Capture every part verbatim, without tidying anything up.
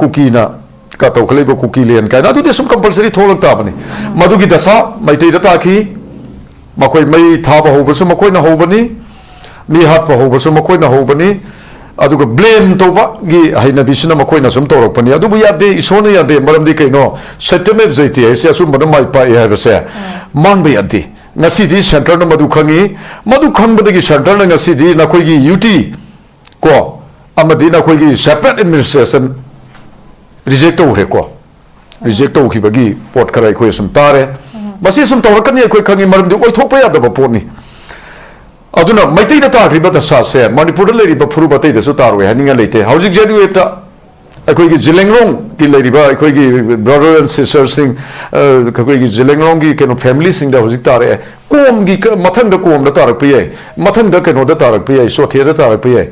ꯀꯨꯀꯤꯅ ꯀ ꯇꯧꯈꯠꯂꯛꯏꯕ ꯀꯨꯀꯤ ꯂꯦꯟ ꯀꯥꯏꯅ, ꯑꯗꯨꯗꯤ ꯁꯨꯝ ꯀꯝꯄꯜꯁꯔꯤ ꯊꯣꯛꯂꯛ ꯇꯥꯕꯅꯤ꯫ ꯃꯗꯨꯒꯤ ꯗꯁꯥ ꯃꯩꯇꯩꯗ ꯇꯥꯈꯤ꯫ ꯃꯈꯣꯏ ꯃꯩ ꯊꯥꯕ ꯍꯧꯕꯁꯨ ꯃꯈꯣꯏꯅ ꯍꯧꯕꯅꯤ, ꯃꯤ ꯍꯥꯠꯄ ꯍꯧꯕꯁꯨ ꯃꯈꯣꯏꯅ ꯍꯧꯕꯅꯤ, ꯑꯗꯨꯒ ꯕ꯭ꯂꯦꯝ ꯇꯧꯕꯒꯤ ꯍꯩꯅꯕꯤꯁꯤꯅ ꯃꯈꯣꯏꯅ ꯁꯨꯝ ꯇꯧꯔꯛꯄꯅꯤ꯫ ꯑꯗꯨꯕꯨ ꯌꯥꯗꯦ, ꯏꯁꯣꯔꯅ ꯌꯥꯗꯦ꯫ ꯃꯔꯝꯗꯤ ꯀꯩꯅꯣ? ꯁꯇ꯭ꯌꯃꯦꯕ ꯖꯌꯇꯦ ꯍꯥꯏꯁꯦ ꯑꯆꯨꯝꯕꯅ ꯃꯥꯏ ꯄꯥꯛꯑꯦ ꯍꯥꯏꯕꯁꯦ ꯃꯥꯡꯕ ꯌꯥꯗꯦ꯫ ꯉꯁꯤꯗꯤ ꯁꯦꯟꯇꯔꯅ ꯃꯗꯨ ꯈꯪꯉꯤ꯫ ꯃꯗꯨ ꯈꯪꯕꯗꯒꯤ ꯁꯦꯟꯇꯔꯅ ꯉꯁꯤꯗꯤ ꯅꯈꯣꯏꯒꯤ ꯌꯨ ꯇꯤ ꯀꯣ, ꯑꯃꯗꯤ ꯅꯈꯣꯏꯒꯤ ꯁꯦꯄꯔꯦꯠ ꯑꯦꯗꯃꯤꯅꯤꯁꯇ꯭ꯔꯦꯁꯟ ꯔꯤꯖꯦꯛ ꯇꯧꯈ꯭ꯔꯦꯀꯣ꯫ ꯔꯤꯖꯦꯛ ꯇꯧꯈꯤꯕꯒꯤ ꯄꯣꯠ ꯈꯔ ꯑꯩꯈꯣꯏ ꯁꯨꯝ ꯇꯥꯔꯦ꯫ ꯃꯁꯤ ꯁꯨꯝ ꯇꯧꯔꯛꯀꯅꯤ ꯑꯩꯈꯣꯏ ꯈꯪꯉꯤ, ꯃꯔꯝꯗꯤ ꯑꯣꯏꯊꯣꯛꯄ ꯌꯥꯗꯕ ꯄꯣꯠꯅꯤ꯫ ꯑꯗꯨꯅ ꯃꯩꯇꯩꯗ ꯇꯥꯈ꯭ꯔꯤꯕ ꯗꯁꯥꯁꯦ ꯃꯅꯤꯄꯨꯔꯗ ꯂꯩꯔꯤꯕ ꯐꯨꯔꯨꯞ ꯑꯇꯩꯗꯁꯨ ꯇꯥꯔꯣꯏ ꯍꯥꯏꯅꯤꯡꯉꯥꯏ ꯂꯩꯇꯦ꯫ ꯍꯧꯖꯤꯛ ꯖꯦ ꯌꯨ ꯑꯦꯐꯇ ꯑꯩꯈꯣꯏꯒꯤ ꯖꯤꯂꯦꯡꯔꯣꯡꯒꯤ ꯂꯩꯔꯤꯕ ꯑꯩꯈꯣꯏꯒꯤ ꯕ꯭ꯔꯗꯔ ꯑꯦꯟ ꯁꯤꯁꯇꯔꯁꯤꯡ, ꯑ, ꯑꯩꯈꯣꯏꯒꯤ ꯖꯤꯂꯦꯡꯔꯣꯡꯒꯤ ꯀꯩꯅꯣ ꯐꯦꯃꯤꯂꯤꯁꯤꯡꯗ ꯍꯧꯖꯤꯛ ꯇꯥꯔꯛꯑꯦ꯫ ꯀꯣꯝꯒꯤ ꯀ-, ꯃꯊꯪꯗ ꯀꯣꯝꯗ ꯇꯥꯔꯛꯄ ꯌꯥꯏ, ꯃꯊꯪꯗ ꯀꯩꯅꯣꯗ ꯇꯥꯔꯛꯄ ꯌꯥꯏ, ꯆꯣꯊꯦꯗ ꯇꯥꯔꯛꯄ ꯌꯥꯏ꯫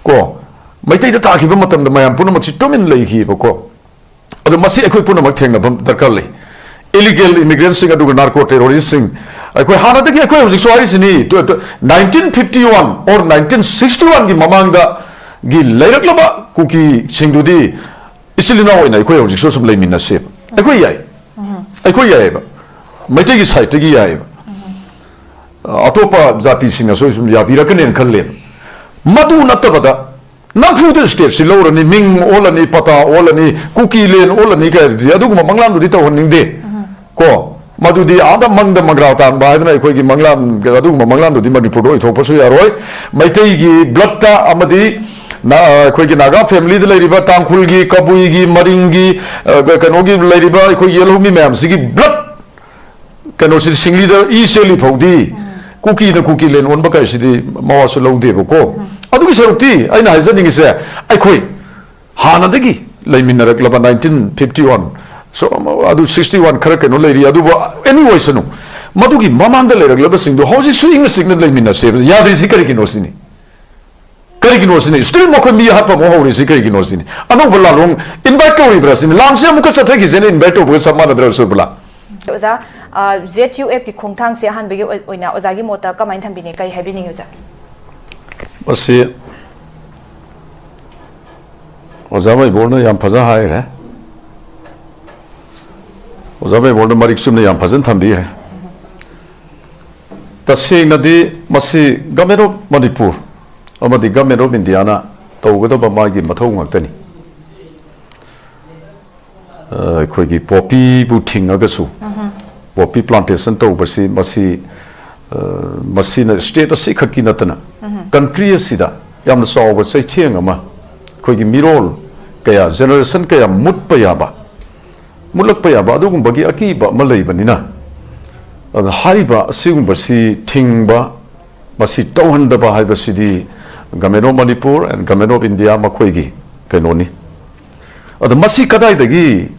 ꯀꯣ, ꯃꯩꯇꯩꯗ ꯇꯥꯈꯤꯕ ꯃꯇꯝꯗ ꯃꯌꯥꯝ ꯄꯨꯝꯅꯃꯛꯁꯤ ꯇꯨꯃꯤꯟ ꯂꯩꯈꯤꯕꯀꯣ꯫ ꯑꯗꯣ ꯃꯁꯤ ꯑꯩꯈꯣꯏ ꯄꯨꯝꯅꯃꯛ ꯊꯦꯡꯅꯕ ꯗꯔꯀꯥꯔ ꯂꯩ꯫ ꯏꯂꯤꯒꯦꯜ ꯏꯃꯤꯒ꯭ꯔꯦꯟꯁꯤꯡ ꯑꯗꯨꯒ ꯅꯥꯔꯀꯣ ꯇꯦꯔꯣꯔꯤꯁꯇꯁꯤꯡ, ꯑꯩꯈꯣꯏ ꯍꯥꯟꯅꯗꯒꯤ ꯑꯩꯈꯣꯏ ꯍꯧꯖꯤꯛꯁꯨ ꯍꯥꯏꯔꯤꯁꯤꯅꯤ, ꯇꯨ-, ꯇꯨ-, nineteen fifty one or nineteen sixty one ꯒꯤ ꯃꯃꯥꯡꯗꯒꯤ ꯂꯩꯔꯛꯂꯕ ꯀꯨꯀꯤꯁꯤꯡꯗꯨꯗꯤ ꯏꯆꯤꯜ ꯏꯅꯥꯎ ꯑꯣꯏꯅ ꯑꯩꯈꯣꯏ ꯍꯧꯖꯤꯛꯁꯨ ꯁꯨꯝ ꯂꯩꯃꯤꯟꯅꯁꯦꯕ꯫ ꯑꯩꯈꯣꯏ ꯌꯥꯏ꯫ ꯑꯩꯈꯣꯏ ꯌꯥꯏꯑꯕ꯫ ꯃꯩꯇꯩꯒꯤ ꯁꯥꯏꯠꯇꯒꯤ ꯌꯥꯏꯑꯕ꯫ ꯑꯇꯣꯞꯄ ꯖꯥꯇꯤꯁꯤꯡꯅꯁꯨ ꯁꯨꯝ ꯌꯥꯕꯤꯔꯛꯀꯅꯦꯅ ꯈꯜꯂꯦꯕ꯫ ꯃꯗꯨ ꯅꯠꯇꯕꯗ ꯅꯝꯐꯨꯗ ꯁ꯭ꯇꯦꯠꯁꯤ ꯂꯧꯔꯅꯤ, ꯃꯤꯡ ꯑꯣꯜꯂꯅꯤ, ꯄꯇꯥ ꯑꯣꯜꯂꯅꯤ, ꯀꯨꯀꯤ ꯂꯦꯟ ꯑꯣꯜꯂꯅꯤ ꯀꯥꯏꯗꯨꯗꯤ ꯑꯗꯨꯒꯨꯝꯕ ꯃꯪꯂꯥꯟꯗꯨꯗꯤ ꯇꯧꯍꯟꯅꯤꯡꯗꯦ꯫ ꯀꯣ, ꯃꯗꯨꯗꯤ ꯑꯥꯗ ꯃꯪꯗ ꯃꯪꯒ꯭ꯔꯥ ꯇꯥꯟꯕ ꯍꯥꯏꯗꯅ ꯑꯩꯈꯣꯏꯒꯤ ꯃꯪꯂꯥꯟ, ꯑꯗꯨꯒꯨꯝꯕ ꯃꯪꯂꯥꯟꯗꯨꯗꯤ ꯃꯅꯤꯄꯨꯔꯗ ꯑꯣꯏꯊꯣꯛꯄꯁꯨ ꯌꯥꯔꯣꯏ꯫ ꯃꯩꯇꯩꯒꯤ ꯕ꯭ꯂꯠꯇ ꯑꯃꯗꯤ ꯅ-, ꯑꯩꯈꯣꯏꯒꯤ ꯅꯥꯒꯥ ꯐꯦꯃꯤꯂꯤꯗ ꯂꯩꯔꯤꯕ ꯇꯥꯡꯈꯨꯜꯒꯤ, ꯀꯕꯨꯏꯒꯤ, ꯃꯔꯤꯡꯒꯤ, ꯑ, ꯀꯩꯅꯣꯒꯤ ꯂꯩꯔꯤꯕ ꯑꯩꯈꯣꯏꯒꯤ ꯌꯦꯜꯍꯧꯃꯤ ꯃꯌꯥꯝꯁꯤꯒꯤ ꯕ꯭ꯂꯠ ꯀꯩꯅꯣꯁꯤꯗꯤ ꯁꯤꯡꯂꯤꯗ ꯏ ꯆꯦꯜꯂꯤ ꯐꯥꯎꯗꯤ ꯀꯨꯀꯤꯅ ꯀꯨꯀꯤ ꯂꯦꯟ ꯑꯣꯟꯕ ꯀꯥꯏꯁꯤꯗꯤ ꯃꯋꯥꯁꯨ ꯂꯧꯗꯦꯕꯀꯣ꯫ ꯑꯗꯨꯒꯤ ꯁꯔꯨꯛꯇꯤ ꯑꯩꯅ ꯍꯥꯏꯖꯅꯤꯡꯉꯤꯁꯦ, ꯑꯩꯈꯣꯏ ꯍꯥꯟꯅꯗꯒꯤ ꯂꯩꯃꯤꯟꯅꯔꯛꯂꯕ nineteen fifty one, so, ꯑꯗꯨ sixty one ꯈꯔ ꯀꯩꯅꯣ ꯂꯩꯔꯤ, ꯑꯗꯨꯕꯨ anyway ꯁꯅꯨ, ꯃꯗꯨꯒꯤ ꯃꯃꯥꯡꯗ ꯂꯩꯔꯛꯂꯕꯁꯤꯡꯗꯣ ꯍꯧꯖꯤꯛꯁꯨ ꯏꯪꯅ ꯆꯤꯛꯅ ꯂꯩꯃꯤꯟꯅꯁꯦꯕ꯫ ꯌꯥꯗ꯭ꯔꯤꯁꯤ ꯀꯔꯤꯒꯤꯅꯣ ꯁꯤꯅꯤ? ꯀꯔꯤꯒꯤꯅꯣ ꯁꯤꯅꯤ? Still ꯃꯈꯣꯏ ꯃꯤ ꯍꯥꯠꯄ ꯑꯃꯨꯛ ꯍꯧꯔꯤꯁꯤ ꯀꯔꯤꯒꯤꯅꯣ ꯁꯤꯅꯤ? ꯑꯅꯧꯕ ꯂꯥꯟꯂꯣꯡ invite ꯇꯧꯔꯤꯕ꯭ꯔꯥ ꯁꯤꯅꯤ? ꯂꯥꯟꯁꯤ ꯑꯃꯨꯛꯀ ꯆꯠꯊꯈꯤꯁꯦꯅ invite ꯇꯧꯕꯒ ꯆꯞ ꯃꯥꯟꯅꯗ꯭ꯔꯥ, ꯁꯨꯔꯕꯂꯥ? ꯑꯣꯖꯥ, ꯑ, ꯖꯦꯠ ꯌꯨ ꯑꯦꯐꯀꯤ ꯈꯣꯡꯊꯥꯡꯁꯦ ꯑꯍꯥꯟꯕꯒꯤ ꯑꯣꯏ-, ꯑꯣꯏꯅ ꯑꯣꯖꯥꯒꯤ ꯃꯣꯠꯇ ꯀꯃꯥꯏꯅ ꯊꯝꯕꯤꯅꯤ? ꯀꯔꯤ ꯍꯥꯏꯕꯤꯅꯤꯡꯉꯤ, ꯑꯣꯖꯥ? ꯃꯁꯤ ꯑꯣꯖꯥ ꯃꯩꯕꯣꯜꯅ ꯌꯥꯝ ꯐꯖꯅ ꯍꯥꯏꯈ꯭ꯔꯦ꯫ ꯑꯣꯖꯥ ꯃꯩꯕꯣꯜꯅ ꯃꯔꯤꯛ ꯆꯨꯝꯅ ꯌꯥꯝ ꯐꯖꯅ ꯊꯝꯕꯤꯈ꯭ꯔꯦ꯫ ꯇꯁꯦꯡꯅꯗꯤ ꯃꯁꯤ Government of Manipur ꯑꯃꯗꯤ Government of Indiaꯅ ꯇꯧꯒꯗꯕ ꯃꯥꯒꯤ ꯃꯊꯧ ꯉꯥꯛꯇꯅꯤ꯫ ꯑ, ꯑꯩꯈꯣꯏꯒꯤ ꯄꯣꯄꯤꯕꯨ ꯊꯤꯡꯉꯒꯁꯨ, ꯄꯣꯄꯤ plantation ꯇꯧꯕꯁꯤ ꯃꯁꯤ, ꯑ, ꯃꯁꯤꯅ state ꯑꯁꯤꯈꯛꯀꯤ ꯅꯠꯇꯅ country ꯑꯁꯤꯗ ꯌꯥꯝꯅ ꯆꯥꯎꯕ ꯆꯩꯊꯦꯡ ꯑꯃ, ꯑꯩꯈꯣꯏꯒꯤ ꯃꯤꯔꯣꯜ ꯀꯌꯥ, generation ꯀꯌꯥ ꯃꯨꯠꯄ ꯌꯥꯕ, ꯃꯨꯠꯂꯛꯄ ꯌꯥꯕ ꯑꯗꯨꯒꯨꯝꯕꯒꯤ ꯑꯀꯤꯕ ꯑꯃ ꯂꯩꯕꯅꯤꯅ, ꯑꯗ ꯍꯥꯏꯔꯤꯕ ꯑꯁꯤꯒꯨꯝꯕꯁꯤ ꯊꯤꯡꯕ, ꯃꯁꯤ ꯇꯧꯍꯟꯗꯕ ꯍꯥꯏꯕꯁꯤꯗꯤ Government of Manipur and Government of India ꯃꯈꯣꯏꯒꯤ ꯀꯩꯅꯣꯅꯤ꯫ ꯑꯗ ꯃꯁꯤ ꯀꯗꯥꯏꯗꯒꯤ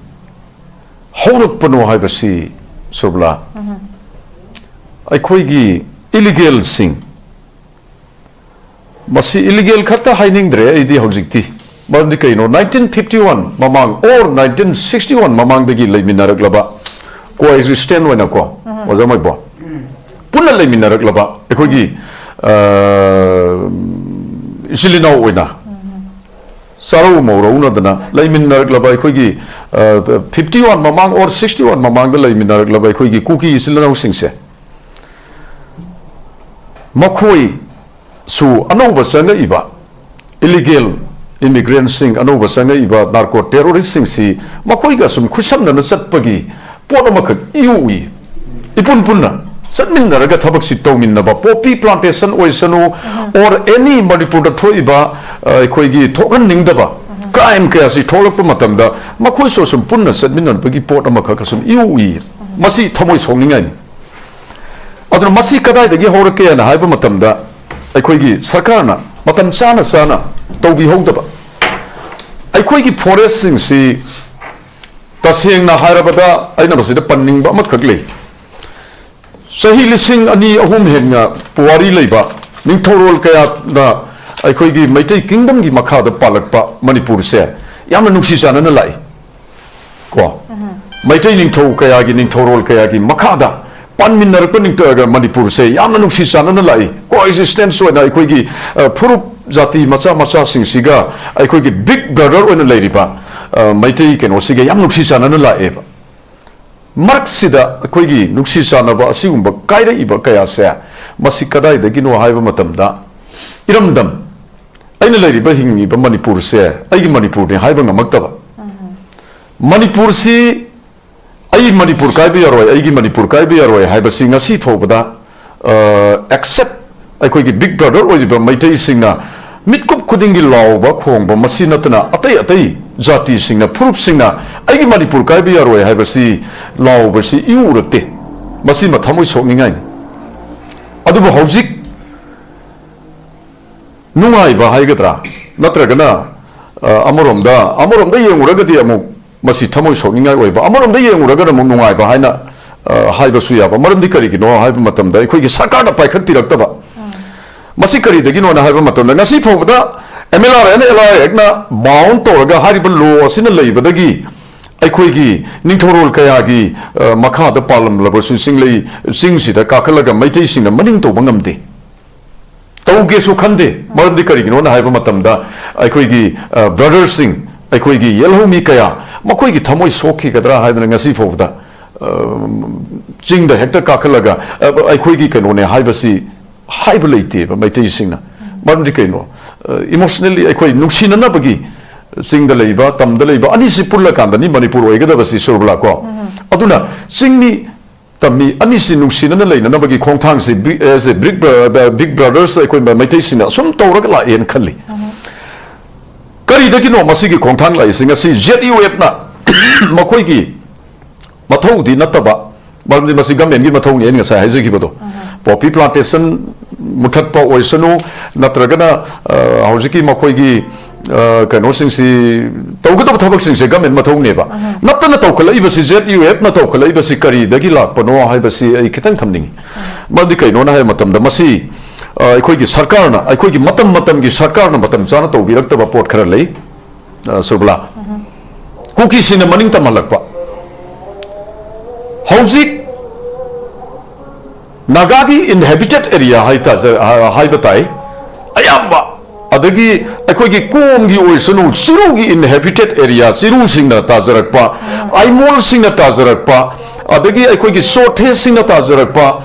ꯍꯧꯔꯛꯄꯅꯣ ꯍꯥꯏꯕꯁꯤ, ꯁꯨꯔꯕꯂꯥ, ꯑꯩꯈꯣꯏꯒꯤ illegalꯁꯤꯡ, ꯃꯁꯤ illegal ꯈꯛꯇ ꯍꯥꯏꯅꯤꯡꯗ꯭ꯔꯦ ꯑꯩꯗꯤ ꯍꯧꯖꯤꯛꯇꯤ꯫ ꯃꯔꯝꯗꯤ ꯀꯩꯅꯣ, nineteen fifty one ꯃꯃꯥꯡ or nineteen sixty one ꯃꯃꯥꯡꯗꯒꯤ ꯂꯩꯃꯤꯟꯅꯔꯛꯂꯕ, coexistent ꯑꯣꯏꯅꯀꯣ, ꯑꯣꯖꯥ ꯃꯩꯕꯣꯜ, ꯄꯨꯟꯅ ꯂꯩꯃꯤꯟꯅꯔꯛꯂꯕ ꯑꯩꯈꯣꯏꯒꯤ, ꯑ, ꯏꯆꯤꯜ ꯏꯅꯥꯎ ꯑꯣꯏꯅ ꯆꯥꯔꯧ ꯃꯧꯔꯧꯅꯗꯅ ꯂꯩꯃꯤꯟꯅꯔꯛꯂꯕ ꯑꯩꯈꯣꯏꯒꯤ, ꯑ, fifty one ꯃꯃꯥꯡ or sixty one ꯃꯃꯥꯡꯗ ꯂꯩꯃꯤꯟꯅꯔꯛꯂꯕ ꯑꯩꯈꯣꯏꯒꯤ ꯀꯨꯀꯤ ꯏꯆꯤꯜ ꯏꯅꯥꯎꯁꯤꯡꯁꯦ, ꯃꯈꯣꯏꯁꯨ ꯑꯅꯧꯕ ꯆꯪꯉꯛꯏꯕ illegal immigrantꯁꯤꯡ, ꯑꯅꯧꯕ ꯆꯪꯉꯛꯏꯕ narco terroristꯁꯤꯡꯁꯤ ꯃꯈꯣꯏꯒ ꯁꯨꯝ ꯈꯨꯠꯁꯝꯅꯅ ꯆꯠꯄꯒꯤ ꯄꯣꯠ ꯑꯃꯈꯛ ꯏꯎ ꯎꯏ꯫ ꯏꯄꯨꯟ ꯄꯨꯟꯅ ꯆꯠꯃꯤꯟꯅꯔꯒ ꯊꯕꯛꯁꯤ ꯇꯧꯃꯤꯟꯅꯕ, poppy plantation ꯑꯣꯏꯁꯅꯨ, or any ꯃꯅꯤꯄꯨꯔꯗ ꯊꯣꯛꯏꯕ, ꯑ, ꯑꯩꯈꯣꯏꯒꯤ ꯊꯣꯛꯍꯟꯅꯤꯡꯗꯕ crime ꯀꯌꯥꯁꯤ ꯊꯣꯛꯂꯛꯄ ꯃꯇꯝꯗ ꯃꯈꯣꯏꯁꯨ ꯁꯨꯝ ꯄꯨꯟꯅ ꯆꯠꯃꯤꯟꯅꯕꯒꯤ ꯄꯣꯠ ꯑꯃꯈꯛ ꯁꯨꯝ ꯏꯎ ꯎꯏ꯫ ꯃꯁꯤ ꯊꯃꯣꯏ ꯁꯣꯛꯅꯤꯡꯉꯥꯏꯅꯤ꯫ ꯑꯗꯨꯅ ꯃꯁꯤ ꯀꯗꯥꯏꯗꯒꯤ ꯍꯧꯔꯛꯀꯦꯅ ꯍꯥꯏꯕ ꯃꯇꯝꯗ, ꯑꯩꯈꯣꯏꯒꯤ ꯁꯔꯀꯥꯔꯅ ꯃꯇꯝ ꯆꯥꯅ ꯆꯥꯅ ꯇꯧꯕꯤꯍꯧꯗꯕ, ꯑꯩꯈꯣꯏꯒꯤ forestꯁꯤꯡꯁꯤ, ꯇꯁꯦꯡꯅ ꯍꯥꯏꯔꯕꯗ, ꯑꯩꯅ ꯃꯁꯤꯗ ꯄꯟꯅꯤꯡꯕ ꯑꯃꯈꯛ ꯂꯩ꯫ ꯆꯍꯤ ꯂꯤꯁꯤꯡ ꯑꯅꯤ ꯑꯍꯨꯝ ꯍꯦꯟꯅ ꯄꯨꯋꯥꯔꯤ ꯂꯩꯕ ꯅꯤꯡꯊꯧꯔꯣꯜ ꯀꯌꯥꯅ ꯑꯩꯈꯣꯏꯒꯤ ꯃꯩꯇꯩ kingdomꯒꯤ ꯃꯈꯥꯗ ꯄꯥꯜꯂꯛꯄ ꯃꯅꯤꯄꯨꯔꯁꯦ ꯌꯥꯝꯅ ꯅꯨꯡꯁꯤ ꯆꯥꯟꯅꯅ ꯂꯥꯛꯏ꯫ ꯀꯣ? ꯃꯩꯇꯩ ꯅꯤꯡꯊꯧ ꯀꯌꯥꯒꯤ, ꯅꯤꯡꯊꯧꯔꯣꯜ ꯀꯌꯥꯒꯤ ꯃꯈꯥꯗ ꯄꯥꯟꯃꯤꯟꯅꯔꯛꯄ ꯅꯤꯡꯊ-, ꯃꯅꯤꯄꯨꯔꯁꯦ ꯌꯥꯝꯅ ꯅꯨꯡꯁꯤ ꯆꯥꯟꯅꯅ ꯂꯥꯛꯏ꯫ Coexistence ꯑꯣꯏꯅ ꯑꯩꯈꯣꯏꯒꯤ, ꯑ, ꯐꯨꯔꯨꯞ ꯖꯥꯇꯤ ꯃꯆꯥ ꯃꯆꯥꯁꯤꯡꯁꯤꯒ ꯑꯩꯈꯣꯏꯒꯤ big brother ꯑꯣꯏꯅ ꯂꯩꯔꯤꯕ, ꯑ, ꯃꯩꯇꯩ ꯀꯩꯅꯣꯁꯤꯒ ꯌꯥꯝ ꯅꯨꯡꯁꯤ ꯆꯥꯟꯅꯅ ꯂꯥꯛꯑꯦꯕ꯫ ꯃꯔꯛꯁꯤꯗ ꯑꯩꯈꯣꯏꯒꯤ ꯅꯨꯡꯁꯤ ꯆꯥꯟꯅꯕ ꯑꯁꯤꯒꯨꯝꯕ ꯀꯥꯏꯔꯛꯏꯕ ꯀꯌꯥꯁꯦ, ꯃꯁꯤ ꯀꯗꯥꯏꯗꯒꯤꯅꯣ ꯍꯥꯏꯕ ꯃꯇꯝꯗ, ꯏꯔꯝꯗꯝ, ꯑꯩꯅ ꯂꯩꯔꯤꯕ, ꯍꯤꯡꯉꯤꯕ ꯃꯅꯤꯄꯨꯔꯁꯦ ꯑꯩꯒꯤ ꯃꯅꯤꯄꯨꯔꯅꯤ ꯍꯥꯏꯕ ꯉꯝꯃꯛꯇꯕ, ꯃꯅꯤꯄꯨꯔꯁꯤ ꯑꯩ ꯃꯅꯤꯄꯨꯔ ꯀꯥꯏꯕ ꯌꯥꯔꯣꯏ, ꯑꯩꯒꯤ ꯃꯅꯤꯄꯨꯔ ꯀꯥꯏꯕ ꯌꯥꯔꯣꯏ ꯍꯥꯏꯕꯁꯤ ꯉꯁꯤ ꯐꯥꯎꯕꯗ, ꯑ, except ꯑꯩꯈꯣꯏꯒꯤ big brother ꯑꯣꯏꯔꯤꯕ ꯃꯩꯇꯩꯁꯤꯡꯅ ꯃꯤꯠꯀꯨꯞ ꯈꯨꯗꯤꯡꯒꯤ ꯂꯥꯎꯕ ꯈꯣꯡꯕ, ꯃꯁꯤ ꯅꯠꯇꯅ ꯑꯇꯩ ꯑꯇꯩ ꯖꯥꯇꯤꯁꯤꯡꯅ, ꯐꯨꯔꯨꯞꯁꯤꯡꯅ "ꯑꯩꯒꯤ ꯃꯅꯤꯄꯨꯔ ꯀꯥꯏꯕ ꯌꯥꯔꯣꯏ" ꯍꯥꯏꯕꯁꯤ ꯂꯥꯎꯕꯁꯤ ꯏꯎ ꯎꯔꯛꯇꯦ꯫ ꯃꯁꯤꯃ ꯊꯃꯣꯏ ꯁꯣꯛꯅꯤꯡꯉꯥꯏꯅꯤ꯫ ꯑꯗꯨꯕꯨ ꯍꯧꯖꯤꯛ ꯅꯨꯡꯉꯥꯏꯕ ꯍꯥꯏꯒꯗ꯭ꯔꯥ, ꯅꯠꯇ꯭ꯔꯒꯅ, ꯑ, ꯑꯃꯔꯣꯝꯗ, ꯑꯃꯔꯣꯝꯗ ꯌꯦꯡꯉꯨꯔꯒꯗꯤ ꯑꯃꯨꯛ ꯃꯁꯤ ꯊꯃꯣꯏ ꯁꯣꯛꯅꯤꯡꯉꯥꯏ ꯑꯣꯏꯕ, ꯑꯃꯔꯣꯝꯗ ꯌꯦꯡꯉꯨꯔꯒꯅ ꯑꯃꯨꯛ ꯅꯨꯡꯉꯥꯏꯕ ꯍꯥꯏꯅ, ꯑ, ꯍꯥꯏꯕꯁꯨ ꯌꯥꯕ꯫ ꯃꯔꯝꯗꯤ ꯀꯔꯤꯒꯤꯅꯣ ꯍꯥꯏꯕ ꯃꯇꯝꯗ, ꯑꯩꯈꯣꯏꯒꯤ ꯁꯔꯀꯥꯔꯅ ꯄꯥꯏꯈꯠꯄꯤꯔꯛꯇꯕ꯫ ꯃꯁꯤ ꯀꯔꯤꯗꯒꯤꯅꯣꯅ ꯍꯥꯏꯕ ꯃꯇꯝꯗ, ꯉꯁꯤ ꯐꯥꯎꯕꯗ M L R and L I Act ꯅ bound ꯇꯧꯔꯒ ꯍꯥꯏꯔꯤꯕ law ꯑꯁꯤꯅ ꯂꯩꯕꯗꯒꯤ ꯑꯩꯈꯣꯏꯒꯤ ꯅꯤꯡꯊꯧꯔꯣꯜ ꯀꯌꯥꯒꯤ, ꯑ, ꯃꯈꯥꯗ ꯄꯥꯜꯂꯝꯂꯕꯁꯨ ꯆꯤꯡꯂꯩ, ꯆꯤꯡꯁꯤꯗ ꯀꯥꯈꯠꯂꯒ ꯃꯩꯇꯩꯁꯤꯡꯅ ꯃꯅꯤꯡ ꯇꯧꯕ ꯉꯝꯗꯦ꯫ ꯇꯧꯒꯦꯁꯨ ꯈꯟꯗꯦ꯫ ꯃꯔꯝꯗꯤ ꯀꯔꯤꯒꯤꯅꯣꯅ ꯍꯥꯏꯕ ꯃꯇꯝꯗ, ꯑꯩꯈꯣꯏꯒꯤ, ꯑ, brother ꯁꯤꯡ, ꯑꯩꯈꯣꯏꯒꯤ ꯌꯦꯜꯍꯧꯃꯤ ꯀꯌꯥ, ꯃꯈꯣꯏꯒꯤ ꯊꯃꯣꯏ ꯁꯣꯛꯈꯤꯒꯗ꯭ꯔꯥ ꯍꯥꯏꯗꯅ ꯉꯁꯤ ꯐꯥꯎꯕꯗ, ꯑ, ꯆꯤꯡꯗ ꯍꯦꯛꯇ ꯀꯥꯈꯠꯂꯒ, ꯑ, ꯑꯩꯈꯣꯏꯒꯤ ꯀꯩꯅꯣꯅꯦ ꯍꯥꯏꯕꯁꯤ ꯍꯥꯏꯕ ꯂꯩꯇꯦꯕ ꯃꯩꯇꯩꯁꯤꯡꯅ꯫ ꯃꯔꯝꯗꯤ ꯀꯩꯅꯣ? ꯑ, emotionally ꯑꯩꯈꯣꯏ ꯅꯨꯡꯁꯤꯅꯅꯕꯒꯤ, ꯆꯤꯡꯗ ꯂꯩꯕ, ꯇꯝꯗ ꯂꯩꯕ ꯑꯅꯤꯁꯤ ꯄꯨꯜꯂꯀꯥꯟꯗꯅꯤ ꯃꯅꯤꯄꯨꯔ ꯑꯣꯏꯒꯗꯕꯁꯤ, ꯁꯨꯔꯕꯂꯥ, ꯀꯣ? ꯑꯗꯨꯅ ꯆꯤꯡꯃꯤ ꯇꯝꯃꯤ ꯑꯅꯤꯁꯤ ꯅꯨꯡꯁꯤꯅꯅ ꯂꯩꯅꯅꯕꯒꯤ ꯈꯣꯡꯊꯥꯡꯁꯤ big, as a big, big brothers ꯑꯩꯈꯣꯏ ꯃꯩꯇꯩꯁꯤꯡꯅ ꯑꯁꯨꯝ ꯇꯧꯔꯒ ꯂꯥꯛꯑꯦꯅ ꯈꯜꯂꯤ꯫ ꯀꯔꯤꯗꯒꯤꯅꯣ ꯃꯁꯤꯒꯤ ꯈꯣꯡꯊꯥꯡ ꯂꯥꯛꯏꯁꯤ? ꯉꯁꯤ Z U F ꯅ ꯃꯈꯣꯏꯒꯤ ꯃꯊꯧꯗꯤ ꯅꯠꯇꯕ, ꯃꯔꯝꯗꯤ ꯃꯁꯤ government ꯀꯤ ꯃꯊꯧꯅꯤ, ꯑꯩꯅ ꯉꯁꯥꯏ ꯍꯥꯏꯖꯈꯤꯕꯗꯣ꯫ Poppy plantation ꯃꯨꯊꯠꯄ ꯑꯣꯏꯁꯅꯨ, ꯅꯠꯇ꯭ꯔꯒꯅ, ꯑ, ꯍꯧꯖꯤꯛꯀꯤ ꯃꯈꯣꯏꯒꯤ, ꯑ, ꯀꯩꯅꯣꯁꯤꯡꯁꯤ, ꯇꯧꯒꯗꯕ ꯊꯕꯛꯁꯤꯡꯁꯦ government ꯃꯊꯧꯅꯦꯕ꯫ ꯅꯠꯇꯅ ꯇꯧꯈꯠꯂꯛꯏꯕꯁꯤ, Z U F ꯅ ꯇꯧꯈꯠꯂꯛꯏꯕꯁꯤ ꯀꯔꯤꯗꯒꯤ ꯂꯥꯛꯄꯅꯣ ꯍꯥꯏꯕꯁꯤ ꯑꯩ ꯈꯤꯇꯪ ꯊꯝꯅꯤꯡꯉꯤ꯫ ꯃꯔꯝꯗꯤ ꯀꯩꯅꯣꯅ ꯍꯥꯏꯕ ꯃꯇꯝꯗ, ꯃꯁꯤ, ꯑ, ꯑꯩꯈꯣꯏꯒꯤ ꯁꯔꯀꯥꯔꯅ, ꯑꯩꯈꯣꯏꯒꯤ ꯃꯇꯝ ꯃꯇꯝꯒꯤ ꯁꯔꯀꯥꯔꯅ ꯃꯇꯝ ꯆꯥꯅ ꯇꯧꯕꯤꯔꯛꯇꯕ ꯄꯣꯠ ꯈꯔ ꯂꯩ꯫ ꯑ, ꯁꯨꯔꯕꯂꯥ, ꯀꯨꯀꯤꯁꯤꯡꯅ ꯃꯅꯤꯡ ꯇꯝꯍꯜꯂꯛꯄ꯫ ꯍꯧꯖꯤꯛ ꯅꯥꯒꯥꯒꯤ inhabited area ꯍꯥꯏꯇꯥ-, ꯍꯥꯏꯕ ꯇꯥꯏ, ꯑꯌꯥꯝꯕ ꯑꯗꯒꯤ ꯑꯩꯈꯣꯏꯒꯤ ꯀꯣꯝꯒꯤ ꯑꯣꯏꯁꯅꯨ, ꯆꯤꯔꯨꯒꯤ inhabited area, ꯆꯤꯔꯨꯁꯤꯡꯅ ꯇꯥꯖꯔꯛꯄ, ꯑꯥꯏꯃꯣꯜꯁꯤꯡꯅ ꯇꯥꯖꯔꯛꯄ, ꯑꯗꯒꯤ ꯑꯩꯈꯣꯏꯒꯤ ꯆꯣꯊꯦꯁꯤꯡꯅ ꯇꯥꯖꯔꯛꯄ,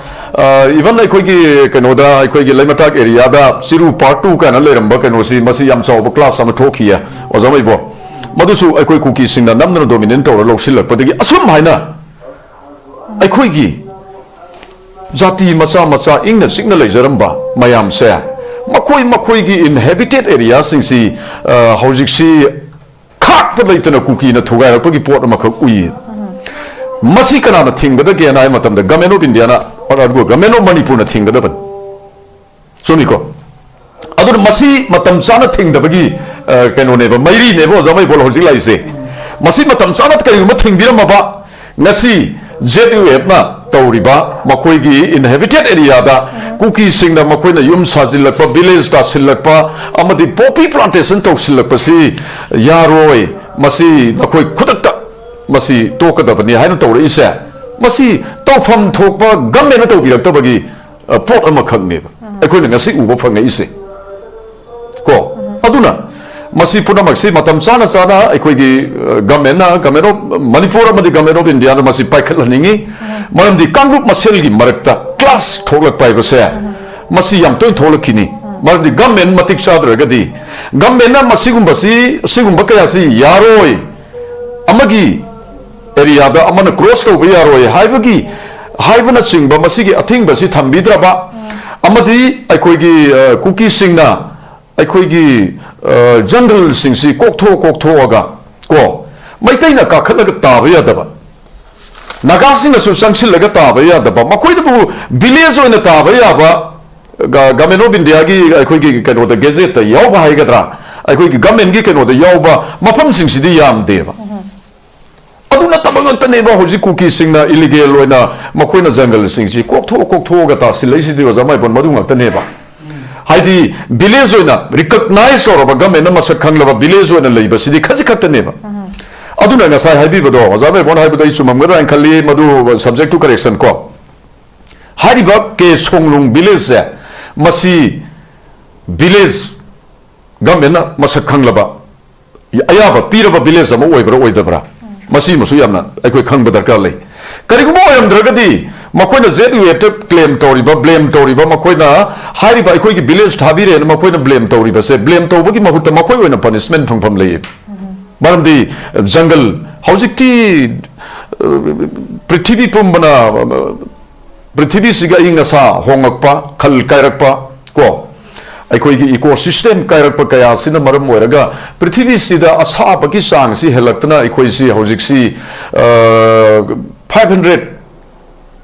even ꯑꯩꯈꯣꯏꯒꯤ ꯀꯩꯅꯣꯗ, ꯑꯩꯈꯣꯏꯒꯤ ꯂꯩꯃꯇꯥꯛ areaꯗ ꯆꯤꯔꯨ part two ꯀꯥꯏꯅ ꯂꯩꯔꯝꯕ ꯀꯩꯅꯣꯁꯤ, ꯃꯁꯤ ꯌꯥꯝ ꯆꯥꯎꯕ class ꯑꯃ ꯊꯣꯛꯈꯤꯌꯦ, ꯑꯣꯖꯥ ꯃꯩꯕꯣ꯫ ꯃꯗꯨꯁꯨ ꯑꯩꯈꯣꯏ ꯀꯨꯀꯤꯁꯤꯡꯅ ꯅꯝꯗꯅ dominate ꯇꯧꯔ ꯂꯧꯁꯤꯜꯂꯛꯄꯗꯒꯤ ꯑꯁꯨꯝ ꯍꯥꯏꯅ ꯑꯩꯈꯣꯏꯒꯤ ꯖꯥꯇꯤ ꯃꯆꯥ ꯃꯆꯥ ꯏꯪꯅ ꯆꯤꯛꯅ ꯂꯩꯖꯔꯝꯕ ꯃꯌꯥꯝꯁꯦ, ꯃꯈꯣꯏ ꯃꯈꯣꯏꯒꯤ inhabited areaꯁꯤꯡꯁꯤ, ꯑ, ꯍꯧꯖꯤꯛꯁꯤ ꯈꯥꯛꯄ ꯂꯩꯇꯅ ꯀꯨꯀꯤꯅ ꯊꯨꯒꯥꯏꯔꯛꯄꯒꯤ ꯄꯣꯠ ꯑꯃꯈꯛ ꯎꯏ꯫ ꯃꯁꯤ ꯀꯅꯥꯅ ꯊꯤꯡꯒꯗꯒꯦꯅ ꯍꯥꯏꯕ ꯃꯇꯝꯗ, Government of Indiaꯅ, ꯑꯗꯨꯒ Government of Manipurꯅ ꯊꯤꯡꯒꯗꯕꯅꯤ꯫ ꯆꯨꯝꯃꯤꯀꯣ? ꯑꯗꯨꯅ ꯃꯁꯤ ꯃꯇꯝ ꯆꯥꯅ ꯊꯤꯡꯗꯕꯒꯤ, ꯑ, ꯀꯩꯅꯣꯅꯦꯕ, ꯃꯩꯔꯤꯅꯦꯕ, ꯑꯣꯖꯥ ꯃꯩꯕꯣꯜ, ꯍꯧꯖꯤꯛ ꯂꯥꯛꯏꯁꯦ꯫ ꯃꯁꯤ ꯃꯇꯝ ꯆꯥꯅ ꯀꯔꯤꯒꯨꯝꯕ ꯊꯤꯡꯕꯤꯔꯝꯃꯕ, ꯉꯁꯤ Z U Fꯅ ꯇꯧꯔꯤꯕ ꯃꯈꯣꯏꯒꯤ inhabited areaꯗ ꯀꯨꯀꯤꯁꯤꯡꯅ ꯃꯈꯣꯏꯅ ꯌꯨꯝ ꯁꯥꯖꯤꯜꯂꯛꯄ, village ꯇꯥꯁꯤꯜꯂꯛꯄ, ꯑꯃꯗꯤ poppy plantation ꯇꯧꯁꯤꯜꯂꯛꯄꯁꯤ ꯌꯥꯔꯣꯏ꯫ ꯃꯁꯤ ꯅꯈꯣꯏ ꯈꯨꯗꯛꯇ ꯃꯁꯤ ꯇꯣꯛꯀꯗꯕꯅꯤ ꯍꯥꯏꯅ ꯇꯧꯔꯛꯏꯁꯦ, ꯃꯁꯤ ꯇꯧꯐꯝ ꯊꯣꯛꯄ governmentꯅ ꯇꯧꯕꯤꯔꯛꯇꯕꯒꯤ, ꯑ, ꯄꯣꯠ ꯑꯃꯈꯛꯅꯦꯕ ꯑꯩꯈꯣꯏꯅ ꯉꯁꯤ ꯎꯕ ꯐꯪꯉꯛꯏꯁꯦ꯫ ꯀꯣ? ꯑꯗꯨꯅ ꯃꯁꯤ ꯄꯨꯝꯅꯃꯛꯁꯤ ꯃꯇꯝ ꯆꯥꯅ ꯆꯥꯅ ꯑꯩꯈꯣꯏꯒꯤ, ꯑ, governmentꯅ, Government of Manipur ꯑꯃꯗꯤ Government of Indiaꯅ ꯃꯁꯤ ꯄꯥꯏꯈꯠꯍꯟꯅꯤꯡꯉꯤ꯫ ꯃꯔꯝꯗꯤ ꯀꯥꯡꯂꯨꯞ ꯃꯁꯦꯜꯒꯤ ꯃꯔꯛꯇ clash ꯊꯣꯛꯂꯛꯄ ꯍꯥꯏꯕꯁꯦ ꯃꯁꯤ ꯌꯥꯝ ꯇꯣꯏꯅ ꯊꯣꯛꯂꯛꯈꯤꯅꯤ꯫ ꯃꯔꯝꯗꯤ government ꯃꯇꯤꯛ ꯆꯥꯗ꯭ꯔꯒꯗꯤ, governmentꯅ ꯃꯁꯤꯒꯨꯝꯕꯁꯤ, ꯁꯤꯒꯨꯝꯕ ꯀꯌꯥꯁꯤ ꯌꯥꯔꯣꯏ, ꯑꯃꯒꯤ areaꯗ ꯑꯃꯅ cross ꯇꯧꯕ ꯌꯥꯔꯣꯏ ꯍꯥꯏꯕꯒꯤ, ꯍꯥꯏꯕꯅꯆꯤꯡꯕ ꯃꯁꯤꯒꯤ ꯑꯊꯤꯡꯕꯁꯤ ꯊꯝꯕꯤꯗ꯭ꯔꯕ, ꯑꯃꯗꯤ ꯑꯩꯈꯣꯏꯒꯤ, ꯑ, ꯀꯨꯀꯤꯁꯤꯡꯅ ꯑꯩꯈꯣꯏꯒꯤ, ꯑ, ꯖꯪꯒꯜꯁꯤꯡꯁꯤ ꯀꯣꯛꯊꯣꯛ ꯀꯣꯛꯊꯣꯛꯑꯒ, ꯀꯣ, ꯃꯩꯇꯩꯅ ꯀꯥꯈꯠꯂꯒ ꯇꯥꯕ ꯌꯥꯗꯕ, ꯅꯥꯒꯥꯁꯤꯡꯅꯁꯨ ꯆꯪꯁꯤꯜꯂꯒ ꯇꯥꯕ ꯌꯥꯗꯕ, ꯃꯈꯣꯏꯗꯕꯨ village ꯑꯣꯏꯅ ꯇꯥꯕ ꯌꯥꯕ, ꯒ-, Government of Indiaꯒꯤ ꯑꯩꯈꯣꯏꯒꯤ ꯀꯩꯅꯣꯗ, gazetteꯇ ꯌꯥꯎꯕ ꯍꯥꯏꯒꯗ꯭ꯔꯥ, ꯑꯩꯈꯣꯏꯒꯤ governmentꯀꯤ ꯀꯩꯅꯣꯗ ꯌꯥꯎꯕ ꯃꯐꯝꯁꯤꯡꯁꯤꯗꯤ ꯌꯥꯝꯗꯦꯕ꯫ ꯑꯗꯨ ꯅꯠꯇꯕ ꯉꯥꯛꯇꯅꯦꯕ ꯍꯧꯖꯤꯛ ꯀꯨꯀꯤꯁꯤꯡꯅ illegal ꯑꯣꯏꯅ ꯃꯈꯣꯏꯅ ꯖꯪꯒꯜꯁꯤꯡꯁꯤ ꯀꯣꯛꯊꯣꯛ ꯀꯣꯛꯊꯣꯛꯑꯒ ꯇꯥꯁꯤꯜꯂꯛꯏꯁꯤꯗꯤ, ꯑꯣꯖꯥ ꯃꯥꯏꯕꯣꯟ, ꯃꯗꯨ ꯉꯥꯛꯇꯅꯦꯕ꯫ ꯍꯥꯏꯗꯤ village ꯑꯣꯏꯅ recognize ꯇꯧꯔꯕ, governmentꯅ ꯃꯁꯛ ꯈꯪꯂꯕ village ꯑꯣꯏꯅ ꯂꯩꯕꯁꯤꯗꯤ ꯈꯖꯤꯛ ꯈꯛꯇꯅꯦꯕ꯫ ꯑꯗꯨꯅ ꯉꯁꯥꯏ ꯍꯥꯏꯕꯤꯕꯗꯣ, ꯑꯣꯖꯥ ꯃꯥꯏꯕꯣꯟ ꯍꯥꯏꯕꯗꯣ ꯑꯩ ꯆꯨꯝꯃꯝꯒꯗ꯭ꯔꯥ ꯍꯥꯏꯅ ꯈꯜꯂꯤ, ꯃꯗꯨ subject to correction ꯀꯣ꯫ ꯍꯥꯏꯔꯤꯕ ꯀꯦ ꯁꯣꯡꯂꯨꯡ villageꯁꯦ, ꯃꯁꯤ village ꯒꯚꯔꯟꯃꯦꯟꯠꯅ ꯃꯁꯛ ꯈꯪꯂꯕ, ꯑꯌꯥꯕ ꯄꯤꯔꯕ ꯚꯤꯂꯦꯖ ꯑꯃ ꯑꯣꯏꯕ꯭ꯔꯥ ꯑꯣꯏꯗꯕ꯭ꯔꯥ, ꯃꯁꯤꯃꯁꯨ ꯌꯥꯝꯅ ꯑꯩꯈꯣꯏ ꯈꯪꯕ ꯗꯔꯀꯥꯔ ꯂꯩ꯫ ꯀꯔꯤꯒꯨꯝꯕ ꯑꯣꯏꯔꯝꯗ꯭ꯔꯒꯗꯤ, ꯃꯈꯣꯏꯅ ꯖꯦꯠ ꯌꯨ ꯑꯦꯐꯇ ꯀ꯭ꯂꯦꯝ ꯇꯧꯔꯤꯕ, ꯕ꯭ꯂꯦꯝ ꯇꯧꯔꯤꯕ, ꯃꯈꯣꯏꯅ ꯍꯥꯏꯔꯤꯕ ꯑꯩꯈꯣꯏꯒꯤ ꯚꯤꯂꯦꯖ ꯊꯥꯕꯤꯔꯦꯅ ꯃꯈꯣꯏꯅ ꯕ꯭ꯂꯦꯝ ꯇꯧꯔꯤꯕꯁꯦ, ꯕ꯭ꯂꯦꯝ ꯇꯧꯕꯒꯤ ꯃꯍꯨꯠꯇ ꯃꯈꯣꯏ ꯑꯣꯏꯅ ꯄꯅꯤꯁꯃꯦꯟꯠ ꯐꯪꯐꯝ ꯂꯩꯌꯦ꯫ ꯃꯔꯝꯗꯤ ꯖꯪꯒꯜ, ꯍꯧꯖꯤꯛꯇꯤ, ꯑ, ꯄ꯭ꯔꯤꯊꯤꯕꯤ ꯄꯨꯝꯕꯅ, ꯑ, ꯄ꯭ꯔꯤꯊꯤꯕꯤꯁꯤꯒꯤ ꯑꯏꯪ ꯑꯁꯥ ꯍꯣꯡꯂꯛꯄ, ꯈꯜ ꯀꯥꯏꯔꯛꯄ, ꯀꯣ, ꯑꯩꯈꯣꯏꯒꯤ ꯏꯀꯣ ꯁꯤꯁꯇꯦꯝ ꯀꯥꯏꯔꯛꯄ ꯀꯌꯥ ꯑꯁꯤꯅ ꯃꯔꯝ ꯑꯣꯏꯔꯒ ꯄ꯭ꯔꯤꯊꯤꯕꯤꯁꯤꯗ ꯑꯁꯥꯕꯒꯤ ꯆꯥꯡꯁꯤ ꯍꯦꯜꯂꯛꯇꯅ ꯑꯩꯈꯣꯏꯁꯤ ꯍꯧꯖꯤꯛꯁꯤ, ꯑ, ꯐꯥꯏꯚ ꯍꯟꯗ꯭ꯔꯦꯠ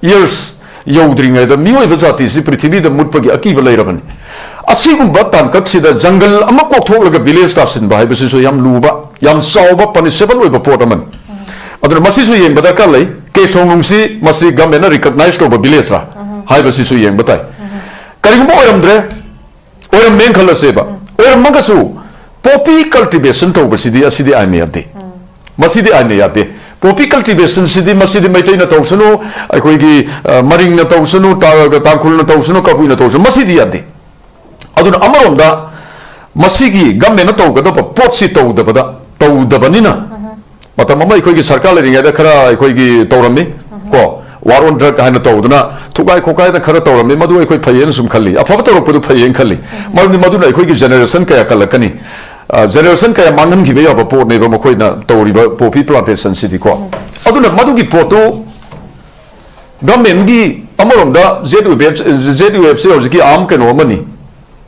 ꯌꯔꯁ ꯌꯧꯗ꯭ꯔꯤꯉꯩꯗ ꯃꯤꯑꯣꯏꯕ ꯖꯥꯇꯤꯁꯤ ꯄ꯭ꯔꯤꯊꯤꯕꯤꯗ ꯃꯨꯠꯄꯒꯤ ꯑꯀꯤꯕ ꯂꯩꯔꯕꯅꯤ꯫ ꯑꯁꯤꯒꯨꯝꯕ ꯇꯥꯡꯀꯛꯁꯤꯗ ꯖꯪꯒꯜ ꯑꯃ ꯀꯣꯛꯊꯣꯛꯂꯒ ꯚꯤꯂꯦꯖ ꯇꯥꯁꯤꯟꯕ ꯍꯥꯏꯕꯁꯤꯁꯨ ꯌꯥꯝ ꯂꯨꯕ, ꯌꯥꯝ ꯆꯥꯎꯕ, ꯄꯅꯤꯁꯦꯕꯜ ꯑꯣꯏꯕ ꯄꯣꯠ ꯑꯃꯅꯤ꯫ ꯑꯗꯨꯅ ꯃꯁꯤꯁꯨ ꯌꯦꯡꯕ ꯗꯔꯀꯥꯔ ꯂꯩ꯫ ꯀꯦ ꯁꯣꯡꯅꯨꯡꯁꯤ ꯃꯁꯤ ꯒꯚꯔꯟꯃꯦꯟꯠꯅ ꯔꯤꯀꯣꯒꯅꯥꯏꯖ ꯇꯧꯕ ꯚꯤꯂꯦꯖꯔꯥ ꯍꯥꯏꯕꯁꯤꯁꯨ ꯌꯦꯡꯕ ꯇꯥꯏ꯫ ꯀꯔꯤꯒꯨꯝꯕ ꯑꯣꯏꯔꯝꯗ꯭ꯔꯦ, ꯑꯣꯏꯔꯝꯃꯦꯅ ꯈꯜꯂꯁꯦꯕ, ꯑꯣꯏꯔꯝꯃꯒꯁꯨ ꯄꯣꯄꯤ ꯀꯜꯇꯤꯚꯦꯁꯟ ꯇꯧꯕꯁꯤꯗꯤ, ꯑꯁꯤꯗꯤ ꯑꯥꯏꯟꯅ ꯌꯥꯗꯦ꯫ ꯃꯁꯤꯗꯤ ꯑꯥꯏꯟꯅ ꯌꯥꯗꯦ꯫ ꯄꯣꯄꯤ ꯀꯜꯇꯤꯚꯦꯁꯟꯁꯤꯗꯤ, ꯃꯁꯤꯗꯤ ꯃꯩꯇꯩꯅ ꯇꯧꯁꯅꯨ, ꯑꯩꯈꯣꯏꯒꯤ, ꯑ, ꯃꯔꯤꯡꯅ ꯇꯧꯁꯅꯨ, ꯇꯥ-, ꯇꯥꯡꯈꯨꯜꯅ ꯇꯧꯁꯅꯨ, ꯀꯕꯨꯏꯅ ꯇꯧꯁꯅꯨ, ꯃꯁꯤꯗꯤ ꯌꯥꯗꯦ꯫ ꯑꯗꯨꯅ ꯑꯃꯔꯣꯝꯗ ꯃꯁꯤꯒꯤ ꯒꯚꯔꯟꯃꯦꯟꯠꯅ ꯇꯧꯒꯗꯕ ꯄꯣꯠꯁꯤ ꯇꯧꯗꯕꯗ, ꯇꯧꯗꯕꯅꯤꯅ, ꯃꯇꯝ ꯑꯃ ꯑꯩꯈꯣꯏꯒꯤ ꯁꯔꯀꯥꯔ ꯂꯩꯔꯤꯉꯩꯗ ꯈꯔ ꯑꯩꯈꯣꯏꯒꯤ ꯇꯧꯔꯝꯃꯤ, ꯀꯣ, war on drug ꯍꯥꯏꯅ ꯇꯧꯗꯅ ꯊꯨꯒꯥꯏ ꯈꯣꯠꯀꯥꯏꯗꯅ ꯈꯔ ꯇꯧꯔꯝꯃꯤ꯫ ꯃꯗꯨ ꯑꯩꯈꯣꯏ ꯐꯩꯌꯦꯅ ꯁꯨꯝ ꯈꯜꯂꯤ, ꯑꯐꯕ ꯇꯧꯔꯛꯄꯗꯨ ꯐꯩꯌꯦꯅ ꯈꯜꯂꯤ꯫ ꯃꯔꯝꯗꯤ ꯃꯗꯨꯅ ꯑꯩꯈꯣꯏꯒꯤ ꯖꯦꯅꯦꯔꯦꯁꯟ ꯀꯌꯥ ꯀꯜꯂꯛꯀꯅꯤ, ꯑ, ꯖꯦꯅꯦꯔꯦꯁꯟ ꯀꯌꯥ ꯃꯥꯡꯍꯟꯈꯤꯕ ꯌꯥꯕ ꯄꯣꯠꯅꯦꯕ ꯃꯈꯣꯏꯅ ꯇꯧꯔꯤꯕ ꯄꯣꯄꯤ ꯄ꯭ꯂꯥꯟꯇꯦꯁꯟꯁꯤꯗꯤꯀꯣ꯫ ꯑꯗꯨꯅ ꯃꯗꯨꯒꯤ ꯄꯣꯠꯇꯨ ꯒꯚꯔꯟꯃꯦꯟꯠꯀꯤ, ꯑꯃꯔꯣꯝꯗ Z U F, Z U ꯑꯦꯐꯁꯤ ꯍꯧꯖꯤꯛꯀꯤ ꯑꯥꯔꯝ ꯀꯩꯅꯣ ꯑꯃꯅꯤ꯫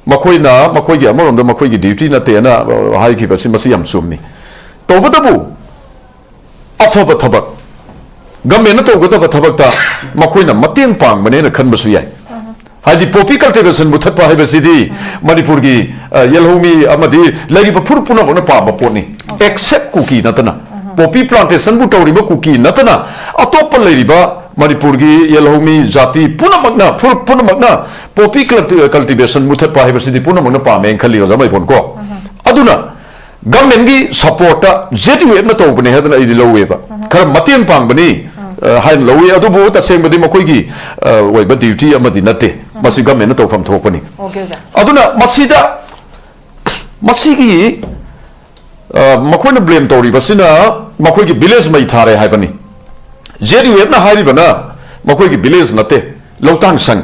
ꯃꯈꯣꯏꯅ, ꯃꯈꯣꯏꯒꯤ, ꯑꯃꯔꯣꯝꯗ ꯃꯈꯣꯏꯒꯤ ꯗ꯭ꯌꯨꯇꯤ ꯅꯠꯇꯦꯅ, ꯑ, ꯍꯥꯏꯈꯤꯕꯁꯤ ꯃꯁꯤ ꯌꯥꯝ ꯆꯨꯝꯃꯤ꯫ ꯇꯧꯕꯇꯕꯨ ꯑꯐꯕ ꯊꯕꯛ, ꯒꯚꯔꯟꯃꯦꯟꯠꯅ ꯇꯧꯒꯗꯕ ꯊꯕꯛꯇ ꯃꯈꯣꯏꯅ ꯃꯇꯦꯡ ꯄꯥꯡꯕꯅꯦꯅ ꯈꯟꯕꯁꯨ ꯌꯥꯏ꯫ ꯍꯥꯏꯗꯤ ꯄꯣꯄꯤ ꯀꯜꯇꯤꯚꯦꯁꯟ ꯃꯨꯊꯠꯄ ꯍꯥꯏꯕꯁꯤꯗꯤ ꯃꯅꯤꯄꯨꯔꯒꯤ, ꯑ, ꯌꯦꯜꯍꯧꯃꯤ ꯑꯃꯗꯤ ꯂꯩꯔꯤꯕ ꯐꯨꯔꯨꯞ ꯄꯨꯝꯅꯃꯛꯅ ꯄꯥꯝꯕ ꯄꯣꯠꯅꯤ꯫ ꯑꯦꯛꯁꯦꯞ ꯀꯨꯀꯤ ꯅꯠꯇꯅ, ꯄꯣꯄꯤ ꯄ꯭ꯂꯥꯟꯇꯦꯁꯟꯕꯨ ꯇꯧꯔꯤꯕ ꯀꯨꯀꯤ ꯅꯠꯇꯅ, ꯑꯇꯣꯞꯄ ꯂꯩꯔꯤꯕ ꯃꯅꯤꯄꯨꯔꯒꯤ ꯌꯦꯜꯍꯧꯃꯤ ꯖꯥꯇꯤ ꯄꯨꯝꯅꯃꯛꯅ, ꯐꯨꯔꯨꯞ ꯄꯨꯝꯅꯃꯛꯅ ꯄꯣꯄꯤ ꯀꯜꯇꯤ-, ꯀꯜꯇꯤꯚꯦꯁꯟ ꯃꯨꯊꯠꯄ ꯍꯥꯏꯕꯁꯤꯗꯤ ꯄꯨꯝꯅꯃꯛꯅ ꯄꯥꯝꯃꯦꯅ ꯈꯜꯂꯤ, ꯑꯣꯖꯥ ꯃꯥꯏꯕꯣꯟ ꯀꯣ꯫ ꯑꯗꯨꯅ ꯒꯚꯔꯟꯃꯦꯟꯠꯀꯤ ꯁꯄꯣꯔꯠꯇ ꯖꯦꯠ ꯌꯨ ꯑꯦꯐꯅ ꯇꯧꯕꯅꯦ ꯍꯥꯏꯗꯅ ꯑꯩꯗꯤ ꯂꯧꯋꯦꯕ꯫ ꯈꯔ ꯃꯇꯦꯡ ꯄꯥꯡꯕꯅꯤ, ꯑ, ꯍꯥꯏꯅ ꯂꯧꯋꯤ꯫ ꯑꯗꯨꯕꯨ ꯇꯁꯦꯡꯕꯗꯤ ꯃꯈꯣꯏꯒꯤ, ꯑ, ꯑꯣꯏꯕ ꯗ꯭ꯌꯨꯇꯤ ꯑꯃꯗꯤ ꯅꯠꯇꯦ꯫ ꯃꯁꯤ ꯒꯚꯔꯟꯃꯦꯟꯠꯅ ꯇꯧꯐꯝ ꯊꯣꯛꯄꯅꯤ꯫ ꯑꯣꯀꯦ, ꯑꯣꯖꯥ꯫ ꯑꯗꯨꯅ ꯃꯁꯤꯗ ꯃꯁꯤꯒꯤ, ꯑ, ꯃꯈꯣꯏꯅ ꯕ꯭ꯂꯦꯝ ꯇꯧꯔꯤꯕꯁꯤꯅ ꯃꯈꯣꯏꯒꯤ ꯚꯤꯂꯦꯖ ꯃꯩ ꯊꯥꯔꯦ ꯍꯥꯏꯕꯅꯤ꯫ ꯖꯦꯠ ꯌꯨ ꯑꯦꯐꯅ ꯍꯥꯏꯔꯤꯕꯅ ꯃꯈꯣꯏꯒꯤ ꯚꯤꯂꯦꯖ ꯅꯠꯇꯦ, ꯂꯧꯇꯥꯡ ꯁꯪ꯫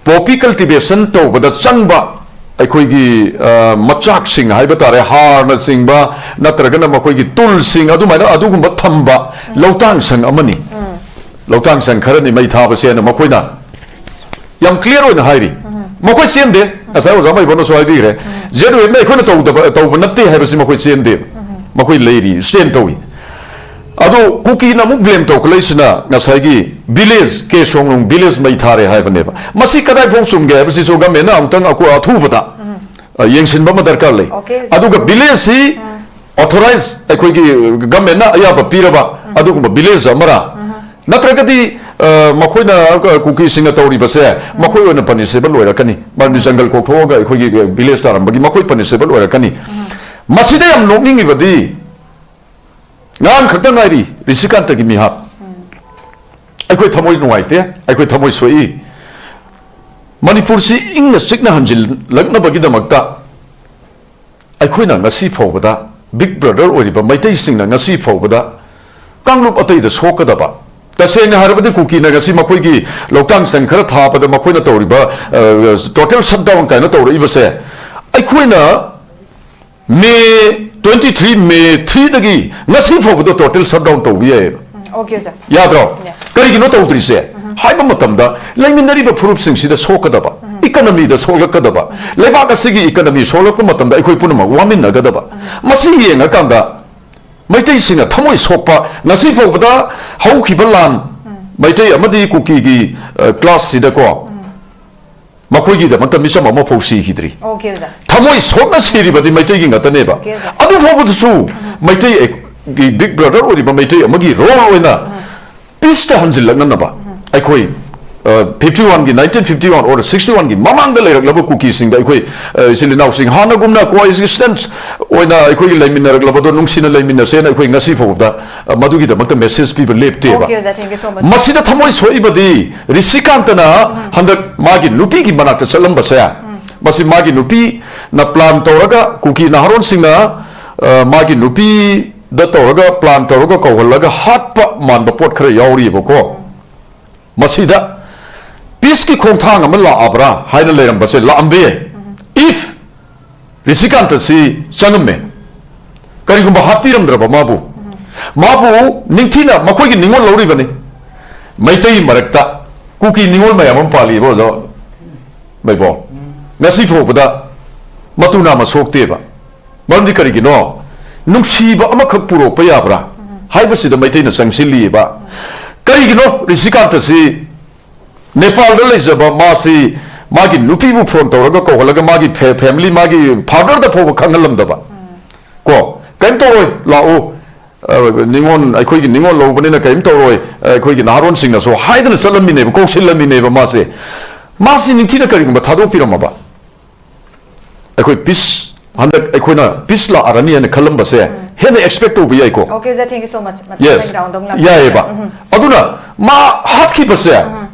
ꯄꯣꯄꯤ ꯀꯜꯇꯤꯚꯦꯁꯟ ꯇꯧꯕꯗ ꯆꯪꯕ ꯑꯩꯈꯣꯏꯒꯤ, ꯑ, ꯃꯆꯥꯛꯁꯤꯡ ꯍꯥꯏꯕ ꯇꯥꯔꯦ, ꯍꯥꯔꯅꯆꯤꯡꯕ, ꯅꯠꯇ꯭ꯔꯒꯅ ꯃꯈꯣꯏꯒꯤ ꯇꯨꯜꯁꯤꯡ, ꯑꯗꯨꯃꯥꯏꯅ ꯑꯗꯨꯒꯨꯝꯕ ꯊꯝꯕ ꯂꯧꯇꯥꯡ ꯁꯪ ꯑꯃꯅꯤ꯫ ꯂꯧꯇꯥꯡ ꯁꯪ ꯈꯔꯅꯤ ꯃꯩ ꯊꯥꯕꯁꯦꯅ ꯃꯈꯣꯏꯅ ꯌꯥꯝ ꯀ꯭ꯂꯤꯌꯥꯔ ꯑꯣꯏꯅ ꯍꯥꯏꯔꯤ꯫ ꯃꯈꯣꯏ ꯆꯦꯟꯗꯦ꯫ ꯉꯁꯥꯏ ꯑꯣꯖꯥ ꯃꯩꯕꯣꯅꯁꯨ ꯍꯥꯏꯕꯤꯈ꯭ꯔꯦ, ꯖꯦꯠ ꯌꯨ ꯑꯦꯐꯅ ꯑꯩꯈꯣꯏꯅ ꯇꯧꯗꯕ, ꯇꯧꯕ ꯅꯠꯇꯦ ꯍꯥꯏꯕꯁꯤ ꯃꯈꯣꯏ ꯆꯦꯟꯗꯦꯕ꯫ ꯃꯈꯣꯏ ꯂꯩꯔꯤ, ꯁ꯭ꯇꯦꯟ ꯇꯧꯏ꯫ ꯑꯗꯣ ꯀꯨꯀꯤꯅ ꯑꯃꯨꯛ ꯕ꯭ꯂꯦꯝ ꯇꯧꯈꯠꯂꯛꯏꯁꯤꯅ ꯉꯁꯥꯏꯒꯤ ꯚꯤꯂꯦꯖ, ꯀꯦ ꯁꯣꯡꯅꯨꯡ ꯚꯤꯂꯦꯖ ꯃꯩ ꯊꯥꯔꯦ ꯍꯥꯏꯕꯅꯦꯕ꯫ ꯃꯁꯤ ꯀꯗꯥꯏ ꯐꯥꯎ ꯆꯨꯝꯒꯦ ꯍꯥꯏꯕꯁꯤꯁꯨ ꯒꯃꯦꯟꯅ ꯑꯃꯨꯛꯇꯪ ꯑꯀꯨ-, ꯑꯊꯨꯕꯗ, ꯑ, ꯌꯦꯡꯁꯤꯟꯕ ꯑꯃ ꯗꯔꯀꯥꯔ ꯂꯩ꯫ ꯑꯣꯀꯦ꯫ ꯑꯗꯨꯒ ꯚꯤꯂꯦꯖꯁꯤ ꯑꯣꯊꯣꯔꯥꯏꯖ, ꯑꯩꯈꯣꯏꯒꯤ ꯒꯃꯦꯟꯅ ꯑꯌꯥꯕ ꯄꯤꯔꯕ ꯑꯗꯨꯒꯨꯝꯕ ꯚꯤꯂꯦꯖ ꯑꯃꯔ, ꯅꯠꯇ꯭ꯔꯒꯗꯤ, ꯑ, ꯃꯈꯣꯏꯅ, ꯑ, ꯀꯨꯀꯤꯁꯤꯡꯅ ꯇꯧꯔꯤꯕꯁꯦ ꯃꯈꯣꯏ ꯑꯣꯏꯅ ꯄꯅꯤꯁꯦꯕꯜ ꯑꯣꯏꯔꯛꯀꯅꯤ, ꯃꯔꯝꯗꯤ ꯖꯪꯒꯜ ꯀꯣꯛꯊꯣꯛꯑꯒ ꯑꯩꯈꯣꯏꯒꯤ ꯚꯤꯂꯦꯖ ꯇꯥꯔꯝꯕꯒꯤ ꯃꯈꯣꯏ ꯄꯅꯤꯁꯦꯕꯜ ꯑꯣꯏꯔꯛꯀꯅꯤ꯫ ꯃꯁꯤꯗ ꯌꯥꯝ ꯅꯣꯛꯅꯤꯡꯉꯤꯕꯗꯤ, ꯉꯔꯥꯡ ꯈꯛꯇ ꯉꯥꯏꯔꯤ ꯔꯤꯁꯤꯀꯥꯟꯇꯒꯤ ꯃꯤꯍꯥꯠ꯫ ꯑꯩꯈꯣꯏ ꯊꯃꯣꯏ ꯅꯨꯡꯉꯥꯏꯇꯦ, ꯑꯩꯈꯣꯏ ꯊꯃꯣꯏ ꯁꯣꯛꯏ꯫ ꯃꯅꯤꯄꯨꯔꯁꯤ ꯏꯪꯅ ꯆꯤꯛꯅ ꯍꯟꯖꯤꯜꯂꯛꯅꯕꯒꯤꯗꯃꯛꯇ ꯑꯩꯈꯣꯏꯅ ꯉꯁꯤ ꯐꯥꯎꯕꯗ, ꯕꯤꯛ ꯕ꯭ꯔꯗꯔ ꯑꯣꯏꯔꯤꯕ ꯃꯩꯇꯩꯁꯤꯡꯅ ꯉꯁꯤ ꯐꯥꯎꯕꯗ ꯀꯥꯡꯂꯨꯞ ꯑꯇꯩꯗ ꯁꯣꯛꯀꯗꯕ, ꯇꯁꯦꯡꯅ ꯍꯥꯏꯔꯕꯗꯤ ꯀꯨꯀꯤꯅ ꯉꯁꯤ ꯃꯈꯣꯏꯒꯤ ꯂꯧꯇꯥꯡ ꯁꯪ ꯈꯔ ꯊꯥꯕꯗ ꯃꯈꯣꯏꯅ ꯇꯧꯔꯤꯕ, ꯑ, ꯇꯣꯇꯦꯜ ꯁꯠꯗꯥꯎꯟ ꯀꯥꯏꯅ ꯇꯧꯔꯛꯏꯕꯁꯦ, ꯑꯩꯈꯣꯏꯅ ꯃꯦ ꯇ꯭ꯋꯦꯟꯇꯤ ꯊ꯭ꯔꯤ, ꯃꯦ ꯊ꯭ꯔꯤꯗꯒꯤ ꯉꯁꯤ ꯐꯥꯎꯕꯗ ꯇꯣꯇꯦꯜ ꯁꯠꯗꯥꯎꯟ ꯇꯧꯕ ꯌꯥꯏꯌꯦꯕ꯫ ꯎꯝ, ꯑꯣꯀꯦ, ꯑꯣꯖꯥ꯫ ꯌꯥꯗ꯭ꯔꯣ? ꯌꯥꯏ꯫ ꯀꯔꯤꯒꯤꯅꯣ ꯇꯧꯗ꯭ꯔꯤꯁꯦ? ꯍꯥꯏꯕ ꯃꯇꯝꯗ ꯂꯩꯃꯤꯟꯅꯔꯤꯕ ꯐꯨꯔꯨꯞꯁꯤꯡꯁꯤꯗ ꯁꯣꯛꯀꯗꯕ, ꯏꯀꯅꯃꯤꯗ ꯁꯣꯛꯂꯛꯀꯗꯕ, ꯂꯩꯕꯥꯛ ꯑꯁꯤꯒꯤ ꯏꯀꯅꯃꯤ ꯁꯣꯛꯂꯛꯄ ꯃꯇꯝꯗ ꯑꯩꯈꯣꯏ ꯄꯨꯝꯅꯃꯛ ꯋꯥꯃꯤꯟꯅꯒꯗꯕ꯫ ꯃꯁꯤ ꯌꯦꯡꯉꯀꯥꯟꯗ ꯃꯩꯇꯩꯁꯤꯡꯅ ꯊꯃꯣꯏ ꯁꯣꯛꯄ, ꯉꯁꯤ ꯐꯥꯎꯕꯗ ꯍꯧꯈꯤꯕ ꯂꯥꯟ, ꯃꯩꯇꯩ ꯑꯃꯗꯤ ꯀꯨꯀꯤꯒꯤ, ꯑ, ꯀ꯭ꯂꯥꯁꯁꯤꯗꯀꯣ, ꯃꯈꯣꯏꯒꯤꯗꯃꯛꯇ ꯃꯤꯆꯝ ꯑꯃꯐꯥꯎ ꯁꯤꯈꯤꯗ꯭ꯔꯤ꯫ ꯑꯣꯀꯦ, ꯑꯣꯖꯥ꯫ ꯊꯃꯣꯏ ꯁꯣꯛꯅ ꯁꯤꯔꯤꯕꯗꯤ ꯃꯩꯇꯩꯒꯤ ꯉꯥꯛꯇꯅꯦꯕ꯫ ꯑꯣꯀꯦ, ꯑꯣꯖꯥ꯫ ꯑꯗꯨ ꯐꯥꯎꯕꯗꯁꯨ ꯃꯩꯇꯩ ꯑꯩ-, ꯒꯤ ꯕꯤꯛ ꯕ꯭ꯔꯗꯔ ꯑꯣꯏꯔꯤꯕ ꯃꯩꯇꯩ ꯑꯃꯒꯤ ꯔꯣꯜ ꯑꯣꯏꯅ ꯄꯤꯁꯇ ꯍꯟꯖꯤꯜꯂꯛꯅꯅꯕ ꯑꯩꯈꯣꯏ, ꯑ, ꯐꯤꯐꯇꯤ ꯋꯥꯟꯒꯤ, nineteen fifty one or sixty ꯋꯥꯟꯒꯤ ꯃꯃꯥꯡꯗ ꯂꯩꯔꯛꯂꯕ ꯀꯨꯀꯤꯁꯤꯡꯗ ꯑꯩꯈꯣꯏ, ꯑ, ꯏꯆꯤꯜ ꯏꯅꯥꯎꯁꯤꯡ ꯍꯥꯟꯅꯒꯨꯝꯅ ꯀꯣ ꯑꯦꯛꯖꯤꯁꯇꯦꯟꯁ ꯑꯣꯏꯅ ꯑꯩꯈꯣꯏꯒꯤ ꯂꯩꯃꯤꯟꯅꯔꯛꯂꯕꯗꯣ ꯅꯨꯡꯁꯤꯅ ꯂꯩꯃꯤꯟꯅꯁꯦꯅ ꯑꯩꯈꯣꯏ ꯉꯁꯤ ꯐꯥꯎꯕꯗ, ꯑ, ꯃꯗꯨꯒꯤꯗꯃꯛꯇ ꯃꯦꯁꯦꯖ ꯄꯤꯕ ꯂꯦꯞꯇꯦꯕ꯫ ꯑꯣꯀꯦ, ꯑꯣꯖꯥ, thank you so much꯫ ꯃꯁꯤꯗ ꯊꯃꯣꯏ ꯁꯣꯛꯏꯕꯗꯤ ꯔꯤꯁꯤꯀꯥꯟꯇꯅ ꯍꯟꯗꯛ ꯃꯥꯒꯤ ꯅꯨꯄꯤꯒꯤ ꯃꯅꯥꯛꯇ ꯆꯠꯂꯝꯕꯁꯦ, ꯃꯁꯤ ꯃꯥꯒꯤ ꯅꯨꯄꯤꯅ ꯄ꯭ꯂꯥꯟ ꯇꯧꯔꯒ, ꯀꯨꯀꯤ ꯅꯍꯥꯔꯣꯟꯁꯤꯡꯅ, ꯑ, ꯃꯥꯒꯤ ꯅꯨꯄꯤꯗ ꯇꯧꯔꯒ, ꯄ꯭ꯂꯥꯟ ꯇꯧꯔꯒ ꯀꯧꯍꯜꯂꯒ ꯍꯥꯠꯄ ꯃꯥꯟꯕ ꯄꯣꯠ ꯈꯔ ꯌꯥꯎꯔꯤꯕꯀꯣ꯫ ꯃꯁꯤꯗ ꯄꯤꯁꯀꯤ ꯈꯣꯡꯊꯥꯡ ꯑꯃ ꯂꯥꯛꯑꯕ꯭ꯔꯥ ꯍꯥꯏꯅ ꯂꯩꯔꯝꯕꯁꯦ ꯂꯥꯛꯑꯝꯕ ꯌꯥꯏ꯫ If ꯔꯤꯁꯤꯀꯥꯟꯇꯁꯤ ꯆꯪꯉꯝꯃꯦ, ꯀꯔꯤꯒꯨꯝꯕ ꯍꯥꯠꯄꯤꯔꯝꯗ꯭ꯔꯕ ꯃꯥꯕꯨ, ꯃꯥꯕꯨ ꯅꯤꯡꯊꯤꯅ ꯃꯈꯣꯏꯒꯤ ꯅꯤꯡꯉꯣꯜ ꯂꯧꯔꯤꯕꯅꯤ꯫ ꯃꯩꯇꯩ ꯃꯔꯛꯇ ꯀꯨꯀꯤ ꯅꯤꯡꯉꯣꯜ ꯃꯌꯥꯝ ꯑꯃ ꯄꯥꯜꯂꯤꯕ, ꯑꯣꯖꯥ ꯃꯩꯕꯣ꯫ ꯉꯁꯤ ꯐꯥꯎꯕꯗ ꯃꯇꯨ ꯅꯥꯝꯃ ꯁꯣꯛꯇꯦꯕ꯫ ꯃꯔꯝꯗꯤ ꯀꯔꯤꯒꯤꯅꯣ? ꯅꯨꯡꯁꯤꯕ ꯑꯃꯈꯛ ꯄꯨꯔꯛꯄ ꯌꯥꯕ꯭ꯔꯥ ꯍꯥꯏꯕꯁꯤꯗ ꯃꯩꯇꯩꯅ ꯆꯪꯁꯤꯜꯂꯤꯑꯕ꯫ ꯀꯔꯤꯒꯤꯅꯣ ꯔꯤꯁꯤꯀꯥꯟꯇꯁꯤ ꯅꯦꯄꯥꯜꯗ ꯂꯩꯖꯕ ꯃꯥꯁꯤ ꯃꯥꯒꯤ ꯅꯨꯄꯤꯕꯨ ꯐꯣꯟ ꯇꯧꯔꯒ ꯀꯧꯍꯜꯂꯒ ꯃꯥꯒꯤ ꯐꯦ-, ꯐꯦꯃꯤꯂꯤ, ꯃꯥꯒꯤ ꯐꯥꯗꯔꯗ ꯐꯥꯎꯕ ꯈꯪꯍꯜꯂꯝꯗꯕ? ꯀꯣ, "ꯀꯔꯤꯝ ꯇꯧꯔꯣꯏ, ꯂꯥꯛꯎ, ꯑ, ꯅꯤꯉꯣꯜ, ꯑꯩꯈꯣꯏꯒꯤ ꯅꯤꯉꯣꯜ ꯂꯧꯕꯅꯤꯅ ꯀꯔꯤꯝ ꯇꯧꯔꯣꯏ, ꯑꯩꯈꯣꯏꯒꯤ ꯅꯍꯥꯔꯣꯟꯁꯤꯡꯅꯁꯨ" ꯍꯥꯏꯗꯅ ꯆꯠꯂꯝꯃꯤꯅꯦꯕ, ꯀꯧꯁꯤꯜꯂꯝꯃꯤꯅꯦꯕ ꯃꯥꯁꯦ꯫ ꯃꯥꯁꯤ ꯅꯤꯡꯊꯤꯅ ꯀꯔꯤꯒꯨꯝꯕ ꯊꯥꯗꯣꯛꯄꯤꯔꯝꯃꯕ, ꯑꯩꯈꯣꯏ ꯄꯤꯁ, ꯍꯟꯗꯛ ꯑꯩꯈꯣꯏꯅ ꯄꯤꯁ ꯂꯥꯛꯑꯔꯅꯤ ꯍꯥꯏꯅ ꯈꯜꯂꯝꯕꯁꯦ ꯍꯦꯟꯅ ꯑꯦꯛꯁꯄꯦꯛ ꯇꯧꯕ ꯌꯥꯏꯀꯣ꯫ Okay, ꯖꯥ, thank you so much. Yes, ꯌꯥꯏꯑꯕ꯫ ꯑꯗꯨꯅ ꯃꯥ ꯍꯥꯠꯈꯤꯕꯁꯦ,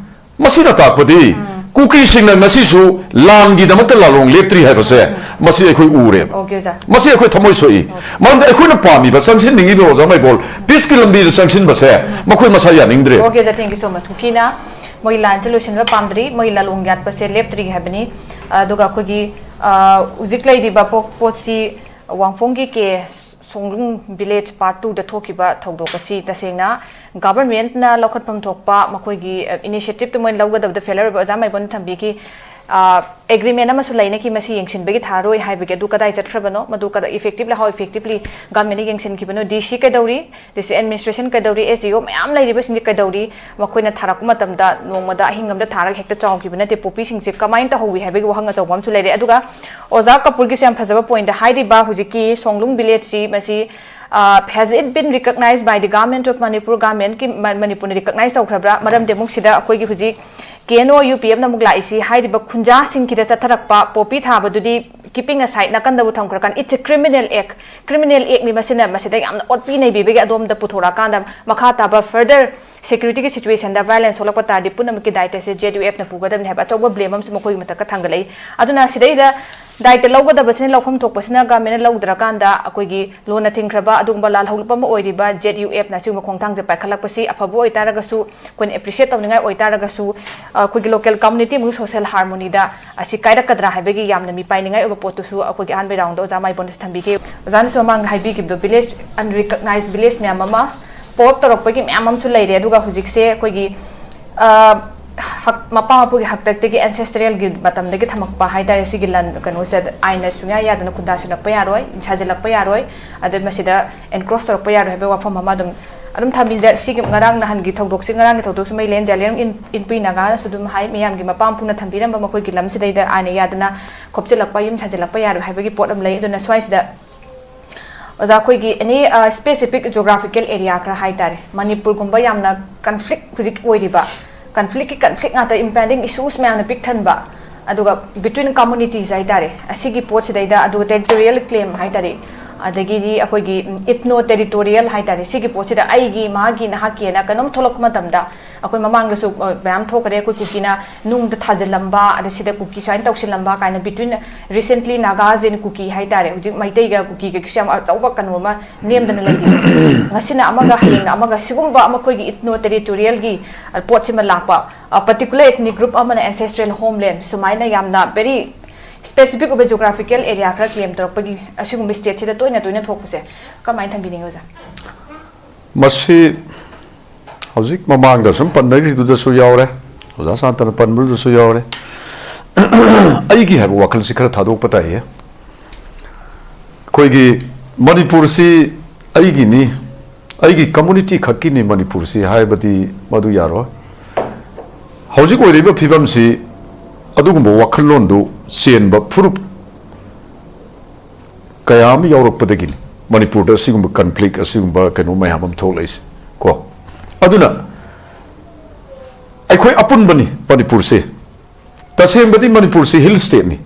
ꯃꯁꯤꯅ ꯇꯥꯛꯄꯗꯤ ꯀꯨꯀꯤꯁꯤꯡꯅ ꯉꯁꯤꯁꯨ ꯂꯥꯟꯒꯤꯗꯃꯛꯇ ꯂꯥꯂꯣꯡ ꯂꯦꯞꯇ꯭ꯔꯤ ꯍꯥꯏꯕꯁꯦ ꯃꯁꯤ ꯑꯩꯈꯣꯏ ꯎꯔꯦꯕ꯫ Okay, ꯖꯥ꯫ ꯃꯁꯤ ꯑꯩꯈꯣꯏ ꯊꯃꯣꯏ ꯁꯣꯛꯏ꯫ ꯃꯔꯝꯗꯤ ꯑꯩꯈꯣꯏꯅ ꯄꯥꯝꯃꯤꯕ, ꯆꯪꯁꯤꯟꯅꯤꯡꯉꯤꯕ, ꯑꯣꯖꯥ ꯃꯩꯕꯣꯜ, ꯄꯤꯁꯀꯤ ꯂꯝꯕꯤꯗ ꯆꯪꯁꯤꯟꯕꯁꯦ ꯃꯈꯣꯏ ꯃꯁꯥ ꯌꯥꯅꯤꯡꯗ꯭ꯔꯦ꯫ Okay, ꯖꯥ, thank you so much. ꯀꯨꯀꯤꯅ ꯃꯣꯏ ꯂꯥꯟꯁꯦ ꯂꯣꯏꯁꯤꯟꯕ ꯄꯥꯝꯗ꯭ꯔꯤ, ꯃꯣꯏ ꯂꯥꯂꯣꯡ ꯌꯥꯠꯄꯁꯦ ꯂꯦꯞꯇ꯭ꯔꯤ ꯍꯥꯏꯕꯅꯤ꯫ ꯑꯗꯨꯒ ꯑꯩꯈꯣꯏꯒꯤ, ꯑ, ꯍꯧꯖꯤꯛ ꯂꯩꯔꯤꯕ ꯄꯣ-, ꯄꯣꯠꯁꯤ ꯋꯥꯡꯐꯣꯡꯒꯤ ꯀꯦ ꯁꯣꯡꯂꯨꯡ ꯚꯤꯂꯦꯖ ꯄꯥꯔꯠ ꯇꯨꯗ ꯊꯣꯛꯈꯤꯕ ꯊꯧꯗꯣꯛ ꯑꯁꯤ ꯇꯁꯦꯡꯅ ꯒꯚꯔꯟꯃꯦꯟꯠꯅ ꯂꯧꯈꯠꯐꯝ ꯊꯣꯛꯄ ꯃꯈꯣꯏꯒꯤ, ꯑ, ꯏꯅꯤꯁꯤꯌꯦꯇꯤꯚꯇꯨ ꯃꯣꯏꯅ ꯂꯧꯒꯗꯕꯗ ꯐꯦꯂꯔ ꯑꯣꯏꯕ ꯑꯣꯖꯥ ꯃꯥꯏꯕꯝꯅ ꯊꯝꯕꯤꯈꯤ꯫ ꯑ, ꯑꯦꯒ꯭ꯔꯤꯃꯦꯟ ꯑꯃꯁꯨ ꯂꯩꯅꯈꯤ, ꯃꯁꯤ ꯌꯦꯡꯁꯤꯟꯕꯒꯤ ꯊꯥꯔꯣꯏ ꯍꯥꯏꯕꯒꯤ, ꯑꯗꯨ ꯀꯗꯥꯏ ꯆꯠꯈ꯭ꯔꯕꯅꯣ? ꯃꯗꯨ ꯀꯗꯥ-, effectively, how effectively ꯒꯚꯔꯟꯃꯦꯟꯠꯅ ꯌꯦꯡꯁꯤꯟꯈꯤꯕꯅꯣ? ꯗꯤ ꯁꯤ ꯀꯩꯗꯧꯔꯤ? ꯗꯤ ꯁꯤ ꯑꯦꯗꯃꯤꯅꯤꯁꯇ꯭ꯔꯦꯁꯟ ꯀꯩꯗꯧꯔꯤ? ꯑꯦꯁ ꯗꯤ ꯑꯣ ꯃꯌꯥꯝ ꯂꯩꯔꯤꯕꯁꯤꯡꯗꯤ ꯀꯩꯗꯧꯔꯤ? ꯃꯈꯣꯏꯅ ꯊꯥꯔꯛꯄ ꯃꯇꯝꯗ ꯅꯣꯡꯃꯗ ꯑꯍꯤꯡ ꯑꯃꯗ ꯊꯥꯔꯒ ꯍꯦꯛꯇ ꯆꯥꯎꯈꯤꯕ ꯅꯠꯇꯦ꯫ ꯄꯣꯄꯤꯁꯤꯡꯁꯦ ꯀꯃꯥꯏꯅ ꯇꯧꯍꯧꯋꯤ ꯍꯥꯏꯕꯒꯤ ꯋꯥꯍꯪ ꯑꯆꯧꯕ ꯑꯃꯁꯨ ꯂꯩꯔꯦ꯫ ꯑꯗꯨꯒ ꯑꯣꯖꯥ ꯀꯄꯨꯔꯒꯤꯁꯨ ꯌꯥꯝ ꯐꯖꯕ ꯄꯣꯏꯟꯠ ꯍꯥꯏꯔꯤꯕ ꯍꯧꯖꯤꯛꯀꯤ ꯁꯣꯡꯂꯨꯡ ꯚꯤꯂꯦꯖꯁꯤ ꯃꯁꯤ, ꯑ, has it been recognized by the government of Manipur? ꯒꯚꯔꯟꯃꯦꯟꯠꯀꯤ, ꯃ-, ꯃꯅꯤꯄꯨꯔꯅ ꯔꯤꯀꯛꯅꯥꯏꯁ ꯇꯧꯈ꯭ꯔꯕ꯭ꯔꯥ? ꯃꯔꯝꯗꯤ ꯑꯃꯨꯛ ꯁꯤꯗ ꯑꯩꯈꯣꯏꯒꯤ ꯍꯧꯖꯤꯛ ꯀꯦ ꯑꯦꯟ ꯑꯣ ꯌꯨ ꯄꯤ ꯑꯦꯐꯅ ꯑꯃꯨꯛ ꯂꯥꯛꯏꯁꯤ, ꯍꯥꯏꯔꯤꯕ ꯈꯨꯟꯖꯥꯁꯤꯡ ꯁꯤꯗ ꯆꯠꯊꯔꯛꯄ ꯄꯣꯄꯤ ꯊꯥꯕꯗꯨꯗꯤ keeping aside, ꯅꯥꯀꯟꯗꯕꯨ ꯊꯝꯈ꯭ꯔꯀꯥꯟꯗ, it's a criminal act, criminal actꯅꯤ ꯃꯁꯤꯅ, ꯃꯁꯤꯗ ꯌꯥꯝꯅ ꯑꯣꯠꯄꯤ ꯅꯩꯕꯤꯕꯒꯤ ꯑꯗꯣꯝꯗ ꯄꯨꯊꯣꯔꯛꯑꯀꯥꯟꯗ ꯃꯈꯥ ꯇꯥꯕ further ꯁꯦꯀ꯭ꯌꯨꯔꯤꯇꯤꯒꯤ ꯁꯤꯆꯨꯋꯦꯁꯟꯗ ꯚꯥꯏꯑꯣꯂꯦꯟꯁ ꯊꯣꯛꯂꯛꯄ ꯇꯥꯔꯗꯤ ꯄꯨꯝꯅꯃꯛꯀꯤ ꯗꯥꯏꯇꯁꯦ ꯖꯦꯠ ꯌꯨ ꯑꯦꯐꯅ ꯄꯨꯒꯗꯕꯅꯤ ꯍꯥꯏꯕ ꯑꯆꯧꯕ ꯕ꯭ꯂꯦꯝ ꯑꯃꯁꯨ ꯃꯈꯣꯏꯒꯤ ꯃꯊꯛꯇ ꯊꯥꯡꯒꯠꯂꯛꯏ꯫ ꯑꯗꯨꯅ ꯁꯤꯗꯩꯗ ꯗꯥꯏꯇ ꯂꯧꯒꯗꯕꯁꯤꯅ ꯂꯧꯐꯝ ꯊꯣꯛꯄꯁꯤꯅ ꯒꯃꯦꯟꯅ ꯂꯧꯗ꯭ꯔꯀꯥꯟꯗ ꯑꯩꯈꯣꯏꯒꯤ ꯂꯣꯟꯅ ꯊꯤꯡꯈ꯭ꯔꯕ ꯑꯗꯨꯒꯨꯝꯕ ꯂꯥꯜꯍꯧꯂꯨꯞ ꯑꯃ ꯑꯣꯏꯔꯤꯕ ꯖꯦꯠ ꯌꯨ ꯑꯦꯐꯅ ꯑꯁꯤꯒꯨꯝꯕ ꯈꯣꯡꯊꯥꯡꯁꯦ ꯄꯥꯏꯈꯠꯂꯛꯄꯁꯤ ꯑꯐꯕ ꯑꯣꯏꯇꯥꯔꯒꯁꯨ, ꯑꯩꯈꯣꯏꯅ ꯑꯦꯄ꯭ꯔꯤꯁꯤꯌꯦꯠ ꯇꯧꯅꯤꯡꯉꯥꯏ ꯑꯣꯏꯇꯥꯔꯒꯁꯨ, ꯑꯩꯈꯣꯏꯒꯤ ꯂꯣꯀꯦꯜ ꯀꯝꯃꯨꯅꯤꯇꯤ ꯑꯃꯁꯨꯡ ꯁꯣꯁꯦꯜ ꯍꯥꯔꯃꯣꯅꯤꯗ ꯑꯁꯤ ꯀꯥꯏꯔꯛꯀꯗ꯭ꯔꯥ ꯍꯥꯏꯕꯒꯤ ꯌꯥꯝꯅ ꯃꯤꯄꯥꯏꯅꯤꯡꯉꯥꯏ ꯑꯣꯏꯕ ꯄꯣꯠꯇꯨꯁꯨ ꯑꯩꯈꯣꯏꯒꯤ ꯑꯍꯥꯟꯕ ꯔꯥꯎꯟꯗ ꯑꯣꯖꯥ ꯃꯥꯏꯕꯣꯟꯗꯁꯨ ꯊꯝꯕꯤꯈꯤ꯫ ꯑꯣꯖꯥꯅꯁꯨ ꯃꯃꯥꯡꯗ ꯍꯥꯏꯕꯤꯈꯤꯕꯗꯣ, ꯚꯤꯂꯦꯖ ꯑꯟꯔꯤꯀꯛꯅꯥꯏꯖ ꯚꯤꯂꯦꯖ ꯃꯌꯥꯝ ꯑꯃ ꯄꯣꯞ ꯇꯧꯔꯛꯄꯒꯤ ꯃꯌꯥꯝ ꯑꯃꯁꯨ ꯂꯩꯔꯦ꯫ ꯑꯗꯨꯒ ꯍꯧꯖꯤꯛꯁꯦ ꯑꯩꯈꯣꯏꯒꯤ, ꯑ, ꯍꯛ-, ꯃꯄꯥ ꯃꯄꯨꯒꯤ ꯍꯥꯛꯇꯛꯇꯒꯤ, ꯑꯦꯟꯁꯦꯁꯇ꯭ꯔꯤꯌꯦꯜꯒꯤ ꯃꯇꯝꯗꯒꯤ ꯊꯝꯃꯛꯄ ꯍꯥꯏꯇꯥꯔꯦ, ꯁꯤꯒꯤ ꯂꯟ ꯀꯩꯅꯣꯁꯦ ꯑꯥꯏꯟꯅ ꯁꯨꯡꯌꯥ ꯌꯥꯗꯅ ꯈꯨꯟꯗꯥꯁꯤꯜꯂꯛꯄ ꯌꯥꯔꯣꯏ, ꯁꯥꯖꯤꯜꯂꯛꯄ ꯌꯥꯔꯣꯏ, ꯑꯗꯩ ꯃꯁꯤꯗ ꯑꯦꯟꯀ꯭ꯔꯣꯁ ꯇꯧꯔꯛꯄ ꯌꯥꯔꯣꯏ ꯍꯥꯏꯕꯒꯤ ꯋꯥꯐꯝ ꯑꯃ ꯑꯗꯨꯝ, ꯑꯗꯨꯝ ꯊꯝꯕꯤꯖ-, ꯁꯤꯒꯤ ꯉꯔꯥꯡ ꯅꯍꯥꯟꯒꯤ ꯊꯧꯗꯣꯛꯁꯤ, ꯉꯔꯥꯡꯒꯤ ꯊꯧꯗꯣꯛꯁꯤ ꯃꯩ ꯂꯦꯟ ꯖꯥꯂꯦꯟ ꯏꯟ-, ꯏꯟꯄꯨꯏ ꯅꯥꯒꯥꯅꯁꯨ ꯑꯗꯨꯝ ꯍꯥꯏ, ꯃꯤꯌꯥꯝꯒꯤ ꯃꯄꯥ ꯃꯄꯨꯅ ꯊꯝꯕꯤꯔꯝꯕ ꯃꯈꯣꯏꯒꯤ ꯂꯝꯁꯤꯗꯩꯗ ꯑꯥꯏꯟꯅ ꯌꯥꯗꯅ ꯈꯣꯞꯆꯤꯜꯂꯛꯄ, ꯌꯨꯝ ꯁꯥꯖꯤꯜꯂꯛꯄ ꯌꯥꯔꯣꯏ ꯍꯥꯏꯕꯒꯤ ꯄꯣꯠ ꯑꯃ ꯂꯩ꯫ ꯑꯗꯨꯅ ꯁ꯭ꯋꯥꯏꯁꯤꯗ ꯑꯣꯖꯥ, ꯑꯩꯈꯣꯏꯒꯤ ꯑꯦꯅꯤ, ꯑ, ꯁ꯭ꯄꯦꯁꯤꯐꯤꯛ ꯖꯤꯑꯣꯒ꯭ꯔꯥꯐꯤꯀꯦꯜ ꯑꯦꯔꯤꯌꯥ ꯈꯔ ꯍꯥꯏ ꯇꯥꯔꯦ, ꯃꯅꯤꯄꯨꯔꯒꯨꯝꯕ ꯌꯥꯝꯅ ꯀꯟꯐ꯭ꯂꯤꯛ ꯍꯧꯖꯤꯛ ꯑꯣꯏꯔꯤꯕ, ꯀꯟꯐ꯭ꯂꯤꯛꯀꯤ ꯀꯟꯐ꯭ꯂꯤꯛ ꯉꯥꯛꯇ, ꯏꯝꯄꯦꯟꯗꯤꯡ ꯏꯁꯨꯁ ꯃꯌꯥꯝꯅ ꯄꯤꯛ ꯊꯟꯕ, ꯑꯗꯨꯒ ꯕꯤꯇ꯭ꯋꯤꯟ ꯀꯝꯃꯨꯅꯤꯇꯤꯁ ꯍꯥꯏ ꯇꯥꯔꯦ, ꯑꯁꯤꯒꯤ ꯄꯣꯠꯁꯤꯗꯩꯗ, ꯑꯗꯨꯒ ꯇꯦꯔꯤꯇꯣꯔꯤꯌꯦꯜ ꯀ꯭ꯂꯦꯝ ꯍꯥꯏ ꯇꯥꯔꯦ, ꯑꯗꯒꯤꯗꯤ ꯑꯩꯈꯣꯏꯒꯤ, ꯎꯝ, ꯏꯊꯅꯣ ꯇꯦꯔꯤꯇꯣꯔꯤꯌꯦꯜ ꯍꯥꯏ ꯇꯥꯔꯦ, ꯁꯤꯒꯤ ꯄꯣꯠꯁꯤꯗ ꯑꯩꯒꯤ, ꯃꯥꯒꯤ, ꯅꯍꯥꯛꯀꯤ ꯍꯥꯏꯅ ꯀꯩꯅꯣꯝ ꯊꯣꯛꯂꯛꯄ ꯃꯇꯝꯗ, ꯑꯩꯈꯣꯏ ꯃꯃꯥꯡꯗꯁꯨ, ꯑ, ꯃꯌꯥꯝ ꯊꯣꯛꯈ꯭ꯔꯦ, ꯑꯩꯈꯣꯏ ꯀꯨꯀꯤꯅ ꯅꯨꯡꯗ ꯊꯥꯖꯤꯜꯂꯝꯕ, ꯑꯗ ꯁꯤꯗ ꯀꯨꯀꯤ ꯁꯨꯃꯥꯏꯅ ꯇꯧꯁꯤꯜꯂꯝꯕ ꯀꯥꯏꯅ, ꯕꯤꯇ꯭ꯋꯤꯟ ꯔꯤꯁꯦꯟꯠꯂꯤ ꯅꯥꯒꯥꯁ ꯑꯦꯟ ꯀꯨꯀꯤ ꯍꯥꯏ ꯇꯥꯔꯦ, ꯍꯧꯖꯤꯛ ꯃꯩꯇꯩꯒ ꯀꯨꯀꯤꯒ ꯀꯩꯁꯨ ꯌꯥꯝ ꯑꯆꯧꯕ ꯀꯩꯅꯣ ꯑꯃ ꯅꯦꯝꯗꯅ ꯂꯩꯔꯤ꯫ ꯉꯁꯤꯅ ꯑꯃꯒ, ꯍꯌꯦꯡꯅ ꯑꯃꯒ, ꯁꯤꯒꯨꯝꯕ ꯑꯃ ꯑꯩꯈꯣꯏꯒꯤ ꯏꯊꯅꯣ ꯇꯦꯔꯤꯇꯣꯔꯤꯌꯦꯜꯒꯤ, ꯑ, ꯄꯣꯠꯁꯤꯃ ꯂꯥꯛꯄ, ꯑ, ꯄꯔꯇꯤꯀꯨꯂꯔ ꯏꯊꯅꯤꯛ ꯒ꯭ꯔꯨꯞ ꯑꯃꯅ ꯑꯦꯟꯁꯦꯁꯇ꯭ꯔꯦꯜ ꯍꯣꯝꯂꯦꯟ ꯁꯨꯃꯥꯏꯅ ꯌꯥꯝꯅ ꯚꯦꯔꯤ ꯁ꯭ꯄꯦꯁꯤꯐꯤꯛ ꯑꯣꯏꯕ ꯖꯤꯑꯣꯒ꯭ꯔꯥꯐꯤꯀꯦꯜ ꯑꯦꯔꯤꯌꯥ ꯈꯔ ꯀ꯭ꯂꯦꯝ ꯇꯧꯔꯛꯄꯒꯤ ꯑꯁꯤꯒꯨꯝꯕ ꯁ꯭ꯇꯦꯠꯁꯤꯗ ꯇꯣꯏꯅ ꯇꯣꯏꯅ ꯊꯣꯛꯄꯁꯦ ꯀꯃꯥꯏꯅ ꯊꯝꯕꯤꯅꯤꯡꯉꯤ, ꯑꯣꯖꯥ? ꯃꯁꯤ ꯍꯧꯖꯤꯛ ꯃꯃꯥꯡꯗ ꯁꯨꯝ ꯄꯟꯅꯈ꯭ꯔꯤꯗꯨꯗꯁꯨ ꯌꯥꯎꯔꯦ, ꯑꯣꯖꯥ ꯁꯥꯟꯇꯅ ꯄꯟꯕꯗꯨꯗꯁꯨ ꯌꯥꯎꯔꯦ꯫ ꯑꯩꯒꯤ ꯍꯥꯏꯕ ꯋꯥꯈꯜꯁꯤ ꯈꯔ ꯊꯥꯗꯣꯛꯄ ꯇꯥꯏꯌꯦ꯫ ꯑꯩꯈꯣꯏꯒꯤ ꯃꯅꯤꯄꯨꯔꯁꯤ ꯑꯩꯒꯤꯅꯤ, ꯑꯩꯒꯤ ꯀꯝꯃꯨꯅꯤꯇꯤ ꯈꯛꯀꯤꯅꯤ ꯃꯅꯤꯄꯨꯔꯁꯤ ꯍꯥꯏꯕꯗꯤ ꯃꯗꯨ ꯌꯥꯔꯣꯏ꯫ ꯍꯧꯖꯤꯛ ꯑꯣꯏꯔꯤꯕ ꯐꯤꯕꯝꯁꯤ ꯑꯗꯨꯒꯨꯝꯕ ꯋꯥꯈꯜꯂꯣꯟꯗꯨ ꯆꯦꯟꯕ ꯐꯨꯔꯨꯞ ꯀꯌꯥ ꯑꯃ ꯌꯥꯎꯔꯛꯄꯗꯒꯤꯅꯤ ꯃꯅꯤꯄꯨꯔꯗ ꯑꯁꯤꯒꯨꯝꯕ ꯀꯟꯐ꯭ꯂꯤꯛ, ꯑꯁꯤꯒꯨꯝꯕ ꯀꯩꯅꯣ ꯃꯌꯥꯝ ꯑꯃ ꯊꯣꯛꯂꯛꯏꯁꯦ ꯀꯣ꯫ ꯑꯗꯨꯅ ꯑꯩꯈꯣꯏ ꯑꯄꯨꯟꯕꯅꯤ ꯃꯅꯤꯄꯨꯔꯁꯦ꯫ ꯇꯁꯦꯡꯕꯗꯤ ꯃꯅꯤꯄꯨꯔꯁꯤ ꯍꯤꯜ ꯁ꯭ꯇꯦꯠꯅꯤ꯫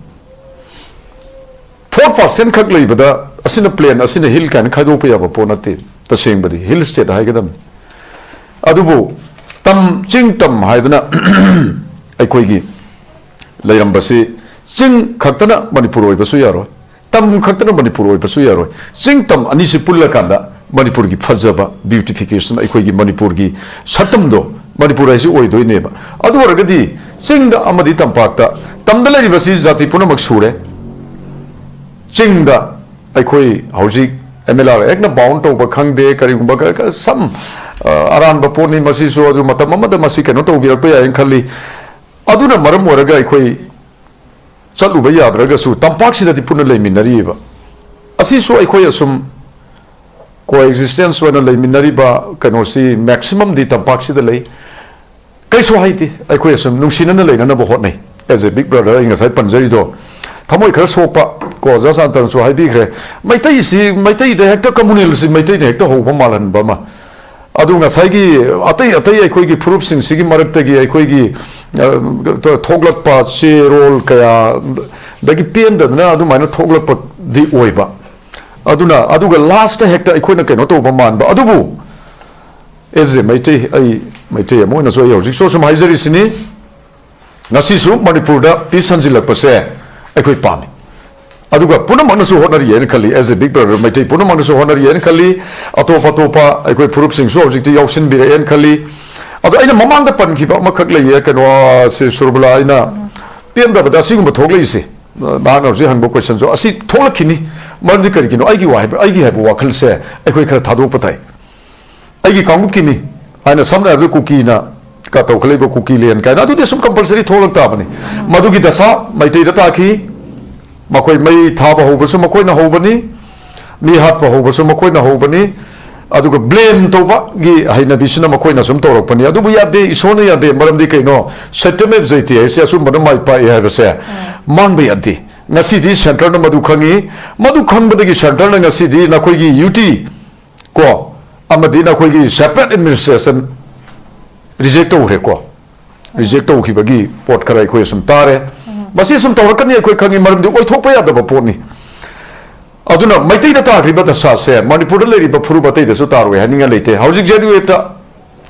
ꯐꯣꯔ ꯄꯥꯔꯁꯦꯟ ꯈꯛ ꯂꯩꯕꯗ ꯑꯁꯤꯅ ꯄ꯭ꯂꯦꯟ, ꯑꯁꯤꯅ ꯍꯤꯜ ꯀꯥꯏꯅ ꯈꯥꯏꯗꯣꯛꯄ ꯌꯥꯕ ꯄꯣꯠ ꯅꯠꯇꯦ꯫ ꯇꯁꯦꯡꯕꯗꯤ ꯍꯤꯜ ꯁ꯭ꯇꯦꯠ ꯍꯥꯏꯒꯗꯕꯅꯤ꯫ ꯑꯗꯨꯕꯨ ꯇꯝ, ꯆꯤꯡ ꯇꯝ ꯍꯥꯏꯗꯅ ꯑꯩꯈꯣꯏꯒꯤ ꯂꯩꯔꯝꯕꯁꯤ ꯆꯤꯡ ꯈꯛꯇꯅ ꯃꯅꯤꯄꯨꯔ ꯑꯣꯏꯕꯁꯨ ꯌꯥꯔꯣꯏ, ꯇꯝ ꯈꯛꯇꯅ ꯃꯅꯤꯄꯨꯔ ꯑꯣꯏꯕꯁꯨ ꯌꯥꯔꯣꯏ꯫ ꯆꯤꯡ ꯇꯝ ꯑꯅꯤꯁꯤ ꯄꯨꯜꯂꯀꯥꯟꯗ ꯃꯅꯤꯄꯨꯔꯒꯤ ꯐꯖꯕ, beautification, ꯑꯩꯈꯣꯏꯒꯤ ꯃꯅꯤꯄꯨꯔꯒꯤ ꯁꯛꯇꯝꯗꯣ ꯃꯅꯤꯄꯨꯔ ꯍꯥꯏꯁꯤ ꯑꯣꯏꯗꯣꯏꯅꯦꯕ꯫ ꯑꯗꯨ ꯑꯣꯏꯔꯒꯗꯤ ꯆꯤꯡꯗ ꯑꯃꯗꯤ ꯇꯝꯄꯥꯛꯇ, ꯇꯝꯗ ꯂꯩꯔꯤꯕꯁꯤ ꯖꯥꯇꯤ ꯄꯨꯝꯅꯃꯛ ꯁꯨꯔꯦ꯫ ꯆꯤꯡꯗ ꯑꯩꯈꯣꯏ ꯍꯧꯖꯤꯛ M L A Act ꯅ bound ꯇꯧꯕ ꯈꯪꯗꯦ, ꯀꯔꯤꯒꯨꯝꯕ ꯈꯔ, ꯈꯔ ꯁꯝ, ꯑ, ꯑꯔꯥꯟꯕ ꯄꯣꯠꯅꯤ ꯃꯁꯤꯁꯨ, ꯑꯗꯨ ꯃꯇꯝ ꯑꯃꯗ ꯃꯁꯤ ꯀꯩꯅꯣ ꯇꯧꯕꯤꯔꯛꯄ ꯌꯥꯏꯅ ꯈꯜꯂꯤ꯫ ꯑꯗꯨꯅ ꯃꯔꯝ ꯑꯣꯏꯔꯒ ꯑꯩꯈꯣꯏ ꯆꯠꯂꯨꯕ ꯌꯥꯗ꯭ꯔꯒꯁꯨ ꯇꯝꯄꯥꯛꯁꯤꯗꯗꯤ ꯄꯨꯟꯅ ꯂꯩꯃꯤꯟꯅꯔꯤꯑꯕ꯫ ꯑꯁꯤꯁꯨ ꯑꯩꯈꯣꯏ ꯑꯁꯨꯝ coexistence ꯑꯣꯏꯅ ꯂꯩꯃꯤꯟꯅꯔꯤꯕ ꯀꯩꯅꯣꯁꯤ maximum ꯗꯤ ꯇꯝꯄꯥꯛꯁꯤꯗ ꯂꯩ꯫ ꯀꯩꯁꯨ ꯍꯥꯏꯗꯦ, ꯑꯩꯈꯣꯏ ꯑꯁꯨꯝ ꯅꯨꯡꯁꯤꯅꯅ ꯂꯩꯅꯅꯕ ꯍꯣꯠꯅꯩ꯫ As a big brother, ꯑꯩ ꯉꯁꯥꯏ ꯄꯟꯖꯔꯤꯗꯣ, ꯊꯃꯣꯏ ꯈꯔ ꯁꯣꯛꯄ ꯀꯣ, ꯖꯁ ꯑꯟꯇꯅꯁꯨ ꯍꯥꯏꯕꯤꯈ꯭ꯔꯦ, ꯃꯩꯇꯩꯁꯤ, ꯃꯩꯇꯩꯗ ꯍꯦꯛꯇ, communal ꯁꯤ ꯃꯩꯇꯩꯅ ꯍꯦꯛꯇ ꯍꯧꯕ ꯃꯥꯜꯍꯟꯕ ꯑꯃ꯫ ꯑꯗꯨ ꯉꯁꯥꯏꯒꯤ ꯑꯇꯩ ꯑꯇꯩ ꯑꯩꯈꯣꯏꯒꯤ ꯐꯨꯔꯨꯞꯁꯤꯡꯁꯤꯒꯤ ꯃꯔꯛꯇꯒꯤ ꯑꯩꯈꯣꯏꯒꯤ, ꯑ, ꯊꯣꯛꯂꯛꯄ ꯆꯦꯔꯣꯜ ꯀꯌꯥꯗꯒꯤ ꯄꯦꯟꯗꯗꯅ ꯑꯗꯨꯃꯥꯏꯅ ꯊꯣꯛꯂꯛꯄꯗꯤ ꯑꯣꯏꯕ꯫ ꯑꯗꯨꯅ, ꯑꯗꯨꯒ last ꯇ ꯍꯦꯛꯇ ꯑꯩꯈꯣꯏꯅ ꯀꯩꯅꯣ ꯇꯧꯕ ꯃꯥꯟꯕ꯫ ꯑꯗꯨꯕꯨ as a ꯃꯩꯇꯩ, ꯑꯩ ꯃꯩꯇꯩ ꯑꯃ ꯑꯣꯏꯅꯁꯨ ꯑꯩ ꯍꯧꯖꯤꯛꯁꯨ ꯁꯨꯝ ꯍꯥꯏꯖꯔꯤꯁꯤꯅꯤ, ꯉꯁꯤꯁꯨ ꯃꯅꯤꯄꯨꯔꯗ peace ꯍꯟꯖꯤꯜꯂꯛꯄꯁꯦ ꯑꯩꯈꯣꯏ ꯄꯥꯝꯃꯤ꯫ ꯑꯗꯨꯒ ꯄꯨꯝꯅꯃꯛꯅꯁꯨ ꯍꯣꯠꯅꯔꯤ ꯍꯥꯏꯅ ꯈꯜꯂꯤ, as a big brother, Meitei ꯄꯨꯝꯅꯃꯛꯅꯁꯨ ꯍꯣꯠꯅꯔꯤ ꯍꯥꯏꯅ ꯈꯜꯂꯤ꯫ ꯑꯇꯣꯞ ꯑꯇꯣꯞꯄ ꯑꯩꯈꯣꯏ ꯐꯨꯔꯨꯞꯁꯤꯡꯁꯨ ꯍꯧꯖꯤꯛꯇꯤ ꯌꯥꯎꯁꯤꯟꯕꯤꯔꯛꯑꯦꯅ ꯈꯜꯂꯤ꯫ ꯑꯗꯣ ꯑꯩꯅ ꯃꯃꯥꯡꯗ ꯄꯟꯈꯤꯕ ꯑꯃꯈꯛ ꯂꯩꯌꯦ, ꯀꯩꯅꯣ, ꯁꯤ ꯁꯨꯔꯕꯂꯥ, ꯑꯩꯅ ꯄꯦꯟꯗꯕꯗ ꯑꯁꯤꯒꯨꯝꯕ ꯊꯣꯛꯂꯛꯏꯁꯦ, ꯅꯍꯥꯛꯅ ꯍꯧꯖꯤꯛ ꯍꯪꯕ question ꯁꯨ ꯑꯁꯤ ꯊꯣꯛꯂꯛꯈꯤꯅꯤ꯫ ꯃꯔꯝꯗꯤ ꯀꯔꯤꯒꯤꯅꯣ? ꯑꯩꯒꯤ ꯋꯥ ꯍꯥꯏꯕ, ꯑꯩꯒꯤ ꯍꯥꯏꯕ ꯋꯥꯈꯜꯁꯦ ꯑꯩꯈꯣꯏ ꯈꯔ ꯊꯥꯗꯣꯛꯄ ꯇꯥꯏ꯫ ꯑꯩꯒꯤ ꯀꯥꯡꯂꯨꯞꯀꯤꯅꯤ ꯍꯥꯏꯅ, ꯁꯝꯅ ꯍꯥꯏꯔꯕꯗ ꯀꯨꯀꯤꯅ ꯀ ꯇꯧꯈꯠꯂꯛꯏꯕ ꯀꯨꯀꯤ ꯂꯦꯟ ꯀꯥꯏꯅ, ꯑꯗꯨꯗꯤ ꯁꯨꯝ compulsory ꯊꯣꯛꯂꯛ ꯇꯥꯕꯅꯤ꯫ ꯃꯗꯨꯒꯤ ꯗꯁꯥ ꯃꯩꯇꯩꯗ ꯇꯥꯈꯤ꯫ ꯃꯈꯣꯏ ꯃꯩ ꯊꯥꯕ ꯍꯧꯕꯁꯨ ꯃꯈꯣꯏꯅ ꯍꯧꯕꯅꯤ, ꯃꯤ ꯍꯥꯠꯄ ꯍꯧꯕꯁꯨ ꯃꯈꯣꯏꯅ ꯍꯧꯕꯅꯤ, ꯑꯗꯨꯒ blame ꯇꯧꯕꯒꯤ ꯍꯩꯅꯕꯤꯁꯤꯅ ꯃꯈꯣꯏꯅ ꯁꯨꯝ ꯇꯧꯔꯛꯄꯅꯤ꯫ ꯑꯗꯨꯕꯨ ꯌꯥꯗꯦ, ꯏꯁꯣꯔꯅ ꯌꯥꯗꯦ꯫ ꯃꯔꯝꯗꯤ ꯀꯩꯅꯣ? ꯁꯇ꯭ꯌꯃꯦꯕ ꯖꯌꯇꯦ ꯍꯥꯏꯁꯦ ꯑꯆꯨꯝꯕꯅ ꯃꯥꯏ ꯄꯥꯛꯑꯦ ꯍꯥꯏꯕꯁꯦ ꯃꯥꯡꯕ ꯌꯥꯗꯦ꯫ ꯉꯁꯤꯗꯤ centre ꯅ ꯃꯗꯨ ꯈꯪꯉꯤ꯫ ꯃꯗꯨ ꯈꯪꯕꯗꯒꯤ centre ꯅ ꯉꯁꯤꯗꯤ ꯅꯈꯣꯏꯒꯤ U T ꯀꯣ, ꯑꯃꯗꯤ ꯅꯈꯣꯏꯒꯤ separate administration reject ꯇꯧꯈ꯭ꯔꯦꯀꯣ꯫ Reject ꯇꯧꯈꯤꯕꯒꯤ ꯄꯣꯠ ꯈꯔ ꯑꯩꯈꯣꯏ ꯁꯨꯝ ꯇꯥꯔꯦ꯫ ꯃꯁꯤ ꯁꯨꯝ ꯇꯧꯔꯛꯀꯅꯤ ꯑꯩꯈꯣꯏ ꯈꯪꯉꯤ, ꯃꯔꯝꯗꯤ ꯑꯣꯏꯊꯣꯛꯄ ꯌꯥꯗꯕ ꯄꯣꯠꯅꯤ꯫ ꯑꯗꯨꯅ ꯃꯩꯇꯩꯗ ꯇꯥꯈ꯭ꯔꯤꯕ ꯗꯁꯥꯁꯦ ꯃꯅꯤꯄꯨꯔꯗ ꯂꯩꯔꯤꯕ ꯐꯨꯔꯨꯞ ꯑꯇꯩꯗꯁꯨ ꯇꯥꯔꯣꯏ ꯍꯥꯏꯅꯤꯡꯉꯥꯏ ꯂꯩꯇꯦ꯫ ꯍꯧꯖꯤꯛ Z U F ꯇ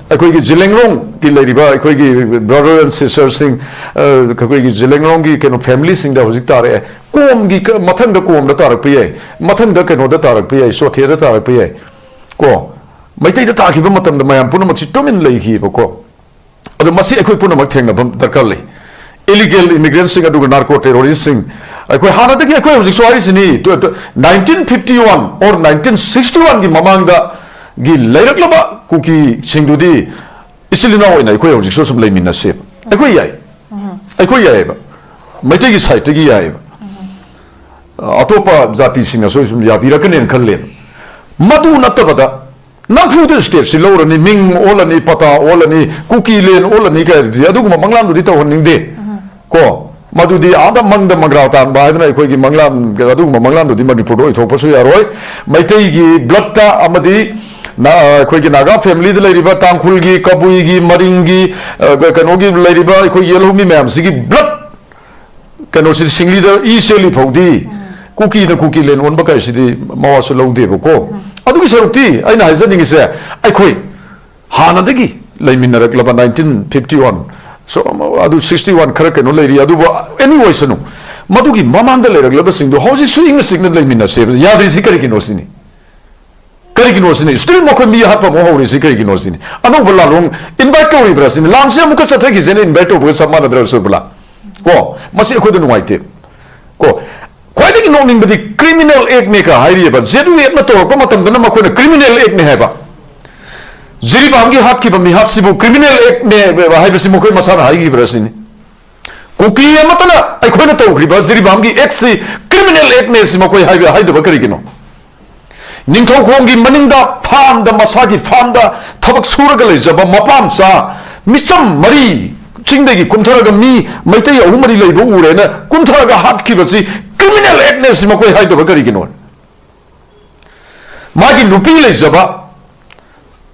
ꯑꯩꯈꯣꯏꯒꯤ ꯖꯤꯂꯦꯡꯔꯣꯡꯒꯤ ꯂꯩꯔꯤꯕ ꯑꯩꯈꯣꯏꯒꯤ brother and sisterꯁꯤꯡ, ꯑ, ꯑꯩꯈꯣꯏꯒꯤ ꯖꯤꯂꯦꯡꯔꯣꯡꯒꯤ ꯀꯩꯅꯣ familyꯁꯤꯡꯗ ꯍꯧꯖꯤꯛ ꯇꯥꯔꯛꯑꯦ꯫ ꯀꯣꯝꯒꯤ ꯀ-, ꯃꯊꯪꯗ ꯀꯣꯝꯗ ꯇꯥꯔꯛꯄ ꯌꯥꯏ, ꯃꯊꯪꯗ ꯀꯩꯅꯣꯗ ꯇꯥꯔꯛꯄ ꯌꯥꯏ, ꯆꯣꯊꯦꯗ ꯇꯥꯔꯛꯄ ꯌꯥꯏ꯫ ꯀꯣ, ꯃꯩꯇꯩꯗ ꯇꯥꯈꯤꯕ ꯃꯇꯝꯗ ꯃꯌꯥꯝ ꯄꯨꯝꯅꯃꯛꯁꯤ ꯇꯨꯃꯤꯟ ꯂꯩꯈꯤꯕꯀꯣ꯫ ꯑꯗꯣ ꯃꯁꯤ ꯑꯩꯈꯣꯏ ꯄꯨꯝꯅꯃꯛ ꯊꯦꯡꯅꯕ ꯗꯔꯀꯥꯔ ꯂꯩ꯫ Illegal immigrantꯁꯤꯡ ꯑꯗꯨꯒ narco terroristꯁꯤꯡ, ꯑꯩꯈꯣꯏ ꯍꯥꯟꯅꯗꯒꯤ, ꯑꯩꯈꯣꯏ ꯍꯧꯖꯤꯛꯁꯨ ꯍꯥꯏꯔꯤꯁꯤꯅꯤ, ꯇꯨ-, ꯇꯨ-, nineteen fifty one or nineteen sixty one ꯒꯤ ꯃꯃꯥꯡꯗꯒꯤ ꯂꯩꯔꯛꯂꯕ ꯀꯨꯀꯤꯁꯤꯡꯗꯨꯗꯤ ꯏꯆꯤꯜ ꯏꯅꯥꯎ ꯑꯣꯏꯅ ꯑꯩꯈꯣꯏ ꯍꯧꯖꯤꯛꯁꯨ ꯁꯨꯝ ꯂꯩꯃꯤꯟꯅꯁꯦꯕ꯫ ꯑꯩꯈꯣꯏ ꯌꯥꯏ, ꯑꯩꯈꯣꯏ ꯌꯥꯏꯑꯕ, ꯃꯩꯇꯩꯒꯤ sideꯇꯒꯤ ꯌꯥꯏꯑꯕ꯫ ꯑꯇꯣꯞꯄ ꯖꯥꯇꯤꯁꯤꯡꯅꯁꯨ ꯁꯨꯝ ꯌꯥꯕꯤꯔꯛꯀꯅꯦꯅ ꯈꯜꯂꯦꯕ꯫ ꯃꯗꯨ ꯅꯠꯇꯕꯗ ꯅꯝꯐꯨꯗ stateꯁꯤ ꯂꯧꯔꯅꯤ, ꯃꯤꯡ ꯑꯣꯜꯂꯅꯤ, ꯄꯇꯥ ꯑꯣꯜꯂꯅꯤ, ꯀꯨꯀꯤ land ꯑꯣꯜꯂꯅꯤ ꯀꯥꯏꯗꯨꯗꯤ, ꯑꯗꯨꯒꯨꯝꯕ ꯃꯪꯂꯥꯟꯗꯨꯗꯤ ꯇꯧꯍꯟꯅꯤꯡꯗꯦ꯫ ꯀꯣ, ꯃꯗꯨꯗꯤ ꯑꯥꯗ ꯃꯪꯗ ꯃꯪꯒ꯭ꯔꯥ ꯇꯥꯟꯕ ꯍꯥꯏꯗꯅ ꯑꯩꯈꯣꯏꯒꯤ ꯃꯪꯂꯥꯟ, ꯑꯗꯨꯒꯨꯝꯕ ꯃꯪꯂꯥꯟꯗꯨꯗꯤ ꯃꯅꯤꯄꯨꯔꯗ ꯑꯣꯏꯊꯣꯛꯄꯁꯨ ꯌꯥꯔꯣꯏ꯫ ꯃꯩꯇꯩꯒꯤ bloodꯇ ꯑꯃꯗꯤ ꯅ-, ꯑꯩꯈꯣꯏꯒꯤ ꯅꯥꯒꯥ familyꯗ ꯂꯩꯔꯤꯕ, ꯇꯥꯡꯈꯨꯜꯒꯤ, ꯀꯕꯨꯏꯒꯤ, ꯃꯔꯤꯡꯒꯤ, ꯑ, ꯀꯩꯅꯣꯒꯤ ꯂꯩꯔꯤꯕ ꯑꯩꯈꯣꯏ ꯌꯦꯜꯍꯧꯃꯤ ꯃꯌꯥꯝꯁꯤꯒꯤ blood ꯀꯩꯅꯣꯁꯤꯗꯤ, ꯁꯤꯡꯂꯤꯗ ꯏ ꯆꯦꯜꯂꯤ ꯐꯥꯎꯗꯤ ꯀꯨꯀꯤꯅ ꯀꯨꯀꯤ land ꯑꯣꯟꯕ ꯀꯥꯏꯁꯤꯗꯤ ꯃꯋꯥꯁꯨ ꯂꯧꯗꯦꯕꯀꯣ꯫ ꯑꯗꯨꯒꯤ ꯁꯔꯨꯛꯇꯤ ꯑꯩꯅ ꯍꯥꯏꯖꯅꯤꯡꯉꯤꯁꯦ, ꯑꯩꯈꯣꯏ ꯍꯥꯟꯅꯗꯒꯤ ꯂꯩꯃꯤꯟꯅꯔꯛꯂꯕ nineteen fifty one, so, ꯑꯗꯨ sixty one ꯈꯔ ꯀꯩꯅꯣ ꯂꯩꯔꯤ, ꯑꯗꯨꯕꯨ any ꯑꯣꯏꯁꯅꯨ, ꯃꯗꯨꯒꯤ ꯃꯃꯥꯡꯗ ꯂꯩꯔꯛꯂꯕꯁꯤꯡꯗꯣ ꯍꯧꯖꯤꯛꯁꯨ ꯏꯪꯅ ꯆꯤꯛꯅ ꯂꯩꯃꯤꯟꯅꯁꯦꯕ꯫ ꯌꯥꯗ꯭ꯔꯤꯁꯤ ꯀꯔꯤꯒꯤꯅꯣ ꯁꯤꯅꯤ꯫ ꯀꯔꯤꯒꯤꯅꯣ ꯁꯤꯅꯤ? Still ꯃꯈꯣꯏ ꯃꯤ ꯍꯥꯠꯄ ꯑꯃꯨꯛ ꯍꯧꯔꯤꯁꯤ ꯀꯔꯤꯒꯤꯅꯣ ꯁꯤꯅꯤ? ꯑꯅꯧꯕ ꯂꯥꯂꯣꯡ invite ꯇꯧꯔꯤꯕ꯭ꯔꯥ ꯁꯤꯅꯤ? ꯂꯥꯟꯁꯦ ꯑꯃꯨꯛꯀ ꯆꯠꯊꯈꯤꯁꯦꯅ invite ꯇꯧꯕꯒ ꯆꯞ ꯃꯥꯟꯅꯗ꯭ꯔꯥ, ꯁꯨꯔꯕꯂꯥ? ꯀꯣ, ꯃꯁꯤ ꯑꯩꯈꯣꯏꯗ ꯅꯨꯡꯉꯥꯏꯇꯦ꯫ ꯀꯣ, ꯈ꯭ꯋꯥꯏꯗꯒꯤ ꯅꯣꯛꯅꯤꯡꯕꯗꯤ criminal actꯅꯦ ꯀ ꯍꯥꯏꯔꯤꯑꯕ꯫ ZUFꯅ ꯇꯧꯔꯛꯄ ꯃꯇꯝꯗꯅ ꯃꯈꯣꯏꯅ criminal actꯅꯦ ꯍꯥꯏꯕ꯫ ꯖꯤꯔꯤꯕꯥꯝꯒꯤ ꯍꯥꯠꯈꯤꯕ ꯃꯤꯍꯥꯠꯁꯤꯕꯨ criminal actꯅꯦ ꯍꯥꯏꯕꯁꯤ ꯃꯈꯣꯏ ꯃꯁꯥꯅ ꯍꯥꯏꯈꯤꯕ꯭ꯔꯥ ꯁꯤꯅꯤ? ꯀꯨꯀꯤ ꯑꯃꯠꯇꯅ ꯑꯩꯈꯣꯏꯅ ꯇꯧꯈ꯭ꯔꯤꯕ ꯖꯤꯔꯤꯕꯥꯝꯒꯤ actꯁꯤ criminal actꯅꯦ ꯁꯤ ꯃꯈꯣꯏ ꯍꯥꯏꯕ, ꯍꯥꯏꯗꯕ ꯀꯔꯤꯒꯤꯅꯣ? ꯅꯤꯡꯊꯧꯈꯣꯡꯒꯤ ꯃꯅꯤꯡꯗ farmꯗ, ꯃꯁꯥꯒꯤ farmꯗ ꯊꯕꯛ ꯁꯨꯔꯒ ꯂꯩꯖꯕ ꯃꯄꯥꯝꯆꯥ ꯃꯤꯆꯝ ꯃꯔꯤ ꯆꯤꯡꯗꯒꯤ ꯀꯨꯝꯊꯔꯒ ꯃꯤ ꯃꯩꯇꯩ ꯑꯍꯨꯝ ꯃꯔꯤ ꯂꯩꯕ ꯎꯔꯦꯅ ꯀꯨꯝꯊꯔꯒ ꯍꯥꯠꯈꯤꯕꯁꯤ criminal actꯅꯦ ꯁꯤ ꯃꯈꯣꯏ ꯍꯥꯏꯗꯕ ꯀꯔꯤꯒꯤꯅꯣ? ꯃꯥꯒꯤ ꯅꯨꯄꯤ ꯂꯩꯖꯕ,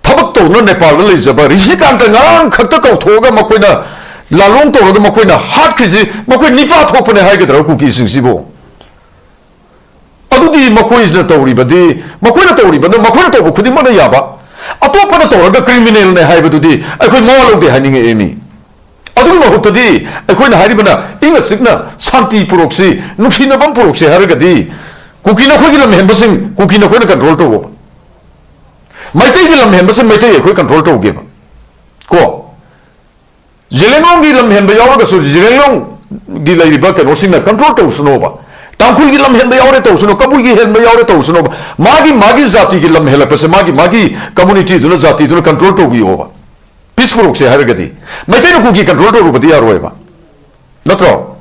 ꯊꯕꯛ ꯇꯧꯗꯨꯅ ꯅꯦꯄꯥꯜꯗ ꯂꯩꯖꯕ ꯔꯤꯁꯤꯀꯥꯟꯇ ꯉꯔꯥꯡ ꯈꯛꯇ ꯀꯧꯊꯣꯛꯑꯒ ꯃꯈꯣꯏꯅ ꯂꯥꯂꯣꯡ ꯇꯧꯔꯒ ꯃꯈꯣꯏꯅ ꯍꯥꯠꯈ꯭ꯔꯤꯁꯤ ꯃꯈꯣꯏ ꯅꯤꯄꯥ ꯊꯣꯛꯄꯅꯦ ꯍꯥꯏꯒꯗ꯭ꯔꯥ ꯀꯨꯀꯤꯁꯤꯡꯁꯤꯕꯨ? ꯑꯗꯨꯗꯤ ꯃꯈꯣꯏꯅ ꯇꯧꯔꯤꯕꯗꯤ, ꯃꯈꯣꯏꯅ ꯇꯧꯔꯤꯕꯅ ꯃꯈꯣꯏꯅ ꯇꯧꯕ ꯈꯨꯗꯤꯡꯃꯛꯅ ꯌꯥꯕ, ꯑꯇꯣꯞꯄꯅ ꯇꯧꯔꯒ ꯀ꯭ꯔꯤꯃꯤꯅꯦꯜꯅꯦ ꯍꯥꯏꯕꯗꯨꯗꯤ ꯑꯩꯈꯣꯏ ꯃꯋꯥ ꯂꯧꯗꯦ ꯍꯥꯏꯅꯤꯡꯉꯛꯑꯦ ꯃꯤ꯫ ꯑꯗꯨꯒꯤ ꯃꯍꯨꯠꯇꯗꯤ ꯑꯩꯈꯣꯏꯅ ꯍꯥꯏꯔꯤꯕꯅ ꯏꯪꯅ ꯆꯤꯛꯅ ꯁꯥꯟꯇꯤ ꯄꯨꯔꯛꯁꯤ, ꯅꯨꯡꯁꯤꯅꯕ ꯄꯨꯔꯛꯁꯤ ꯍꯥꯏꯔꯒꯗꯤ ꯀꯨꯀꯤ ꯅꯈꯣꯏꯒꯤ ꯂꯝ ꯍꯦꯟꯕꯁꯤꯡ ꯀꯨꯀꯤ ꯅꯈꯣꯏꯅ ꯀꯟꯇ꯭ꯔꯣꯜ ꯇꯧꯕ, ꯃꯩꯇꯩꯒꯤ ꯂꯝ ꯍꯦꯟꯕꯁꯤꯡ ꯃꯩꯇꯩ ꯑꯩꯈꯣꯏ ꯀꯟꯇ꯭ꯔꯣꯜ ꯇꯧꯒꯦꯕ꯫ ꯀꯣ, ꯖꯦꯂꯦꯡꯂꯣꯡꯒꯤ ꯂꯝ ꯍꯦꯟꯕ ꯌꯥꯎꯔꯒꯁꯨ ꯖꯦꯂꯦꯡꯂꯣꯡꯒꯤ ꯂꯩꯔꯤꯕ ꯀꯩꯅꯣꯁꯤꯡꯅ ꯀꯟꯇ꯭ꯔꯣꯜ ꯇꯧꯁꯅꯣꯕ꯫ ꯇꯥꯡꯈꯨꯜꯒꯤ ꯂꯝ ꯍꯦꯟꯕ ꯌꯥꯎꯔꯦ ꯇꯧꯁꯅꯨ, ꯀꯕꯨꯏꯒꯤ ꯍꯦꯟꯕ ꯌꯥꯎꯔꯦ ꯇꯧꯁꯅꯣꯕ꯫ ꯃꯥꯒꯤ ꯃꯥꯒꯤ ꯖꯥꯇꯤꯒꯤ ꯂꯝ ꯍꯦꯜꯂꯛꯄꯁꯦ ꯃꯥꯒꯤ ꯃꯥꯒꯤ ꯀꯝꯃꯨꯅꯤꯇꯤꯗꯨꯅ, ꯖꯥꯇꯤꯗꯨꯅ ꯀꯟꯇ꯭ꯔꯣꯜ ꯇꯧꯕꯤꯌꯣꯕ꯫ ꯄꯤꯁ ꯄꯨꯔꯛꯁꯦ ꯍꯥꯏꯔꯒꯗꯤ ꯃꯩꯇꯩꯅ ꯀꯨꯀꯤ ꯀꯟꯇ꯭ꯔꯣꯜ ꯇꯧꯔꯨꯕꯗꯤ ꯌꯥꯔꯣꯏꯕ, ꯅꯠꯇ꯭ꯔꯣ?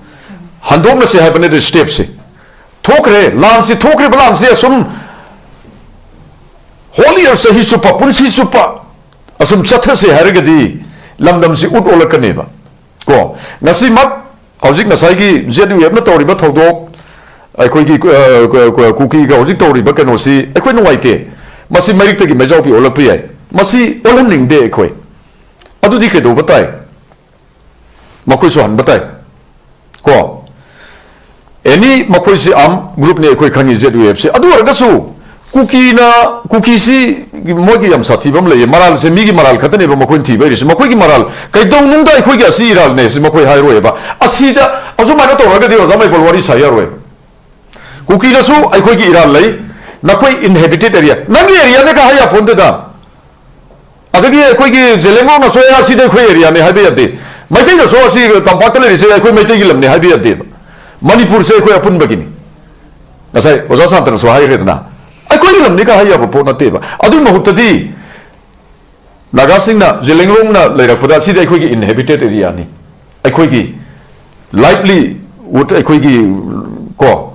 ꯍꯟꯗꯣꯛꯅꯁꯦ ꯍꯥꯏꯕꯅꯦ ꯁ꯭ꯇꯦꯞꯁꯦ꯫ ꯊꯣꯛꯈ꯭ꯔꯦ, ꯂꯥꯟꯁꯤ ꯊꯣꯛꯈ꯭ꯔꯤꯕ ꯂꯥꯟꯁꯤ ꯑꯁꯨꯝ ꯍꯣꯜ ꯏꯌꯔ, ꯆꯍꯤ ꯆꯨꯞꯄ, ꯄꯨꯟꯁꯤ ꯆꯨꯞꯄ ꯑꯁꯨꯝ ꯆꯠꯊꯁꯦ ꯍꯥꯏꯔꯒꯗꯤ ꯂꯝꯗꯝꯁꯤ ꯎꯠ ꯑꯣꯜꯂꯛꯀꯅꯦꯕ꯫ ꯀꯣ, ꯉꯁꯤꯃꯛ ꯍꯧꯖꯤꯛ ꯉꯁꯥꯏꯒꯤ ꯖꯦꯠ ꯌꯨ ꯑꯦꯐꯅ ꯇꯧꯔꯤꯕ ꯊꯧꯗꯣꯛ, ꯑꯩꯈꯣꯏꯒꯤ, ꯑ, ꯀ-, ꯀ-, ꯀꯨꯀꯤꯒ ꯍꯧꯖꯤꯛ ꯇꯧꯔꯤꯕ ꯀꯩꯅꯣꯁꯤ ꯑꯩꯈꯣꯏ ꯅꯨꯡꯉꯥꯏꯇꯦ꯫ ꯃꯁꯤ ꯃꯩꯔꯤꯛꯇꯒꯤ ꯃꯩꯖꯥꯎ ꯄꯤ ꯑꯣꯜꯂꯛꯄ ꯌꯥꯏ꯫ ꯃꯁꯤ ꯑꯣꯜꯍꯟꯅꯤꯡꯗꯦ ꯑꯩꯈꯣꯏ꯫ ꯑꯗꯨꯗꯤ ꯀꯩꯗꯧꯕ ꯇꯥꯏ? ꯃꯈꯣꯏꯁꯨ ꯍꯟꯕ ꯇꯥꯏ꯫ ꯀꯣ, ꯑꯦꯅꯤ ꯃꯈꯣꯏꯁꯤ ꯑꯥꯔꯝ ꯒ꯭ꯔꯨꯞꯅꯤ ꯑꯩꯈꯣꯏ ꯈꯪꯉꯤ, ꯖꯦꯠ ꯌꯨ ꯑꯦꯐꯁꯤ꯫ ꯑꯗꯨ ꯑꯣꯏꯔꯒꯁꯨ ꯀꯨꯀꯤꯅ, ꯀꯨꯀꯤꯁꯤ ꯃꯣꯏꯒꯤ ꯌꯥꯝ ꯁꯥꯊꯤꯕ ꯑꯃ ꯂꯩꯌꯦ꯫ ꯃꯔꯥꯜꯁꯦ ꯃꯤꯒꯤ ꯃꯔꯥꯜ ꯈꯛꯇꯅꯦꯕ ꯃꯈꯣꯏꯅ ꯊꯤꯕ ꯍꯩꯔꯤꯁꯦ꯫ ꯃꯈꯣꯏꯒꯤ ꯃꯔꯥꯜ ꯀꯩꯗꯧꯅꯨꯡꯗ ꯑꯩꯈꯣꯏꯒꯤ ꯑꯁꯤ ꯏꯔꯥꯜꯅꯦ ꯁꯤ ꯃꯈꯣꯏ ꯍꯥꯏꯔꯣꯏꯕ꯫ ꯑꯁꯤꯗ ꯑꯁꯨꯃꯥꯏꯅ ꯇꯧꯔꯒꯗꯤ ꯑꯣꯖꯥ ꯃꯩꯕꯣꯜ ꯋꯥꯔꯤ ꯁꯥ ꯌꯥꯔꯣꯏ꯫ ꯀꯨꯀꯤꯅꯁꯨ ꯑꯩꯈꯣꯏꯒꯤ ꯏꯔꯥꯜ ꯂꯩ, ꯅꯈꯣꯏ ꯏꯟꯍꯦꯕꯤꯇꯦꯠ ꯑꯦꯔꯤꯌꯥ, ꯅꯪꯒꯤ ꯑꯦꯔꯤꯌꯥꯅꯦ ꯀ ꯍꯥꯏ ꯌꯥꯄꯣꯟꯇꯦꯗ꯫ ꯑꯗꯒꯤ ꯑꯩꯈꯣꯏꯒꯤ ꯖꯦꯂꯦꯡꯂꯣꯡꯅꯁꯨ "ꯑꯦ, ꯑꯁꯤꯗꯤ ꯑꯩꯈꯣꯏ ꯑꯦꯔꯤꯌꯥꯅꯦ" ꯍꯥꯏꯕ ꯌꯥꯗꯦ꯫ ꯃꯩꯇꯩꯅꯁꯨ "ꯑꯁꯤ ꯇꯝꯄꯥꯛꯇ ꯂꯩꯔꯤꯁꯦ ꯑꯩꯈꯣꯏ ꯃꯩꯇꯩꯒꯤ ꯂꯝꯅꯦ" ꯍꯥꯏꯕ ꯌꯥꯗꯦꯕ꯫ ꯃꯅꯤꯄꯨꯔꯁꯦ ꯑꯩꯈꯣꯏ ꯑꯄꯨꯟꯕꯒꯤꯅꯤ꯫ ꯉꯁꯥꯏ ꯑꯣꯖꯥ ꯁꯥꯟꯇꯅꯁꯨ ꯍꯥꯏꯈ꯭ꯔꯦꯗꯅ, ꯑꯩꯈꯣꯏꯒꯤ ꯂꯝꯅꯤ ꯀ ꯍꯥꯏ ꯌꯥꯕ ꯄꯣꯠ ꯅꯠꯇꯦꯕ꯫ ꯑꯗꯨꯒꯤ ꯃꯍꯨꯠꯇꯗꯤ ꯅꯥꯒꯥꯁꯤꯡꯅ ꯖꯦꯂꯦꯡꯂꯣꯡꯅ ꯂꯩꯔꯛꯄꯗ "ꯑꯁꯤꯗꯤ ꯑꯩꯈꯣꯏꯒꯤ ꯏꯟꯍꯦꯕꯤꯇꯦꯠ ꯑꯦꯔꯤꯌꯥꯅꯤ, ꯑꯩꯈꯣꯏꯒꯤ ꯂꯥꯏꯚꯂꯤꯋꯨꯗ, ꯑꯩꯈꯣꯏꯒꯤ, ꯀꯣ,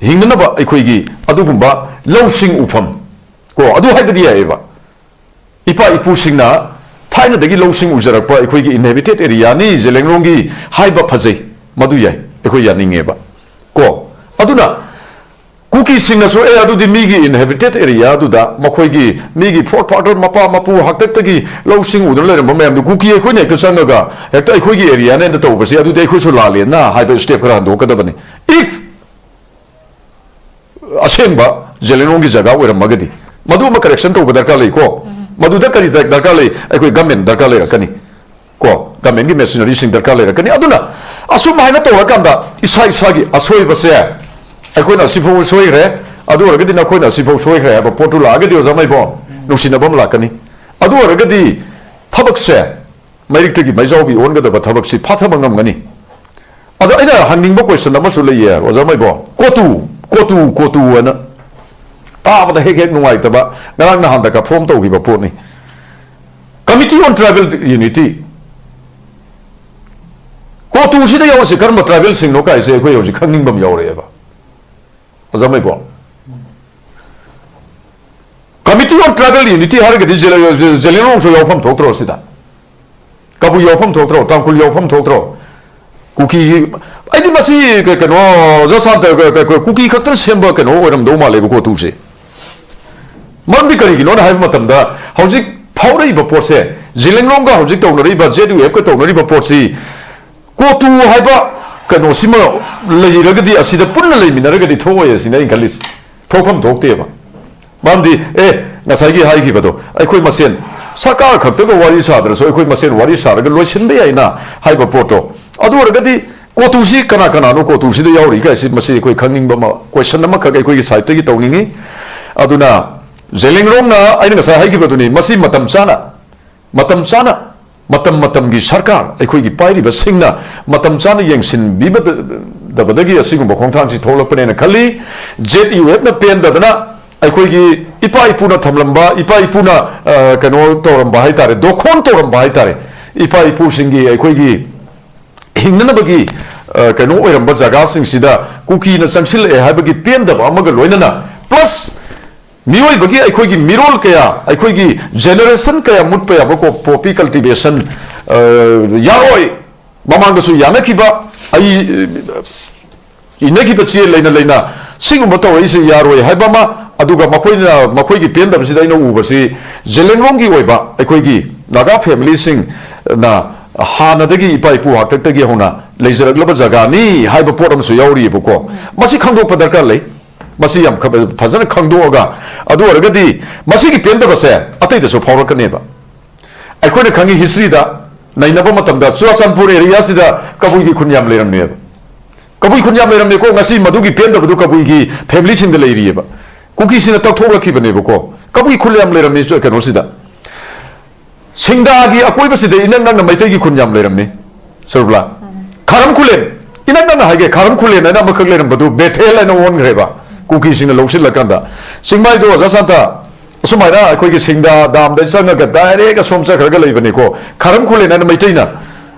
ꯍꯤꯡꯅꯅꯕ ꯑꯩꯈꯣꯏꯒꯤ ꯑꯗꯨꯒꯨꯝꯕ ꯂꯧꯁꯤꯡ ꯎꯐꯝ", ꯀꯣ, ꯑꯗꯨ ꯍꯥꯏꯕꯗꯤ ꯌꯥꯏꯌꯦꯕ꯫ ꯏꯄꯥ ꯏꯄꯨꯁꯤꯡꯅ ꯊꯥꯏꯅꯗꯒꯤ ꯂꯧꯁꯤꯡ ꯎꯖꯔꯛꯄ ꯑꯩꯈꯣꯏꯒꯤ ꯏꯟꯍꯦꯕꯤꯇꯦꯠ ꯑꯦꯔꯤꯌꯥꯅꯤ ꯖꯦꯂꯦꯡꯂꯣꯡꯒꯤ ꯍꯥꯏꯕ ꯐꯖꯩ, ꯃꯗꯨ ꯌꯥꯏ, ꯑꯩꯈꯣꯏ ꯌꯥꯅꯤꯡꯉꯦꯕ꯫ ꯀꯣ, ꯑꯗꯨꯅ ꯀꯨꯀꯤꯁꯤꯡꯅꯁꯨ "ꯑꯦ, ꯑꯗꯨꯗꯤ ꯃꯤꯒꯤ ꯏꯟꯍꯦꯕꯤꯇꯦꯠ ꯑꯦꯔꯤꯌꯥ ꯑꯗꯨꯗ ꯃꯈꯣꯏꯒꯤ ꯃꯤꯒꯤ ꯐꯣꯔ ꯐꯥꯗꯔ, ꯃꯄꯥ ꯃꯄꯨ ꯍꯥꯛꯇꯛꯇꯒꯤ ꯂꯧꯁꯤꯡ ꯎꯗꯨꯅ ꯂꯩꯔꯝꯕ ꯃꯌꯥꯝꯗꯨ ꯀꯨꯀꯤ ꯑꯩꯈꯣꯏꯅ ꯍꯦꯛꯇ ꯆꯪꯉꯒ ꯍꯦꯛꯇ ꯑꯩꯈꯣꯏꯒꯤ ꯑꯦꯔꯤꯌꯥꯅꯦꯅ ꯇꯧꯕꯁꯦ, ꯑꯗꯨꯗꯤ ꯑꯩꯈꯣꯏꯁꯨ ꯂꯥꯜꯂꯦꯅ" ꯍꯥꯏꯕ ꯁ꯭ꯇꯦꯞ ꯈꯔ ꯍꯟꯗꯣꯛꯀꯗꯕꯅꯤ꯫ If ꯑꯁꯦꯡꯕ ꯖꯦꯂꯦꯡꯂꯣꯡꯒꯤ ꯖꯒꯥ ꯑꯣꯏꯔꯝꯃꯒꯗꯤ, ꯃꯗꯨ ꯑꯃ ꯀꯔꯦꯛꯁꯟ ꯇꯧꯕ ꯗꯔꯀꯥꯔ ꯂꯩꯀꯣ꯫ ꯃꯗꯨꯗ ꯀꯔꯤ ꯗꯔꯀꯥꯔ ꯂꯩ? ꯑꯩꯈꯣꯏ ꯒꯃꯦꯟ ꯗꯔꯀꯥꯔ ꯂꯩꯔꯛꯀꯅꯤ꯫ ꯀꯣ, ꯒꯃꯦꯟꯒꯤ ꯃꯦꯁꯤꯅꯔꯤꯁꯤꯡ ꯗꯔꯀꯥꯔ ꯂꯩꯔꯛꯀꯅꯤ꯫ ꯑꯗꯨꯅ ꯑꯁꯨꯝ ꯍꯥꯏꯅ ꯇꯧꯔꯀꯥꯟꯗ ꯏꯁꯥ ꯏꯁꯥꯒꯤ ꯑꯁꯣꯏꯕꯁꯦ, ꯑꯩꯈꯣꯏꯅ ꯑꯁꯤꯐꯥꯎ ꯁꯣꯏꯈ꯭ꯔꯦ, ꯑꯗꯨ ꯑꯣꯏꯔꯒꯗꯤ ꯅꯈꯣꯏꯅ ꯑꯁꯤꯐꯥꯎ ꯁꯣꯏꯈ꯭ꯔꯦ ꯍꯥꯏꯕ ꯄꯣꯠꯇꯨ ꯂꯥꯛꯑꯒꯗꯤ, ꯑꯣꯖꯥ ꯃꯥꯏꯕꯣ, ꯅꯨꯡꯁꯤꯅꯕ ꯑꯃ ꯂꯥꯛꯀꯅꯤ꯫ ꯑꯗꯨ ꯑꯣꯏꯔꯒꯗꯤ ꯊꯕꯛꯁꯦ ꯃꯩꯔꯤꯛꯇꯒꯤ ꯃꯩꯖꯥꯎꯕꯤ ꯑꯣꯟꯒꯗꯕ ꯊꯕꯛꯁꯤ ꯐꯥꯊꯕ ꯉꯝꯒꯅꯤ꯫ ꯑꯗꯣ ꯑꯩꯅ ꯍꯪꯅꯤꯡꯕ ꯀꯣꯏꯁꯟ ꯑꯃꯁꯨ ꯂꯩꯌꯦ, ꯑꯣꯖꯥ ꯃꯥꯏꯕꯣ꯫ ꯀꯣꯇꯨ, ꯀꯣꯇꯨ, ꯀꯣꯇꯨ ꯍꯥꯏꯅ ꯇꯥꯕꯗ ꯍꯦꯛ ꯍꯦꯛ ꯅꯨꯡꯉꯥꯏꯇꯕ, ꯉꯔꯥꯡ ꯅꯍꯥꯟꯗ ꯀꯐꯣꯝ ꯇꯧꯈꯤꯕ ꯄꯣꯠꯅꯤ꯫ Committee on Tribal Unity, ꯀꯣꯇꯨꯁꯤꯗ ꯌꯥꯎꯔꯤꯁꯦ ꯀꯔꯝꯕ ꯇ꯭ꯔꯥꯏꯕꯦꯜꯁꯤꯡꯅꯣ ꯀꯥꯏꯁꯦ ꯑꯩꯈꯣꯏ ꯍꯧꯖꯤꯛ ꯈꯪꯅꯤꯡꯕ ꯑꯃ ꯌꯥꯎꯔꯛꯑꯦꯕ, ꯑꯣꯖꯥ ꯃꯥꯏꯕꯣ꯫ Committee on Tribal Unity ꯍꯥꯏꯔꯒꯗꯤ ꯖꯦ-, ꯖꯦ-, ꯖꯦꯂꯦꯡꯔꯣꯡꯁꯨ ꯌꯥꯎꯐꯝ ꯊꯣꯛꯇ꯭ꯔꯣ ꯁꯤꯗ? ꯀꯕꯨꯏ ꯌꯥꯎꯐꯝ ꯊꯣꯛꯇ꯭ꯔꯣ? ꯇꯥꯡꯈꯨꯜ ꯌꯥꯎꯐꯝ ꯊꯣꯛꯇ꯭ꯔꯣ? ꯀꯨꯀꯤ, ꯑꯩꯗꯤ ꯃꯁꯤ ꯀ-, ꯀꯩꯅꯣ, ꯑꯣꯖꯥ ꯁꯥꯟꯇ, ꯀ-, ꯀ-, ꯀ-, ꯀꯨꯀꯤ ꯈꯛꯇꯅ ꯁꯦꯝꯕ ꯀꯩꯅꯣ ꯑꯣꯏꯔꯝꯗꯧ ꯃꯥꯜꯂꯦꯕ ꯀꯣꯇꯨꯁꯦ꯫ ꯃꯔꯝꯗꯤ ꯀꯔꯤꯒꯤꯅꯣꯅ ꯍꯥꯏꯕ ꯃꯇꯝꯗ, ꯍꯧꯖꯤꯛ ꯐꯥꯎꯔꯛꯏꯕ ꯄꯣꯠꯁꯦ, ꯖꯦꯂꯦꯡꯔꯣꯡꯒ ꯍꯧꯖꯤꯛ ꯇꯧꯅꯔꯤꯕ, ꯖꯦꯠ ꯌꯨ ꯑꯦꯐꯀ ꯇꯧꯅꯔꯤꯕ ꯄꯣꯠꯁꯤ, ꯀꯣꯇꯨ ꯍꯥꯏꯕ ꯀꯩꯅꯣꯁꯤꯃ ꯂꯩꯔꯒꯗꯤ, ꯑꯁꯤꯗ ꯄꯨꯟꯅ ꯂꯩꯃꯤꯟꯅꯔꯒꯗꯤ ꯊꯣꯛꯑꯣꯏ ꯑꯁꯤꯅꯦ ꯑꯩꯅ ꯈꯜꯂꯤꯁꯦ꯫ ꯊꯣꯛꯐꯝ ꯊꯣꯛꯇꯦꯕ꯫ ꯃꯔꯝꯗꯤ, ꯑꯦ, ꯉꯁꯥꯏꯒꯤ ꯍꯥꯏꯈꯤꯕꯗꯣ, ꯑꯩꯈꯣꯏ ꯃꯁꯦꯟ ꯁꯔꯀꯥꯔ ꯈꯛꯇꯒ ꯋꯥꯔꯤ ꯁꯥꯗ꯭ꯔꯁꯨ, ꯑꯩꯈꯣꯏ ꯃꯁꯦꯟ ꯋꯥꯔꯤ ꯁꯥꯔꯒ ꯂꯣꯏꯁꯤꯟꯕ ꯌꯥꯏꯅ ꯍꯥꯏꯕ ꯄꯣꯠꯇꯣ꯫ ꯑꯗꯨ ꯑꯣꯏꯔꯒꯗꯤ ꯀꯣꯇꯨꯁꯤ ꯀꯅꯥ ꯀꯅꯥꯅꯣ ꯀꯣꯇꯨꯁꯤꯗ ꯌꯥꯎꯔꯤ ꯀꯥꯏꯁꯤ, ꯃꯁꯤ ꯑꯩꯈꯣꯏ ꯈꯪꯅꯤꯡꯕ ꯑꯃ, ꯀꯣꯏꯁꯟ ꯑꯃꯈꯛ ꯑꯩꯈꯣꯏꯒꯤ ꯁꯥꯏꯠꯇꯒꯤ ꯇꯧꯅꯤꯡꯉꯤ꯫ ꯑꯗꯨꯅ ꯖꯦꯂꯦꯡꯔꯣꯡꯅ ꯑꯩꯅ ꯉꯁꯥꯏ ꯍꯥꯏꯈꯤꯕꯗꯨꯅꯤ, ꯃꯁꯤ ꯃꯇꯝ ꯆꯥꯅ, ꯃꯇꯝ ꯆꯥꯅ, ꯃꯇꯝ ꯃꯇꯝꯒꯤ ꯁꯔꯀꯥꯔ, ꯑꯩꯈꯣꯏꯒꯤ ꯄꯥꯏꯔꯤꯕꯁꯤꯡꯅ ꯃꯇꯝ ꯆꯥꯅ ꯌꯦꯡꯁꯤꯟꯕꯤꯗꯕꯗꯒꯤ ꯑꯁꯤꯒꯨꯝꯕ ꯈꯣꯡꯊꯥꯡꯁꯤ ꯊꯣꯛꯂꯛꯄꯅꯦꯅ ꯈꯜꯂꯤ꯫ ꯖꯦꯠ ꯌꯨ ꯑꯦꯐꯅ ꯄꯦꯟꯗꯗꯅ ꯑꯩꯈꯣꯏꯒꯤ ꯏꯄꯥ ꯏꯄꯨꯅ ꯊꯝꯂꯝꯕ, ꯏꯄꯥ ꯏꯄꯨꯅ, ꯑ, ꯀꯩꯅꯣ ꯇꯧꯔꯝꯕ ꯍꯥꯏꯇꯥꯔꯦ, ꯗꯣꯈꯣꯟ ꯇꯧꯔꯝꯕ ꯍꯥꯏꯇꯥꯔꯦ, ꯏꯄꯥ ꯏꯄꯨꯁꯤꯡꯒꯤ ꯑꯩꯈꯣꯏꯒꯤ ꯍꯤꯡꯅꯅꯕꯒꯤ, ꯑ, ꯀꯩꯅꯣ ꯑꯣꯏꯔꯝꯕ ꯖꯒꯥꯁꯤꯡꯁꯤꯗ ꯀꯨꯀꯤꯅ ꯆꯪꯁꯤꯜꯂꯛꯑꯦ ꯍꯥꯏꯕꯒꯤ ꯄꯦꯟꯗꯕ ꯑꯃꯒ ꯂꯣꯏꯅꯅ, ꯄ꯭ꯂꯁ ꯃꯤꯑꯣꯏꯕꯒꯤ, ꯑꯩꯈꯣꯏꯒꯤ ꯃꯤꯔꯣꯜ ꯀꯌꯥ, ꯑꯩꯈꯣꯏꯒꯤ ꯖꯦꯅꯦꯔꯦꯁꯟ ꯀꯌꯥ ꯃꯨꯠꯄ ꯌꯥꯕ ꯀꯣ-, ꯄꯣꯄꯤ ꯀꯜꯇꯤꯚꯦꯁꯟ, ꯑ, ꯌꯥꯔꯣꯏ꯫ ꯃꯃꯥꯡꯗꯁꯨ ꯌꯥꯅꯈꯤꯕ, ꯑꯩ, ꯑ, ꯏꯟꯅꯈꯤꯕ ꯆꯦ ꯂꯩꯅ ꯂꯩꯅ ꯁꯤꯒꯨꯝꯕ ꯇꯧꯔꯛꯏꯁꯦ ꯌꯥꯔꯣꯏ ꯍꯥꯏꯕ ꯑꯃ, ꯑꯗꯨꯒ ꯃꯈꯣꯏꯅ, ꯃꯈꯣꯏꯒꯤ ꯄꯦꯟꯗꯕꯁꯤꯗ ꯑꯩꯅ ꯎꯕꯁꯤ ꯖꯦꯂꯦꯡꯔꯣꯡꯒꯤ ꯑꯣꯏꯕ ꯑꯩꯈꯣꯏꯒꯤ ꯅꯥꯒꯥ ꯐꯦꯃꯤꯂꯤꯁꯤꯡꯅ ꯍꯥꯟꯅꯗꯒꯤ ꯏꯄꯥ ꯏꯄꯨ ꯍꯥꯛꯇꯛꯇꯒꯤ ꯍꯧꯅ ꯂꯩꯖꯔꯛꯂꯕ ꯖꯒꯥꯅꯤ ꯍꯥꯏꯕ ꯄꯣꯠ ꯑꯃꯁꯨ ꯌꯥꯎꯔꯤꯑꯕꯀꯣ꯫ ꯃꯁꯤ ꯈꯪꯗꯣꯛꯄ ꯗꯔꯀꯥꯔ ꯂꯩ꯫ ꯃꯁꯤ ꯌꯥꯝ ꯈ-, ꯐꯖꯅ ꯈꯪꯗꯣꯛꯑꯒ, ꯑꯗꯨ ꯑꯣꯏꯔꯒꯗꯤ ꯃꯁꯤꯒꯤ ꯄꯦꯟꯗꯕꯁꯦ ꯑꯇꯩꯗꯁꯨ ꯐꯥꯎꯔꯛꯀꯅꯦꯕ꯫ ꯑꯩꯈꯣꯏꯅ ꯈꯪꯉꯤ, historyꯗ ꯅꯩꯅꯕ ꯃꯇꯝꯗ ꯆꯨꯔꯥꯆꯥꯟꯄꯨꯔ areaꯁꯤꯗ ꯀꯕꯨꯏꯒꯤ ꯈꯨꯟ ꯌꯥꯝ ꯂꯩꯔꯝꯃꯦꯕ꯫ ꯀꯕꯨꯏ ꯈꯨꯟ ꯌꯥꯝ ꯂꯩꯔꯝꯃꯦꯀꯣ꯫ ꯉꯁꯤ ꯃꯗꯨꯒꯤ ꯄꯦꯟꯗꯕꯗꯨ ꯀꯕꯨꯏꯒꯤ familyꯁꯤꯡꯗ ꯂꯩꯔꯤꯑꯕ꯫ ꯀꯨꯀꯤꯁꯤꯡꯅ ꯇꯛꯊꯣꯛꯂꯛꯈꯤꯕꯅꯦꯕꯀꯣ꯫ ꯀꯕꯨꯏ ꯈꯨꯟ ꯌꯥꯝ ꯂꯩꯔꯝꯃꯤ ꯁꯨ-, ꯀꯩꯅꯣꯁꯤꯗ꯫ ꯁꯤꯡꯗꯥꯒꯤ ꯑꯀꯣꯏꯕꯁꯤꯗ ꯏꯅꯛ ꯅꯛꯅ ꯃꯩꯇꯩꯒꯤ ꯈꯨꯟ ꯌꯥꯝ ꯂꯩꯔꯝꯃꯤ꯫ ꯁꯔꯨꯕꯂꯥ꯫ ꯈꯥꯔꯝ ꯈꯨꯂꯦꯟ꯫ ꯏꯅꯛ ꯅꯛꯅ ꯍꯥꯏꯒꯦ, ꯈꯥꯔꯝ ꯈꯨꯂꯦꯟ ꯍꯥꯏꯅ ꯑꯃꯈꯛ ꯂꯩꯔꯝꯕꯗꯨ ꯕꯦꯊꯦꯜ ꯍꯥꯏꯅ ꯑꯣꯟꯈ꯭ꯔꯦꯕ꯫ ꯀꯨꯀꯤꯁꯤꯡꯅ ꯂꯧꯁꯤꯜꯂꯀꯥꯟꯗ꯫ ꯆꯤꯡꯃꯥꯏꯗꯣ ꯑꯣꯖꯥ ꯁꯥꯟꯇ, ꯑꯁꯨꯃꯥꯏꯅ ꯑꯩꯈꯣꯏꯒꯤ ꯁꯤꯡꯗꯥ ꯗꯥꯝꯗ ꯆꯪꯉꯒ direct ꯑꯁꯣꯝ ꯆꯠꯈ꯭ꯔꯒ ꯂꯩꯕꯅꯤꯀꯣ꯫ ꯈꯥꯔꯝ ꯈꯨꯂꯦꯟ ꯍꯥꯏꯅ ꯃꯩꯇꯩꯅ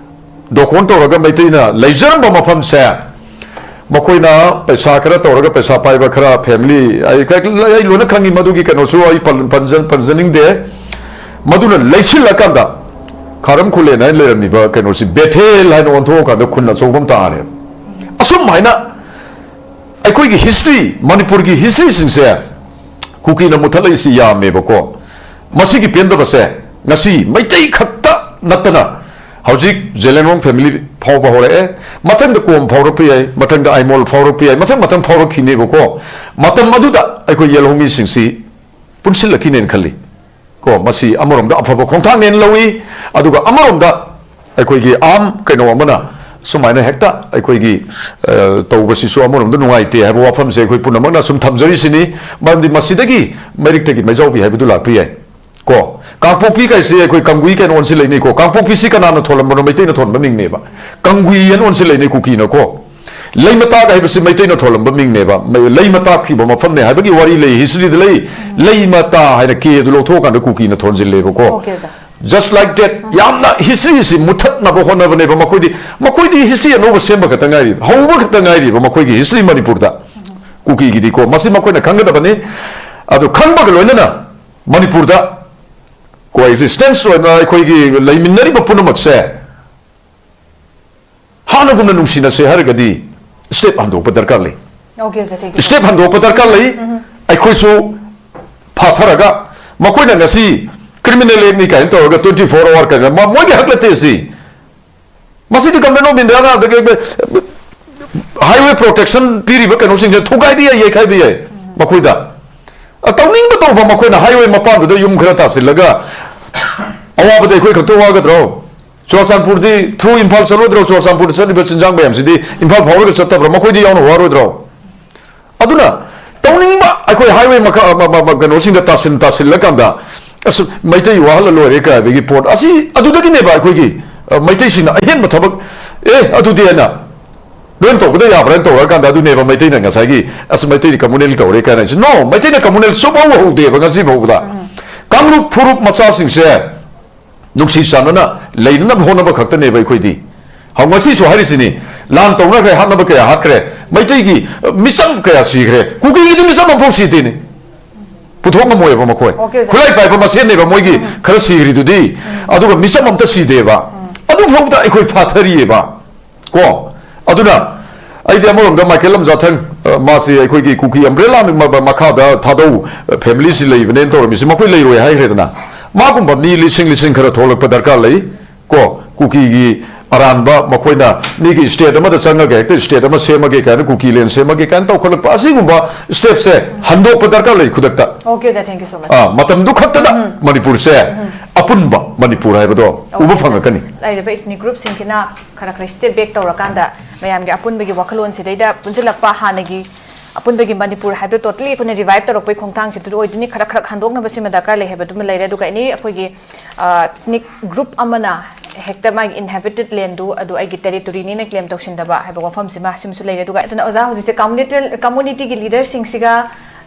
ꯗꯣꯀꯣꯟ ꯇꯧꯔꯒ ꯃꯩꯇꯩꯅ ꯂꯩꯖꯔꯝꯕ ꯃꯐꯝꯁꯦ, ꯃꯈꯣꯏꯅ ꯄꯩꯁꯥ ꯈꯔ ꯇꯧꯔꯒ, ꯄꯩꯁꯥ ꯄꯥꯏꯕ ꯈꯔ family, ꯑꯩ, ꯑꯩ ꯂꯣꯏꯅ ꯈꯪꯉꯤ, ꯃꯗꯨꯒꯤ ꯀꯩꯅꯣꯁꯨ ꯑꯩ ꯄꯟ-, ꯄꯟꯖ-, ꯄꯟꯖꯅꯤꯡꯗꯦ꯫ ꯃꯗꯨꯅ ꯂꯩꯁꯤꯜꯂꯀꯥꯟꯗ ꯈꯥꯔꯝ ꯈꯨꯂꯦꯟ ꯍꯥꯏꯅ ꯂꯩꯔꯝꯃꯤꯕ ꯀꯩꯅꯣꯁꯤ ꯕꯦꯊꯦꯜ ꯍꯥꯏꯅ ꯑꯣꯟꯊꯣꯛꯑꯀꯥꯟꯗ ꯈꯨꯟ ꯑꯆꯧꯕ ꯑꯃ ꯇꯥꯔꯦ꯫ ꯑꯁꯨꯝ ꯍꯥꯏꯅ ꯑꯩꯈꯣꯏꯒꯤ history, ꯃꯅꯤꯄꯨꯔꯒꯤ historyꯁꯤꯡꯁꯦ ꯀꯨꯀꯤꯅ ꯃꯨꯊꯠꯂꯛꯏꯁꯤ ꯌꯥꯝꯃꯦꯕꯀꯣ꯫ ꯃꯁꯤꯒꯤ ꯄꯦꯟꯗꯕꯁꯦ ꯉꯁꯤ ꯃꯩꯇꯩ ꯈꯛꯇ ꯅꯠꯇꯅ ꯍꯧꯖꯤꯛ ꯖꯦꯂꯦꯡꯔꯣꯡ family ꯐꯥꯎꯕ ꯍꯧꯔꯛꯑꯦ, ꯃꯊꯪꯗ ꯀꯣꯝ ꯐꯥꯎꯔꯛꯄ ꯌꯥꯏ, ꯃꯊꯪꯗ ꯑꯥꯏꯃꯣꯜ ꯐꯥꯎꯔꯛꯄ ꯌꯥꯏ, ꯃꯊꯪ ꯃꯊꯪ ꯐꯥꯎꯔꯛꯈꯤꯅꯦꯕꯀꯣ꯫ ꯃꯇꯝ ꯑꯗꯨꯗ ꯑꯩꯈꯣꯏ ꯌꯦꯜꯍꯧꯃꯤꯁꯤꯡꯁꯤ ꯄꯨꯟꯁꯤꯜꯂꯛꯈꯤꯅꯦꯅ ꯈꯜꯂꯤ꯫ ꯀꯣ, ꯃꯁꯤ ꯑꯃꯔꯣꯝꯗ ꯑꯐꯕ ꯈꯣꯡꯊꯥꯡꯅꯦꯅ ꯂꯧꯏ, ꯑꯗꯨꯒ ꯑꯃꯔꯣꯝꯗ ꯑꯩꯈꯣꯏꯒꯤ ꯑꯥꯝ ꯀꯩꯅꯣ ꯑꯃꯅ ꯁꯨꯃꯥꯏꯅ ꯍꯦꯛꯇ ꯑꯩꯈꯣꯏꯒꯤ, ꯑ, ꯇꯧꯕꯁꯤꯁꯨ ꯑꯃꯔꯣꯝꯗ ꯅꯨꯡꯉꯥꯏꯇꯦ ꯍꯥꯏꯕ ꯋꯥꯐꯝꯁꯦ ꯑꯩꯈꯣꯏ ꯄꯨꯝꯅꯃꯛꯅ ꯁꯨꯝ ꯊꯝꯖꯔꯤꯁꯤꯅꯤ꯫ ꯃꯔꯝꯗꯤ ꯃꯁꯤꯗꯒꯤ ꯃꯩꯔꯤꯛꯇꯒꯤ ꯃꯩꯖꯥꯎꯕꯤ ꯍꯥꯏꯕꯗꯨ ꯂꯥꯛꯄ ꯌꯥꯏ꯫ ꯀꯣ, ꯀꯥꯡꯄꯣꯛꯄꯤ ꯀꯥꯏꯁꯦ ꯑꯩꯈꯣꯏ ꯀꯪꯒꯨꯏ ꯀꯩꯅꯣ ꯑꯣꯟꯁꯤꯜꯂꯛꯏꯅꯤꯀꯣ꯫ ꯀꯥꯡꯄꯣꯛꯄꯤꯁꯤ ꯀꯅꯥꯅ ꯊꯣꯜꯂꯝꯕꯅꯣ? ꯃꯩꯇꯩꯅ ꯊꯣꯟꯕ ꯃꯤꯡꯅꯦꯕ꯫ ꯀꯪꯒꯨꯏ ꯍꯥꯏꯅ ꯑꯣꯟꯁꯤꯜꯂꯛꯏꯅꯤ ꯀꯨꯀꯤꯅꯀꯣ꯫ ꯂꯩꯃꯇꯥꯛ ꯍꯥꯏꯕꯁꯤ ꯃꯩꯇꯩꯅ ꯊꯣꯜꯂꯝꯕ ꯃꯤꯡꯅꯦꯕ꯫ ꯃꯩ-, ꯂꯩꯃꯇꯥꯛꯈꯤꯕ ꯃꯐꯝꯅꯦ ꯍꯥꯏꯕꯒꯤ ꯋꯥꯔꯤ ꯂꯩ, historyꯗ ꯂꯩ꯫ ꯂꯩꯃꯇꯥ ꯍꯥꯏꯅ K ꯑꯗꯨ ꯂꯧꯊꯣꯛꯑꯀꯥꯟꯗ ꯀꯨꯀꯤꯅ ꯊꯣꯟꯖꯤꯜꯂꯦꯕꯀꯣ꯫ Okay, sir. Just like that, ꯌꯥꯝꯅ historyꯁꯤ ꯃꯨꯊꯠꯅꯕ ꯍꯣꯠꯅꯕꯅꯦꯕ ꯃꯈꯣꯏꯗꯤ꯫ ꯃꯈꯣꯏꯗꯤ history ꯑꯅꯧꯕ ꯁꯦꯝꯕ ꯈꯛꯇ ꯉꯥꯏꯔꯤ, ꯍꯧꯕ ꯈꯛꯇ ꯉꯥꯏꯔꯤꯕ ꯃꯈꯣꯏꯒꯤ history ꯃꯅꯤꯄꯨꯔꯗ꯫ ꯀꯨꯀꯤꯒꯤꯗꯤꯀꯣ, ꯃꯁꯤ ꯃꯈꯣꯏꯅ ꯈꯪꯒꯗꯕꯅꯤ꯫ ꯑꯗꯨ ꯈꯪꯕꯒ ꯂꯣꯏꯅꯅ ꯃꯅꯤꯄꯨꯔꯗ coexistence ꯑꯣꯏꯅ ꯑꯩꯈꯣꯏꯒꯤ ꯂꯩꯃꯤꯟꯅꯔꯤꯕ ꯄꯨꯝꯅꯃꯛꯁꯦ ꯍꯥꯟꯅꯒꯨꯝꯅ ꯅꯨꯡꯁꯤꯅꯁꯦ ꯍꯥꯏꯔꯒꯗꯤ step ꯍꯟꯗꯣꯛꯄ ꯗꯔꯀꯥꯔ ꯂꯩ꯫ Okay, sir, thank you. Step ꯍꯟꯗꯣꯛꯄ ꯗꯔꯀꯥꯔ ꯂꯩ꯫ ꯑꯩꯈꯣꯏꯁꯨ ꯐꯥꯊꯔꯒ, ꯃꯈꯣꯏꯅ ꯉꯁꯤ criminal actꯅꯤ ꯀꯥꯏꯅ ꯇꯧꯔꯒ twenty four hour ꯀꯥꯏꯅ, ꯃ-, ꯃꯣꯏꯒꯤ ꯍꯛ ꯅꯠꯇꯦ ꯁꯤ꯫ ꯃꯁꯤꯗꯤ Government of Indiaꯅ ꯑꯗꯒꯤ highway protection ꯄꯤꯔꯤꯕ ꯀꯩꯅꯣꯁꯤꯡꯁꯦ ꯊꯨꯒꯥꯏꯕ ꯌꯥꯏ, ꯌꯩꯈꯥꯏꯕ ꯌꯥꯏ꯫ ꯃꯈꯣꯏꯗ ꯑ, ꯇꯧꯅꯤꯡꯕ ꯇꯧꯕ, ꯃꯈꯣꯏꯅ highway ꯃꯄꯥꯟꯗꯨꯗ ꯌꯨꯝ ꯈꯔ ꯇꯥꯁꯤꯜꯂꯒ ꯑꯋꯥꯕꯗ ꯑꯩꯈꯣꯏ ꯈꯛꯇ ꯋꯥꯒꯗ꯭ꯔꯣ? ꯆꯨꯔꯆꯥꯟꯄꯨꯔꯗꯤ through ꯏꯝꯐꯥꯜ ꯆꯠꯂꯣꯏꯗ꯭ꯔꯣ? ꯆꯨꯔꯆꯥꯟꯄꯨꯔꯗ ꯆꯠꯂꯤꯕ ꯆꯤꯟꯖꯥꯡ ꯃꯌꯥꯝꯁꯤꯗꯤ ꯏꯝꯐꯥꯜ ꯐꯥꯎꯔꯒ ꯆꯠꯇꯕ꯭ꯔꯥ? ꯃꯈꯣꯏꯗꯤ ꯌꯥꯎꯅ ꯋꯥꯔꯣꯏꯗ꯭ꯔꯣ? ꯑꯗꯨꯅ ꯇꯧꯅꯤꯡꯕ ꯑꯩꯈꯣꯏ highway ꯃꯈꯥ, ꯃ-, ꯃ-, ꯃ-, ꯀꯩꯅꯣꯁꯤꯡꯗ ꯇꯥꯁꯤꯟ-, ꯇꯥꯁꯤꯜꯂꯀꯥꯟꯗ, "ꯑꯁ, ꯃꯩꯇꯩ ꯋꯥꯍꯜꯂ ꯂꯣꯏꯔꯦ" ꯀꯥꯏ ꯍꯥꯏꯕꯒꯤ ꯄꯣꯠ ꯑꯁꯤ ꯑꯗꯨꯗꯒꯤꯅꯦꯕ ꯑꯩꯈꯣꯏꯒꯤ, ꯑ, ꯃꯩꯇꯩꯁꯤꯡꯅ ꯑꯍꯦꯟꯕ ꯊꯕꯛ, "ꯑꯦ, ꯑꯗꯨꯗꯤ" ꯍꯥꯏꯅ ꯂꯣꯏꯅ ꯇꯧꯕꯗ ꯌꯥꯕ꯭ꯔꯥꯅ ꯇꯧꯔꯀꯥꯟꯗ ꯑꯗꯨꯅꯦꯕ ꯃꯩꯇꯩꯅ ꯉꯁꯥꯏꯒꯤ, "ꯑꯁ, ꯃꯩꯇꯩꯗꯤ communal ꯇꯧꯔꯦ" ꯀꯥꯏꯅ ꯍꯥꯏꯁꯦ꯫ No, ꯃꯩꯇꯩꯅ communal ꯁꯨꯡꯍꯧ ꯍꯧꯗꯦꯕ ꯉꯁꯤ ꯐꯥꯎꯕꯗ꯫ ꯀꯥꯡꯂꯨꯞ ꯐꯨꯔꯨꯞ ꯃꯆꯥꯁꯤꯡꯁꯦ ꯅꯨꯡꯁꯤ ꯆꯥꯟꯅꯅ ꯂꯩꯅꯅꯕ ꯍꯣꯠꯅꯕ ꯈꯛꯇꯅꯦꯕ ꯑꯩꯈꯣꯏꯗꯤ꯫ ꯍꯧ-, ꯉꯁꯤꯁꯨ ꯍꯥꯏꯔꯤꯁꯤꯅꯤ, ꯂꯥꯟ ꯇꯧꯅꯈ꯭ꯔꯦ, ꯍꯥꯠꯅꯕ ꯀꯌꯥ ꯍꯥꯠꯈ꯭ꯔꯦ, ꯃꯩꯇꯩꯒꯤ, ꯑ, ꯃꯤꯆꯝ ꯀꯌꯥ ꯁꯤꯈ꯭ꯔꯦ, ꯀꯨꯀꯤꯒꯤꯗꯤ ꯃꯤꯆꯝ ꯑꯃꯐꯥꯎ ꯁꯤꯗꯦꯅꯦ꯫ ꯄꯨꯊꯣꯛ ꯉꯝꯃꯣꯏꯕ ꯃꯈꯣꯏ꯫ ꯑꯣꯀꯦ, ꯑꯣꯖꯥ꯫ ꯈꯨꯠꯂꯥꯏ ꯄꯥꯏꯕ ꯃꯁꯦꯟꯅꯦꯕ ꯃꯣꯏꯒꯤ ꯈꯔ ꯁꯤꯈ꯭ꯔꯤꯗꯨꯗꯤ, ꯑꯗꯨꯒ ꯃꯤꯆꯝ ꯑꯝꯇ ꯁꯤꯗꯦꯕ꯫ ꯑꯗꯨꯐꯥꯎꯗ ꯑꯩꯈꯣꯏ ꯐꯥꯊꯔꯤꯑꯕ꯫ ꯀꯣ? ꯑꯗꯨꯅ ꯑꯩꯗꯤ ꯑꯃꯔꯣꯝꯗ ꯃꯥꯏꯀꯦꯜ ꯂꯝꯖꯥꯊꯪ, ꯑ, ꯃꯥꯁꯤ ꯑꯩꯈꯣꯏꯒꯤ ꯀꯨꯀꯤ umbrella ꯃ-, ꯃ-, ꯃꯈꯥꯗ ꯊꯥꯗꯧ, ꯑ, family ꯁꯤ ꯂꯩꯕꯅꯦꯅ ꯇꯧꯔꯝꯃꯤꯁꯤ ꯃꯈꯣꯏ ꯂꯩꯔꯣꯏ ꯍꯥꯏꯈ꯭ꯔꯦꯗꯅ꯫ ꯃꯥꯒꯨꯝꯕ ꯃꯤ ꯂꯤꯁꯤꯡ ꯂꯤꯁꯤꯡ ꯈꯔ ꯊꯣꯛꯂꯛꯄ ꯗꯔꯀꯥꯔ ꯂꯩ꯫ ꯀꯣ? ꯀꯨꯀꯤꯒꯤ ꯑꯔꯥꯟꯕ ꯃꯈꯣꯏꯅ ꯃꯤꯒꯤ state ꯑꯃꯗ ꯆꯪꯉꯒ ꯍꯦꯛꯇ state ꯑꯃ ꯁꯦꯝꯃꯒꯦ ꯀꯥꯏꯅ, ꯀꯨꯀꯤ land ꯁꯦꯝꯃꯒꯦ ꯀꯥꯏꯅ ꯇꯧꯈꯠꯂꯛꯄ ꯑꯁꯤꯒꯨꯝꯕ step ꯁꯦ ꯍꯟꯗꯣꯛꯄ ꯗꯔꯀꯥꯔ ꯂꯩ ꯈꯨꯗꯛꯇ꯫ ꯑꯣꯀꯦ, ꯑꯣꯖꯥ, thank you so much꯫ ꯑꯥ, ꯃꯇꯝꯗꯨ ꯈꯛꯇꯗ ꯃꯅꯤꯄꯨꯔꯁꯦ ꯑꯄꯨꯟꯕ ꯃꯅꯤꯄꯨꯔ ꯍꯥꯏꯕꯗꯣ ꯎꯕ ꯐꯪꯉꯛꯀꯅꯤ꯫ ꯂꯩꯔꯤꯕ ethnic group ꯁꯤꯡꯁꯤꯅ ꯈꯔ ꯈꯔ step back ꯇꯧꯔꯀꯥꯟꯗ ꯃꯌꯥꯝꯒꯤ ꯑꯄꯨꯟꯕꯒꯤ ꯋꯥꯈꯜꯂꯣꯟꯁꯤꯗꯩꯗ ꯄꯨꯟꯁꯤꯜꯂꯛꯄ, ꯍꯥꯟꯅꯒꯤ ꯑꯄꯨꯟꯕꯒꯤ ꯃꯅꯤꯄꯨꯔ ꯍꯥꯏꯕꯗꯣ totally ꯑꯩꯈꯣꯏꯅ revive ꯇꯧꯔꯛꯄꯒꯤ ꯈꯣꯡꯊꯥꯡꯁꯤꯗ ꯑꯣꯏꯗꯣꯏꯅꯤ꯫ ꯈꯔ ꯈꯔ ꯍꯟꯗꯣꯛꯅꯕ ꯁꯤꯃ ꯗꯔꯀꯥꯔ ꯂꯩ ꯍꯥꯏꯕꯗꯨꯃ ꯂꯩꯔꯦ꯫ ꯑꯗꯨꯒ ꯑꯦꯅꯤ ꯑꯩꯈꯣꯏꯒꯤ, ꯑ, ethnic group ꯑꯃꯅ ꯍꯦꯛꯇ ꯃꯥꯒꯤ inhabited land ꯗꯨ ꯑꯗꯨ ꯑꯩꯒꯤ territory ꯅꯤꯅ claim ꯇꯧꯁꯤꯟꯗꯕ ꯍꯥꯏꯕ ꯋꯥꯐꯝꯁꯤꯃ, ꯁꯤꯃꯁꯨ ꯂꯩꯔꯦ꯫ ꯑꯗꯨꯒ ꯑꯗꯨꯅ ꯑꯣꯖꯥ, ꯍꯧꯖꯤꯛꯁꯦ community, community ꯒꯤ leader ꯁꯤꯡꯁꯤꯒ,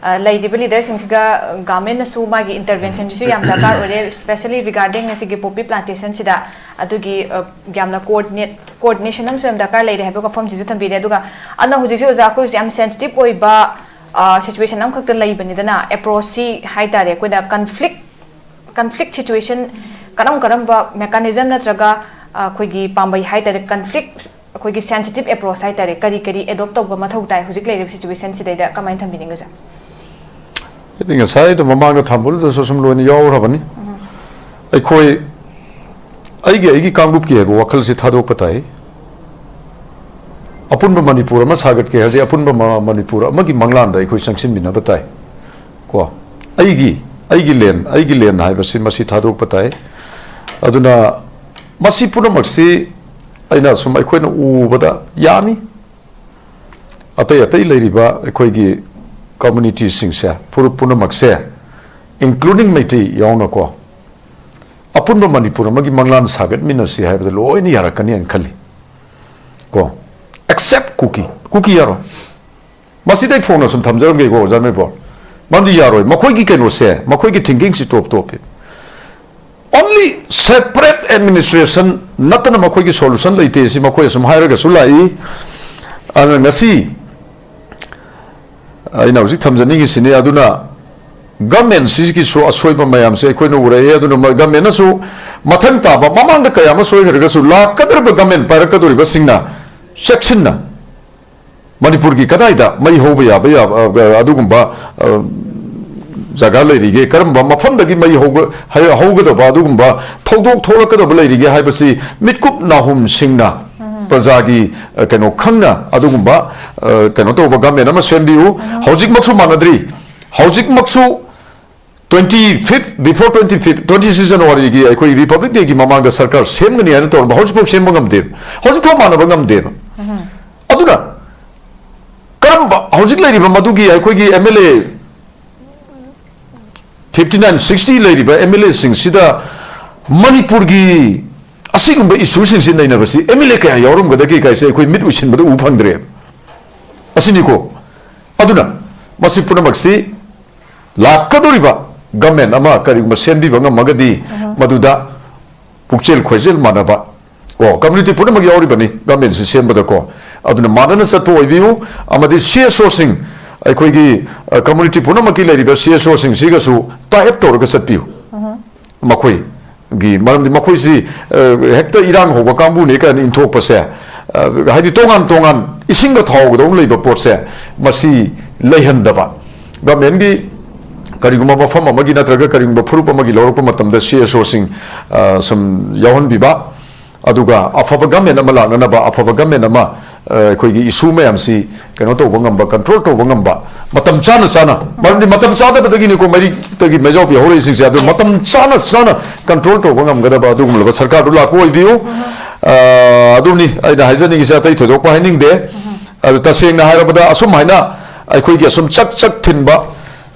ꯑ, ꯂꯩꯔꯤꯕ leader ꯁꯤꯡꯁꯤꯒ, ꯑ, government ꯅꯁꯨ ꯃꯥꯒꯤ intervention ꯁꯤꯁꯨ ꯌꯥꯝ ꯗꯔꯀꯥꯔ ꯑꯣꯏꯔꯦ, especially regarding ꯉꯁꯤꯒꯤ ꯄꯣꯄꯤ plantation ꯁꯤꯗ꯫ ꯑꯗꯨꯒꯤ, ꯑ, ꯌꯥꯝꯅ coordinate, coordination ꯑꯃꯁꯨ ꯌꯥꯝ ꯗꯔꯀꯥꯔ ꯂꯩꯔꯦ ꯍꯥꯏꯕ ꯋꯥꯐꯝꯁꯤꯁꯨ ꯊꯝꯕꯤꯔꯦ꯫ ꯑꯗꯨꯒ ꯑꯗꯨꯅ ꯍꯧꯖꯤꯛꯁꯦ ꯑꯣꯖꯥ, ꯑꯩꯈꯣꯏꯁꯦ ꯌꯥꯝ sensitive ꯑꯣꯏꯕ, ꯑ, situation ꯑꯃꯈꯛꯇ ꯂꯩꯕꯅꯤꯗꯅ, approach ꯁꯤ ꯍꯥꯏ ꯇꯥꯔꯦ, ꯑꯩꯈꯣꯏꯅ conflict, conflict situation ꯀꯔꯝ ꯀꯔꯝꯕ mechanism ꯅꯠꯇ꯭ꯔꯒ, ꯑ, ꯑꯩꯈꯣꯏꯒꯤ ꯄꯥꯝꯕꯩ ꯍꯥꯏ ꯇꯥꯔꯦ, conflict, ꯑꯩꯈꯣꯏꯒꯤ sensitive approach ꯍꯥꯏ ꯇꯥꯔꯦ, ꯀꯔꯤ ꯀꯔꯤ adopt ꯇꯧꯕ ꯃꯊꯧ ꯇꯥꯏ ꯍꯧꯖꯤꯛ ꯂꯩꯔꯤꯕ situation ꯁꯤꯗꯩꯗ ꯀꯃꯥꯏꯅ ꯊꯝꯕꯤꯅꯤꯡꯒꯦ ꯑꯣꯖꯥ? ꯑꯩꯗꯤ ꯉꯁꯥꯏ ꯑꯗꯨꯝ ꯃꯃꯥꯡꯗ ꯊꯝꯕꯗꯨꯗꯁꯨ ꯁꯨꯝ ꯂꯣꯏꯅ ꯌꯥꯎꯈ꯭ꯔꯕꯅꯤ꯫ ꯑꯩꯈꯣꯏ ꯑꯩꯒꯤ, ꯑꯩꯒꯤ ꯀꯥꯡꯂꯨꯞꯀꯤ ꯍꯥꯏꯕ ꯋꯥꯈꯜꯁꯤ ꯊꯥꯗꯣꯛꯄ ꯇꯥꯏ꯫ ꯑꯄꯨꯟꯕ ꯃꯅꯤꯄꯨꯔ ꯑꯃ ꯁꯥꯒꯠꯀꯦ ꯍꯥꯏꯔꯗꯤ ꯑꯄꯨꯟꯕ ꯃ-, ꯃꯅꯤꯄꯨꯔ ꯑꯃꯒꯤ ꯃꯪꯂꯥꯟꯗ ꯑꯩꯈꯣꯏ ꯆꯪꯁꯤꯟꯃꯤꯟꯅꯕ ꯇꯥꯏ꯫ ꯀꯣ, ꯑꯩꯒꯤ, ꯑꯩꯒꯤ land, ꯑꯩꯒꯤ land ꯍꯥꯏꯕꯁꯤ ꯃꯁꯤ ꯊꯥꯗꯣꯛꯄ ꯇꯥꯏ꯫ ꯑꯗꯨꯅ ꯃꯁꯤ ꯄꯨꯝꯅꯃꯛꯁꯤ ꯑꯩꯅ ꯁꯨꯝ ꯑꯩꯈꯣꯏꯅ ꯎꯕꯗ ꯌꯥꯅꯤ꯫ ꯑꯇꯩ ꯑꯇꯩ ꯂꯩꯔꯤꯕ ꯑꯩꯈꯣꯏꯒꯤ communityꯁꯤꯡꯁꯦ, ꯐꯨꯔꯨꯞ ꯄꯨꯝꯅꯃꯛꯁꯦ, including ꯃꯩꯇꯩ ꯌꯥꯎꯅꯀꯣ, ꯑꯄꯨꯟꯕ ꯃꯅꯤꯄꯨꯔ ꯑꯃꯒꯤ ꯃꯪꯂꯥꯟ ꯁꯥꯒꯠꯃꯤꯟꯅꯁꯤ ꯍꯥꯏꯕꯗ ꯂꯣꯏꯅ ꯌꯥꯔꯛꯀꯅꯤ ꯍꯥꯏꯅ ꯈꯜꯂꯤ꯫ ꯀꯣ, except ꯀꯨꯀꯤ꯫ ꯀꯨꯀꯤ ꯌꯥꯔꯣꯏ꯫ ꯃꯁꯤꯗ ꯑꯩ ꯐꯣꯡꯅ ꯁꯨꯝ ꯊꯝꯖꯔꯝꯒꯦꯀꯣ, ꯑꯣꯖꯥ ꯃꯦꯕꯣꯔ꯫ ꯃꯔꯝꯗꯤ ꯌꯥꯔꯣꯏ꯫ ꯃꯈꯣꯏꯒꯤ ꯀꯩꯅꯣꯁꯦ, ꯃꯈꯣꯏꯒꯤ thinkingꯁꯤ ꯇꯣꯞ ꯇꯣꯞꯄꯤ꯫ Only separate administration ꯅꯠꯇꯅ ꯃꯈꯣꯏꯒꯤ solution ꯂꯩꯇꯦ꯫ ꯁꯤ ꯃꯈꯣꯏ ꯑꯁꯨꯝ ꯍꯥꯏꯔꯒꯁꯨ ꯂꯥꯛꯏ꯫ ꯑꯗꯨꯅ ꯉꯁꯤ ꯑꯩꯅ ꯍꯧꯖꯤꯛ ꯊꯝꯖꯅꯤꯡꯉꯤꯁꯤꯅꯤ꯫ ꯑꯗꯨꯅ governmentꯁꯤꯒꯤꯁꯨ ꯑꯁꯣꯏꯕ ꯃꯌꯥꯝꯁꯦ ꯑꯩꯈꯣꯏꯅ ꯎꯔꯛꯑꯦ꯫ ꯑꯗꯨꯅ ꯃ-, governmentꯅꯁꯨ ꯃꯊꯪ ꯇꯥꯕ, ꯃꯃꯥꯡꯗ ꯀꯌꯥ ꯑꯃ ꯁꯣꯏꯈ꯭ꯔꯒꯁꯨ, ꯂꯥꯛꯀꯗꯧꯔꯤꯕ government ꯄꯥꯏꯔꯛꯀꯗꯧꯔꯤꯕꯁꯤꯡꯅ ꯆꯦꯛꯁꯤꯟꯅ ꯃꯅꯤꯄꯨꯔꯒꯤ ꯀꯗꯥꯏꯗ ꯃꯩ ꯍꯧꯕ ꯌꯥꯕ, ꯌꯥꯕ, ꯑ, ꯑꯗꯨꯒꯨꯝꯕ, ꯑ, ꯖꯒꯥ ꯂꯩꯔꯤꯒꯦ, ꯀꯔꯝꯕ ꯃꯐꯝꯗꯒꯤ ꯃꯩ ꯍꯧꯒ-, ꯍꯩ-, ꯍꯧꯒꯗꯕ, ꯑꯗꯨꯒꯨꯝꯕ ꯊꯧꯗꯣꯛ ꯊꯣꯛꯂꯛꯀꯗꯕ ꯂꯩꯔꯤꯒꯦ ꯍꯥꯏꯕꯁꯤ ꯃꯤꯠꯀꯨꯞ ꯅꯥꯍꯨꯝꯁꯤꯡꯅ ꯄ꯭ꯔꯖꯥꯒꯤ, ꯑ, ꯀꯩꯅꯣ ꯈꯪꯅ ꯑꯗꯨꯒꯨꯝꯕ, ꯑ, ꯀꯩꯅꯣ ꯇꯧꯕ government ꯑꯃ ꯁꯦꯝꯕꯤꯌꯨ꯫ ꯍꯧꯖꯤꯛꯃꯛꯁꯨ ꯃꯥꯟꯅꯗ꯭ꯔꯤ꯫ ꯍꯧꯖꯤꯛꯃꯛꯁꯨ twenty fifth, before twenty fifth, twenty six Januaryꯒꯤ ꯑꯩꯈꯣꯏ Republic Dayꯒꯤ ꯃꯃꯥꯡꯗ ꯁꯔꯀꯥꯔ ꯁꯦꯝꯒꯅꯤ ꯍꯥꯏꯅ ꯇꯧꯔꯝꯕ, ꯍꯧꯖꯤꯛꯐꯥꯎ ꯁꯦꯝꯕ ꯉꯝꯗꯦꯕ꯫ ꯍꯧꯖꯤꯛꯐꯥꯎ ꯃꯥꯟꯅꯕ ꯉꯝꯗꯦꯕ꯫ ꯑꯗꯨꯅ ꯀꯔꯝꯕ ꯍꯧꯖꯤꯛ ꯂꯩꯔꯤꯕ ꯃꯗꯨꯒꯤ ꯑꯩꯈꯣꯏꯒꯤ MLA fifty nine, sixty ꯂꯩꯔꯤꯕ MLAꯁꯤꯡꯁꯤꯗ ꯃꯅꯤꯄꯨꯔꯒꯤ ꯑꯁꯤꯒꯨꯝꯕ issueꯁꯤꯡꯁꯤ ꯅꯩꯅꯕꯁꯤ MLA ꯀꯌꯥ ꯌꯥꯎꯔꯝꯒꯗꯒꯦ ꯀꯥꯏꯁꯦ ꯑꯩꯈꯣꯏ ꯃꯤꯠ ꯎꯏꯁꯤꯟꯕꯗ ꯎꯕ ꯐꯪꯗ꯭ꯔꯦꯕ꯫ ꯑꯁꯤꯅꯤꯀꯣ꯫ ꯑꯗꯨꯅ ꯃꯁꯤ ꯄꯨꯝꯅꯃꯛꯁꯤ ꯂꯥꯛꯀꯗꯧꯔꯤꯕ government ꯑꯃ ꯀꯔꯤꯒꯨꯝꯕ ꯁꯦꯝꯕꯤꯕ ꯉꯝꯃꯒꯗꯤ, ꯃꯗꯨꯗ ꯄꯨꯛꯆꯦꯜ ꯈꯣꯏꯖꯦꯜ ꯃꯥꯟꯅꯕ, ꯀꯣ, community ꯄꯨꯝꯅꯃꯛ ꯌꯥꯎꯔꯤꯕꯅꯤ governmentꯁꯤ ꯁꯦꯝꯕꯗꯀꯣ꯫ ꯑꯗꯨꯅ ꯃꯥꯟꯅꯅ ꯆꯠꯄ ꯑꯣꯏꯕꯤꯌꯨ꯫ ꯑꯃꯗꯤ CSOꯁꯤꯡ, ꯑꯩꯈꯣꯏꯒꯤ, ꯑ, community ꯄꯨꯝꯅꯃꯛꯀꯤ ꯂꯩꯔꯤꯕ CSOꯁꯤꯡꯁꯤꯒꯁꯨ tie up ꯇꯧꯔꯒ ꯆꯠꯄꯤꯌꯨ꯫ ꯃꯈꯣꯏꯒꯤ ꯃꯔꯝꯗꯤ ꯃꯈꯣꯏꯁꯤ, ꯑ, ꯍꯦꯛꯇ ꯏꯔꯥꯡ ꯍꯧꯕ ꯀꯥꯡꯕꯨꯅꯤ ꯀꯥꯏꯅ ꯏꯟꯊꯣꯛꯄꯁꯦ, ꯑ, ꯍꯥꯏꯗꯤ ꯇꯣꯉꯥꯟ ꯇꯣꯉꯥꯟ ꯏꯁꯤꯡꯒ ꯊꯥꯎꯒꯗꯧꯅ ꯂꯩꯕ ꯄꯣꯠꯁꯦ, ꯃꯁꯤ ꯂꯩꯍꯟꯗꯕ꯫ Governmentꯒꯤ ꯀꯔꯤꯒꯨꯝꯕ ꯃꯐꯝ ꯑꯃꯒꯤ ꯅꯠꯇ꯭ꯔꯒ ꯀꯔꯤꯒꯨꯝꯕ ꯐꯨꯔꯨꯞ ꯑꯃꯒꯤ ꯂꯧꯔꯛꯄ ꯃꯇꯝꯗ CSOꯁꯤꯡ, ꯑ, ꯁꯨꯝ ꯌꯥꯎꯍꯟꯕꯤꯕ, ꯑꯗꯨꯒ ꯑꯐꯕ government ꯑꯃ ꯂꯥꯛꯅꯅꯕ, ꯑꯐꯕ government ꯑꯃ, ꯑ, ꯑꯩꯈꯣꯏꯒꯤ ꯏꯁꯨ ꯃꯌꯥꯝꯁꯤ ꯀꯩꯅꯣ ꯇꯧꯕ ꯉꯝꯕ, ꯀꯟꯇ꯭ꯔꯣꯜ ꯇꯧꯕ ꯉꯝꯕ, ꯃꯇꯝ ꯆꯥꯅ ꯆꯥꯅ, ꯃꯔꯝꯗꯤ ꯃꯇꯝ ꯆꯥꯗꯕꯗꯒꯤꯅꯤꯀꯣ ꯃꯩꯔꯤꯛꯇꯒꯤ ꯃꯩꯖꯥꯎ ꯄꯤ ꯍꯧꯔꯛꯏꯁꯤꯡꯁꯦ꯫ ꯑꯗꯨ ꯃꯇꯝ ꯆꯥꯅ ꯆꯥꯅ ꯀꯟꯇ꯭ꯔꯣꯜ ꯇꯧꯕ ꯉꯝꯒꯗꯕ ꯑꯗꯨꯒꯨꯝꯂꯕ ꯁꯔꯀꯥꯔꯗꯨ ꯂꯥꯛꯄ ꯑꯣꯏꯕꯤꯌꯨ꯫ ꯑ, ꯑꯗꯨꯅꯤ ꯑꯩꯅ ꯍꯥꯏꯖꯅꯤꯡꯉꯤꯁꯦ, ꯑꯇꯩ ꯊꯣꯏꯗꯣꯛꯄ ꯍꯥꯏꯅꯤꯡꯗꯦ꯫ ꯑꯗꯨ ꯇꯁꯦꯡꯅ ꯍꯥꯏꯔꯕꯗ, ꯑꯁꯨꯝ ꯍꯥꯏꯅ ꯑꯩꯈꯣꯏꯒꯤ ꯑꯁꯨꯝ ꯆꯛ ꯆꯛ ꯊꯤꯟꯕ,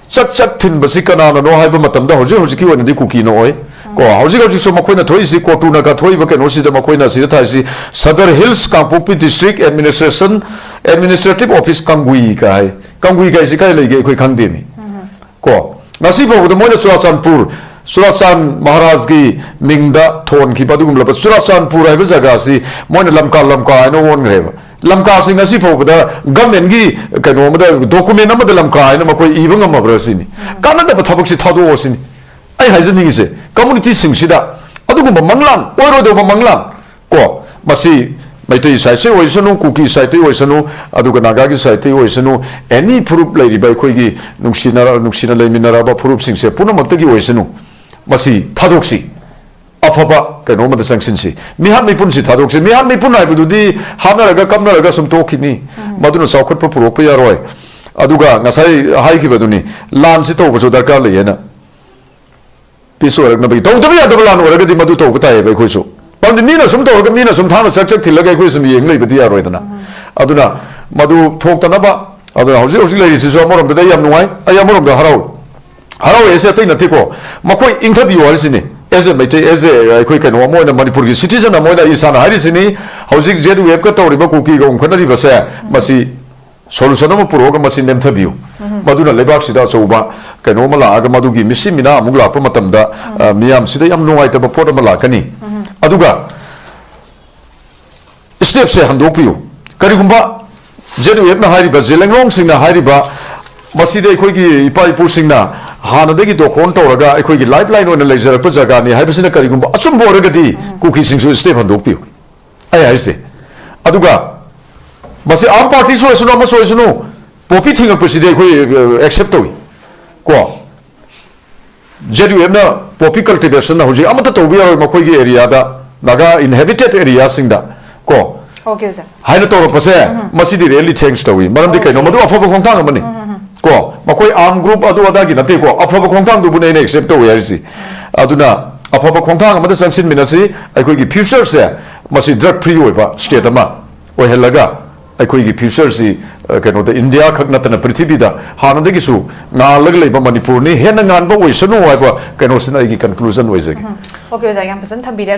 ꯆꯛ ꯆꯛ ꯊꯤꯟꯕꯁꯤ ꯀꯅꯥꯅꯅꯣ ꯍꯥꯏꯕ ꯃꯇꯝꯗ, ꯍꯧꯖꯤꯛ ꯍꯧꯖꯤꯛꯀꯤ ꯑꯣꯏꯅꯗꯤ ꯀꯨꯀꯤꯅ ꯑꯣꯏ꯫ ꯀꯣ, ꯍꯧꯖꯤꯛ ꯍꯧꯖꯤꯛꯁꯨ ꯃꯈꯣꯏꯅ ꯊꯣꯛꯏꯁꯤ, ꯀꯣꯇꯨꯅꯒ ꯊꯣꯛꯏꯕ ꯀꯩꯅꯣꯁꯤꯗ ꯃꯈꯣꯏꯅ ꯁꯤꯗ ꯊꯥꯏꯁꯤ, ꯁꯗꯔ ꯍꯤꯜꯁ ꯀꯥꯡꯄꯣꯛꯄꯤ ꯗꯤꯁꯇ꯭ꯔꯤꯛ ꯑꯦꯗꯃꯤꯅꯤꯁꯇ꯭ꯔꯦꯁꯟ, ꯑꯦꯗꯃꯤꯅꯤꯁꯇ꯭ꯔꯦꯇꯤꯚ ꯑꯣꯐꯤꯁ ꯀꯪꯒꯨꯏ ꯀꯥꯏ꯫ ꯀꯪꯒꯨꯏ ꯀꯥꯏꯁꯤ ꯀꯥꯏ ꯂꯩꯒꯦ ꯑꯩꯈꯣꯏ ꯈꯪꯗꯦꯅꯤ꯫ ꯀꯣ, ꯉꯁꯤ ꯐꯥꯎꯕꯗ ꯃꯣꯏꯅ ꯆꯨꯔꯥꯆꯥꯟꯄꯨꯔ, ꯆꯨꯔꯥꯆꯥꯟ ꯃꯍꯥꯔꯥꯖꯀꯤ ꯃꯤꯡꯗ ꯊꯣꯟꯈꯤꯕ ꯑꯗꯨꯒꯨꯝꯂꯕ ꯆꯨꯔꯥꯆꯥꯟꯄꯨꯔ ꯍꯥꯏꯕ ꯖꯒꯥꯁꯤ ꯃꯣꯏꯅ ꯂꯝꯀꯥ, ꯂꯝꯀꯥ ꯍꯥꯏꯅ ꯑꯣꯟꯈ꯭ꯔꯦꯕ꯫ ꯂꯝꯀꯥꯁꯤ ꯉꯁꯤ ꯐꯥꯎꯕꯗ ꯒꯃꯦꯟꯒꯤ ꯀꯩꯅꯣ ꯑꯃꯗ, ꯗꯣꯀꯨꯃꯦꯟ ꯑꯃꯗ ꯂꯝꯀꯥ ꯍꯥꯏꯅ ꯃꯈꯣꯏ ꯏꯕ ꯉꯝꯃꯕ꯭ꯔꯥ ꯁꯤꯅꯤ꯫ ꯀꯥꯟꯅꯗꯕ ꯊꯕꯛꯁꯤ ꯊꯥꯗꯣꯛꯑꯣ ꯁꯤꯅꯤ ꯑꯩ ꯍꯥꯏꯖꯅꯤꯡꯉꯤꯁꯦ꯫ ꯀꯝꯃꯨꯅꯤꯇꯤꯁꯤꯡꯁꯤꯗ ꯑꯗꯨꯒꯨꯝꯕ ꯃꯪꯂꯥꯟ, ꯑꯣꯏꯔꯣꯏꯗꯧꯕ ꯃꯪꯂꯥꯟ, ꯀꯣ, ꯃꯁꯤ ꯃꯩꯇꯩ ꯁꯥꯏꯠꯁꯦ ꯑꯣꯏꯁꯅꯨ, ꯀꯨꯀꯤ ꯁꯥꯏꯠꯇꯒꯤ ꯑꯣꯏꯁꯅꯨ, ꯑꯗꯨꯒ ꯅꯥꯒꯥꯒꯤ ꯁꯥꯏꯠꯇꯒꯤ ꯑꯣꯏꯁꯅꯨ, ꯑꯦꯅꯤ ꯐꯨꯔꯨꯞ ꯂꯩꯔꯤꯕ ꯑꯩꯈꯣꯏꯒꯤ ꯅꯨꯡꯁꯤꯅ-, ꯅꯨꯡꯁꯤꯅ ꯂꯩꯃꯤꯟꯅꯔꯕ ꯐꯨꯔꯨꯞꯁꯤꯡꯁꯦ ꯄꯨꯝꯅꯃꯛꯇꯒꯤ ꯑꯣꯏꯁꯅꯨ, ꯃꯁꯤ ꯊꯥꯗꯣꯛꯁꯤ꯫ ꯑꯐꯕ ꯀꯩꯅꯣ ꯑꯃꯗ ꯆꯪꯁꯤꯟꯁꯤ꯫ ꯃꯤꯍꯥꯠ ꯃꯤꯄꯨꯟꯁꯤ ꯊꯥꯗꯣꯛꯁꯤ꯫ ꯃꯤꯍꯥꯠ ꯃꯤꯄꯨꯟ ꯍꯥꯏꯕꯗꯨꯗꯤ ꯍꯥꯠꯅꯔꯒ ꯀꯞꯅꯔꯒ ꯁꯨꯝ ꯇꯣꯛꯈꯤꯅꯤ꯫ ꯃꯗꯨꯅ ꯆꯥꯎꯈꯠꯄ ꯄꯨꯔꯛꯄ ꯌꯥꯔꯣꯏ꯫ ꯑꯗꯨꯒ ꯉꯁꯥꯏ ꯍꯥꯏꯈꯤꯕꯗꯨꯅꯤ, ꯂꯥꯟꯁꯤ ꯇꯧꯕꯁꯨ ꯗꯔꯀꯥꯔ ꯂꯩ ꯍꯥꯏꯅ꯫ ꯄꯤꯁ ꯑꯣꯏꯔꯛꯅꯕꯒꯤ꯫ ꯇꯧꯗꯕ ꯌꯥꯗꯕ ꯂꯥꯟ ꯑꯣꯏꯔꯒꯗꯤ ꯃꯗꯨ ꯇꯧꯕ ꯇꯥꯏꯌꯦꯕ ꯑꯩꯈꯣꯏꯁꯨ꯫ ꯃꯔꯝꯗꯤ ꯃꯤꯅ ꯁꯨꯝ ꯇꯧꯔꯒ, ꯃꯤꯅ ꯁꯨꯝ ꯊꯥꯡꯅ ꯆꯛ ꯆꯛ ꯊꯤꯜꯂꯒ ꯑꯩꯈꯣꯏ ꯁꯨꯝ ꯌꯦꯡ ꯂꯩꯕꯗꯤ ꯌꯥꯔꯣꯏꯗꯅ꯫ ꯑꯗꯨꯅ ꯃꯗꯨ ꯊꯣꯛꯇꯅꯕ, ꯑꯗꯨꯅ ꯍꯧꯖꯤꯛ ꯍꯧꯖꯤꯛ ꯂꯩꯔꯤꯁꯤꯁꯨ ꯑꯃꯔꯣꯝꯗꯗꯤ ꯑꯩ ꯌꯥꯝ ꯅꯨꯡꯉꯥꯏ, ꯑꯩ ꯑꯃꯔꯣꯝꯗ ꯍꯔꯥꯎꯏ꯫ ꯍꯔꯥꯎꯏ ꯍꯥꯏꯁꯦ ꯑꯇꯩ ꯅꯠꯇꯦꯀꯣ, ꯃꯈꯣꯏ ꯏꯪꯊꯕꯤꯌꯨ ꯍꯥꯏꯔꯤꯁꯤꯅꯤ꯫ ꯑꯦꯁ ꯑꯦ ꯃꯩꯇꯩ, ꯑꯦꯁ ꯑꯦ ꯑꯩꯈꯣꯏ ꯀꯩꯅꯣ ꯑꯃ ꯑꯣꯏꯅ, ꯃꯅꯤꯄꯨꯔꯒꯤ ꯁꯤꯇꯤꯖꯟ ꯑꯃ ꯑꯣꯏꯅ ꯑꯩ ꯏꯁꯥꯅ ꯍꯥꯏꯔꯤꯁꯤꯅꯤ꯫ ꯍꯧꯖꯤꯛ ꯖꯦꯠ ꯋꯦꯕꯀ ꯇꯧꯔꯤꯕ ꯀꯨꯀꯤꯒ ꯎꯪꯈꯠꯅꯔꯤꯕꯁꯦ, ꯃꯁꯤ ꯁꯣꯂꯨꯁꯟ ꯑꯃ ꯄꯨꯔꯛꯑꯒ ꯃꯁꯤ ꯅꯦꯝꯊꯕꯤꯌꯨ꯫ ꯃꯗꯨꯅ ꯂꯩꯕꯥꯛꯁꯤꯗ ꯑꯆꯧꯕ ꯀꯩꯅꯣ ꯑꯃ ꯂꯥꯛꯑꯒ ꯃꯗꯨꯒꯤ ꯃꯤꯁꯤ ꯃꯤꯅꯥ ꯑꯃꯨꯛ ꯂꯥꯛꯄ ꯃꯇꯝꯗ, ꯑ, ꯃꯤꯌꯥꯝꯁꯤꯗ ꯌꯥꯝ ꯅꯨꯡꯉꯥꯏꯇꯕ ꯄꯣꯠ ꯑꯃ ꯂꯥꯛꯀꯅꯤ꯫ ꯑꯗꯨꯒ ꯁ꯭ꯇꯦꯞꯁꯦ ꯍꯟꯗꯣꯛꯄꯤꯌꯨ꯫ ꯀꯔꯤꯒꯨꯝꯕ ꯖꯦꯠ ꯋꯦꯕꯅ ꯍꯥꯏꯔꯤꯕ, ꯖꯦꯂꯦꯡꯔꯣꯡꯁꯤꯡꯅ ꯍꯥꯏꯔꯤꯕ, ꯃꯁꯤꯗꯤ ꯑꯩꯈꯣꯏꯒꯤ ꯏꯄꯥ ꯏꯄꯨꯁꯤꯡꯅ ꯍꯥꯟꯅꯗꯒꯤ ꯗꯣꯀꯣꯟ ꯇꯧꯔꯒ ꯑꯩꯈꯣꯏꯒꯤ ꯂꯥꯏꯐ ꯂꯥꯏꯟ ꯑꯣꯏꯅ ꯂꯩꯖꯔꯛꯄ ꯖꯒꯥꯅꯤ ꯍꯥꯏꯕꯁꯤꯅ ꯀꯔꯤꯒꯨꯝꯕ ꯑꯆꯨꯝꯕ ꯑꯣꯏꯔꯒꯗꯤ, ꯀꯨꯀꯤꯁꯤꯡꯁꯨ ꯁ꯭ꯇꯦꯞ ꯍꯟꯗꯣꯛꯄꯤꯌꯨ꯫ ꯑꯩ ꯍꯥꯏꯁꯦ꯫ ꯑꯗꯨꯒ ꯃꯁꯤ ꯑꯥꯔꯝ ꯄꯥꯔꯇꯤꯁꯨ ꯑꯣꯏꯁꯅꯨ, ꯑꯃꯁꯨ ꯑꯣꯏꯁꯅꯨ, ꯄꯣꯄꯤ ꯊꯤꯡꯉꯛꯄꯁꯤꯗꯤ ꯑꯩꯈꯣꯏ, ꯑ, ꯑꯦꯛꯁꯦꯞ ꯇꯧꯏ꯫ ꯀꯣ? ꯖꯦꯠ ꯌꯨ ꯑꯦꯐꯅ ꯄꯣꯄꯤ ꯀꯜꯇꯤꯚꯦꯁꯟ ꯍꯧꯖꯤꯛ ꯑꯃꯠꯇ ꯇꯧꯕ ꯌꯥꯔꯣꯏ ꯃꯈꯣꯏꯒꯤ ꯑꯦꯔꯤꯌꯥꯗ, ꯅꯥꯒꯥ ꯏꯟꯍꯦꯕꯤꯇꯦꯠ ꯑꯦꯔꯤꯌꯥꯁꯤꯡꯗ꯫ ꯀꯣ? Okay, sir. ꯍꯥꯏꯅ ꯇꯧꯔꯛꯄꯁꯦ, ꯃꯁꯤꯗꯤ really thanks ꯇꯧꯏ꯫ ꯃꯔꯝꯗꯤ ꯀꯩꯅꯣ, ꯃꯗꯨ ꯑꯐꯕ ꯈꯣꯡꯊꯥꯡ ꯑꯃꯅꯤ꯫ ꯀꯣ, ꯃꯈꯣꯏ arm group ꯑꯗꯨ ꯑꯗꯥꯒꯤ ꯅꯠꯇꯦꯀꯣ, ꯑꯐꯕ ꯈꯣꯡꯊꯥꯡꯗꯨꯕꯨꯅꯦ ꯑꯩꯅ accept ꯇꯧꯏ ꯍꯥꯏꯔꯤꯁꯤ꯫ ꯑꯗꯨꯅ ꯑꯐꯕ ꯈꯣꯡꯊꯥꯡ ꯑꯃꯗ ꯆꯪꯁꯤꯟꯃꯤꯟꯅꯁꯤ꯫ ꯑꯩꯈꯣꯏꯒꯤ future ꯁꯦ ꯃꯁꯤ drug free ꯑꯣꯏꯕ state ꯑꯃ ꯑꯣꯏꯍꯜꯂꯒ, ꯑꯩꯈꯣꯏꯒꯤ future ꯁꯤ, ꯑ, ꯀꯩꯅꯣꯗ, ꯏꯟꯗꯤꯌꯥ ꯈꯛ ꯅꯠꯇꯅ ꯄ꯭ꯔꯤꯊꯤꯕꯤꯗ ꯍꯥꯟꯅꯗꯒꯤꯁꯨ ꯉꯥꯜꯂꯒ ꯂꯩꯕ ꯃꯅꯤꯄꯨꯔꯅꯤ, ꯍꯦꯟꯅ ꯉꯥꯟꯕ ꯑꯣꯏꯁꯅꯨ ꯍꯥꯏꯕ ꯀꯩꯅꯣꯁꯤꯅ ꯑꯩꯒꯤ conclusion ꯑꯣꯏꯖꯒꯦ꯫ Okay, ꯑꯣꯖꯥ, ꯌꯥꯝ ꯐꯖꯅ ꯊꯝꯕꯤꯔꯦ꯫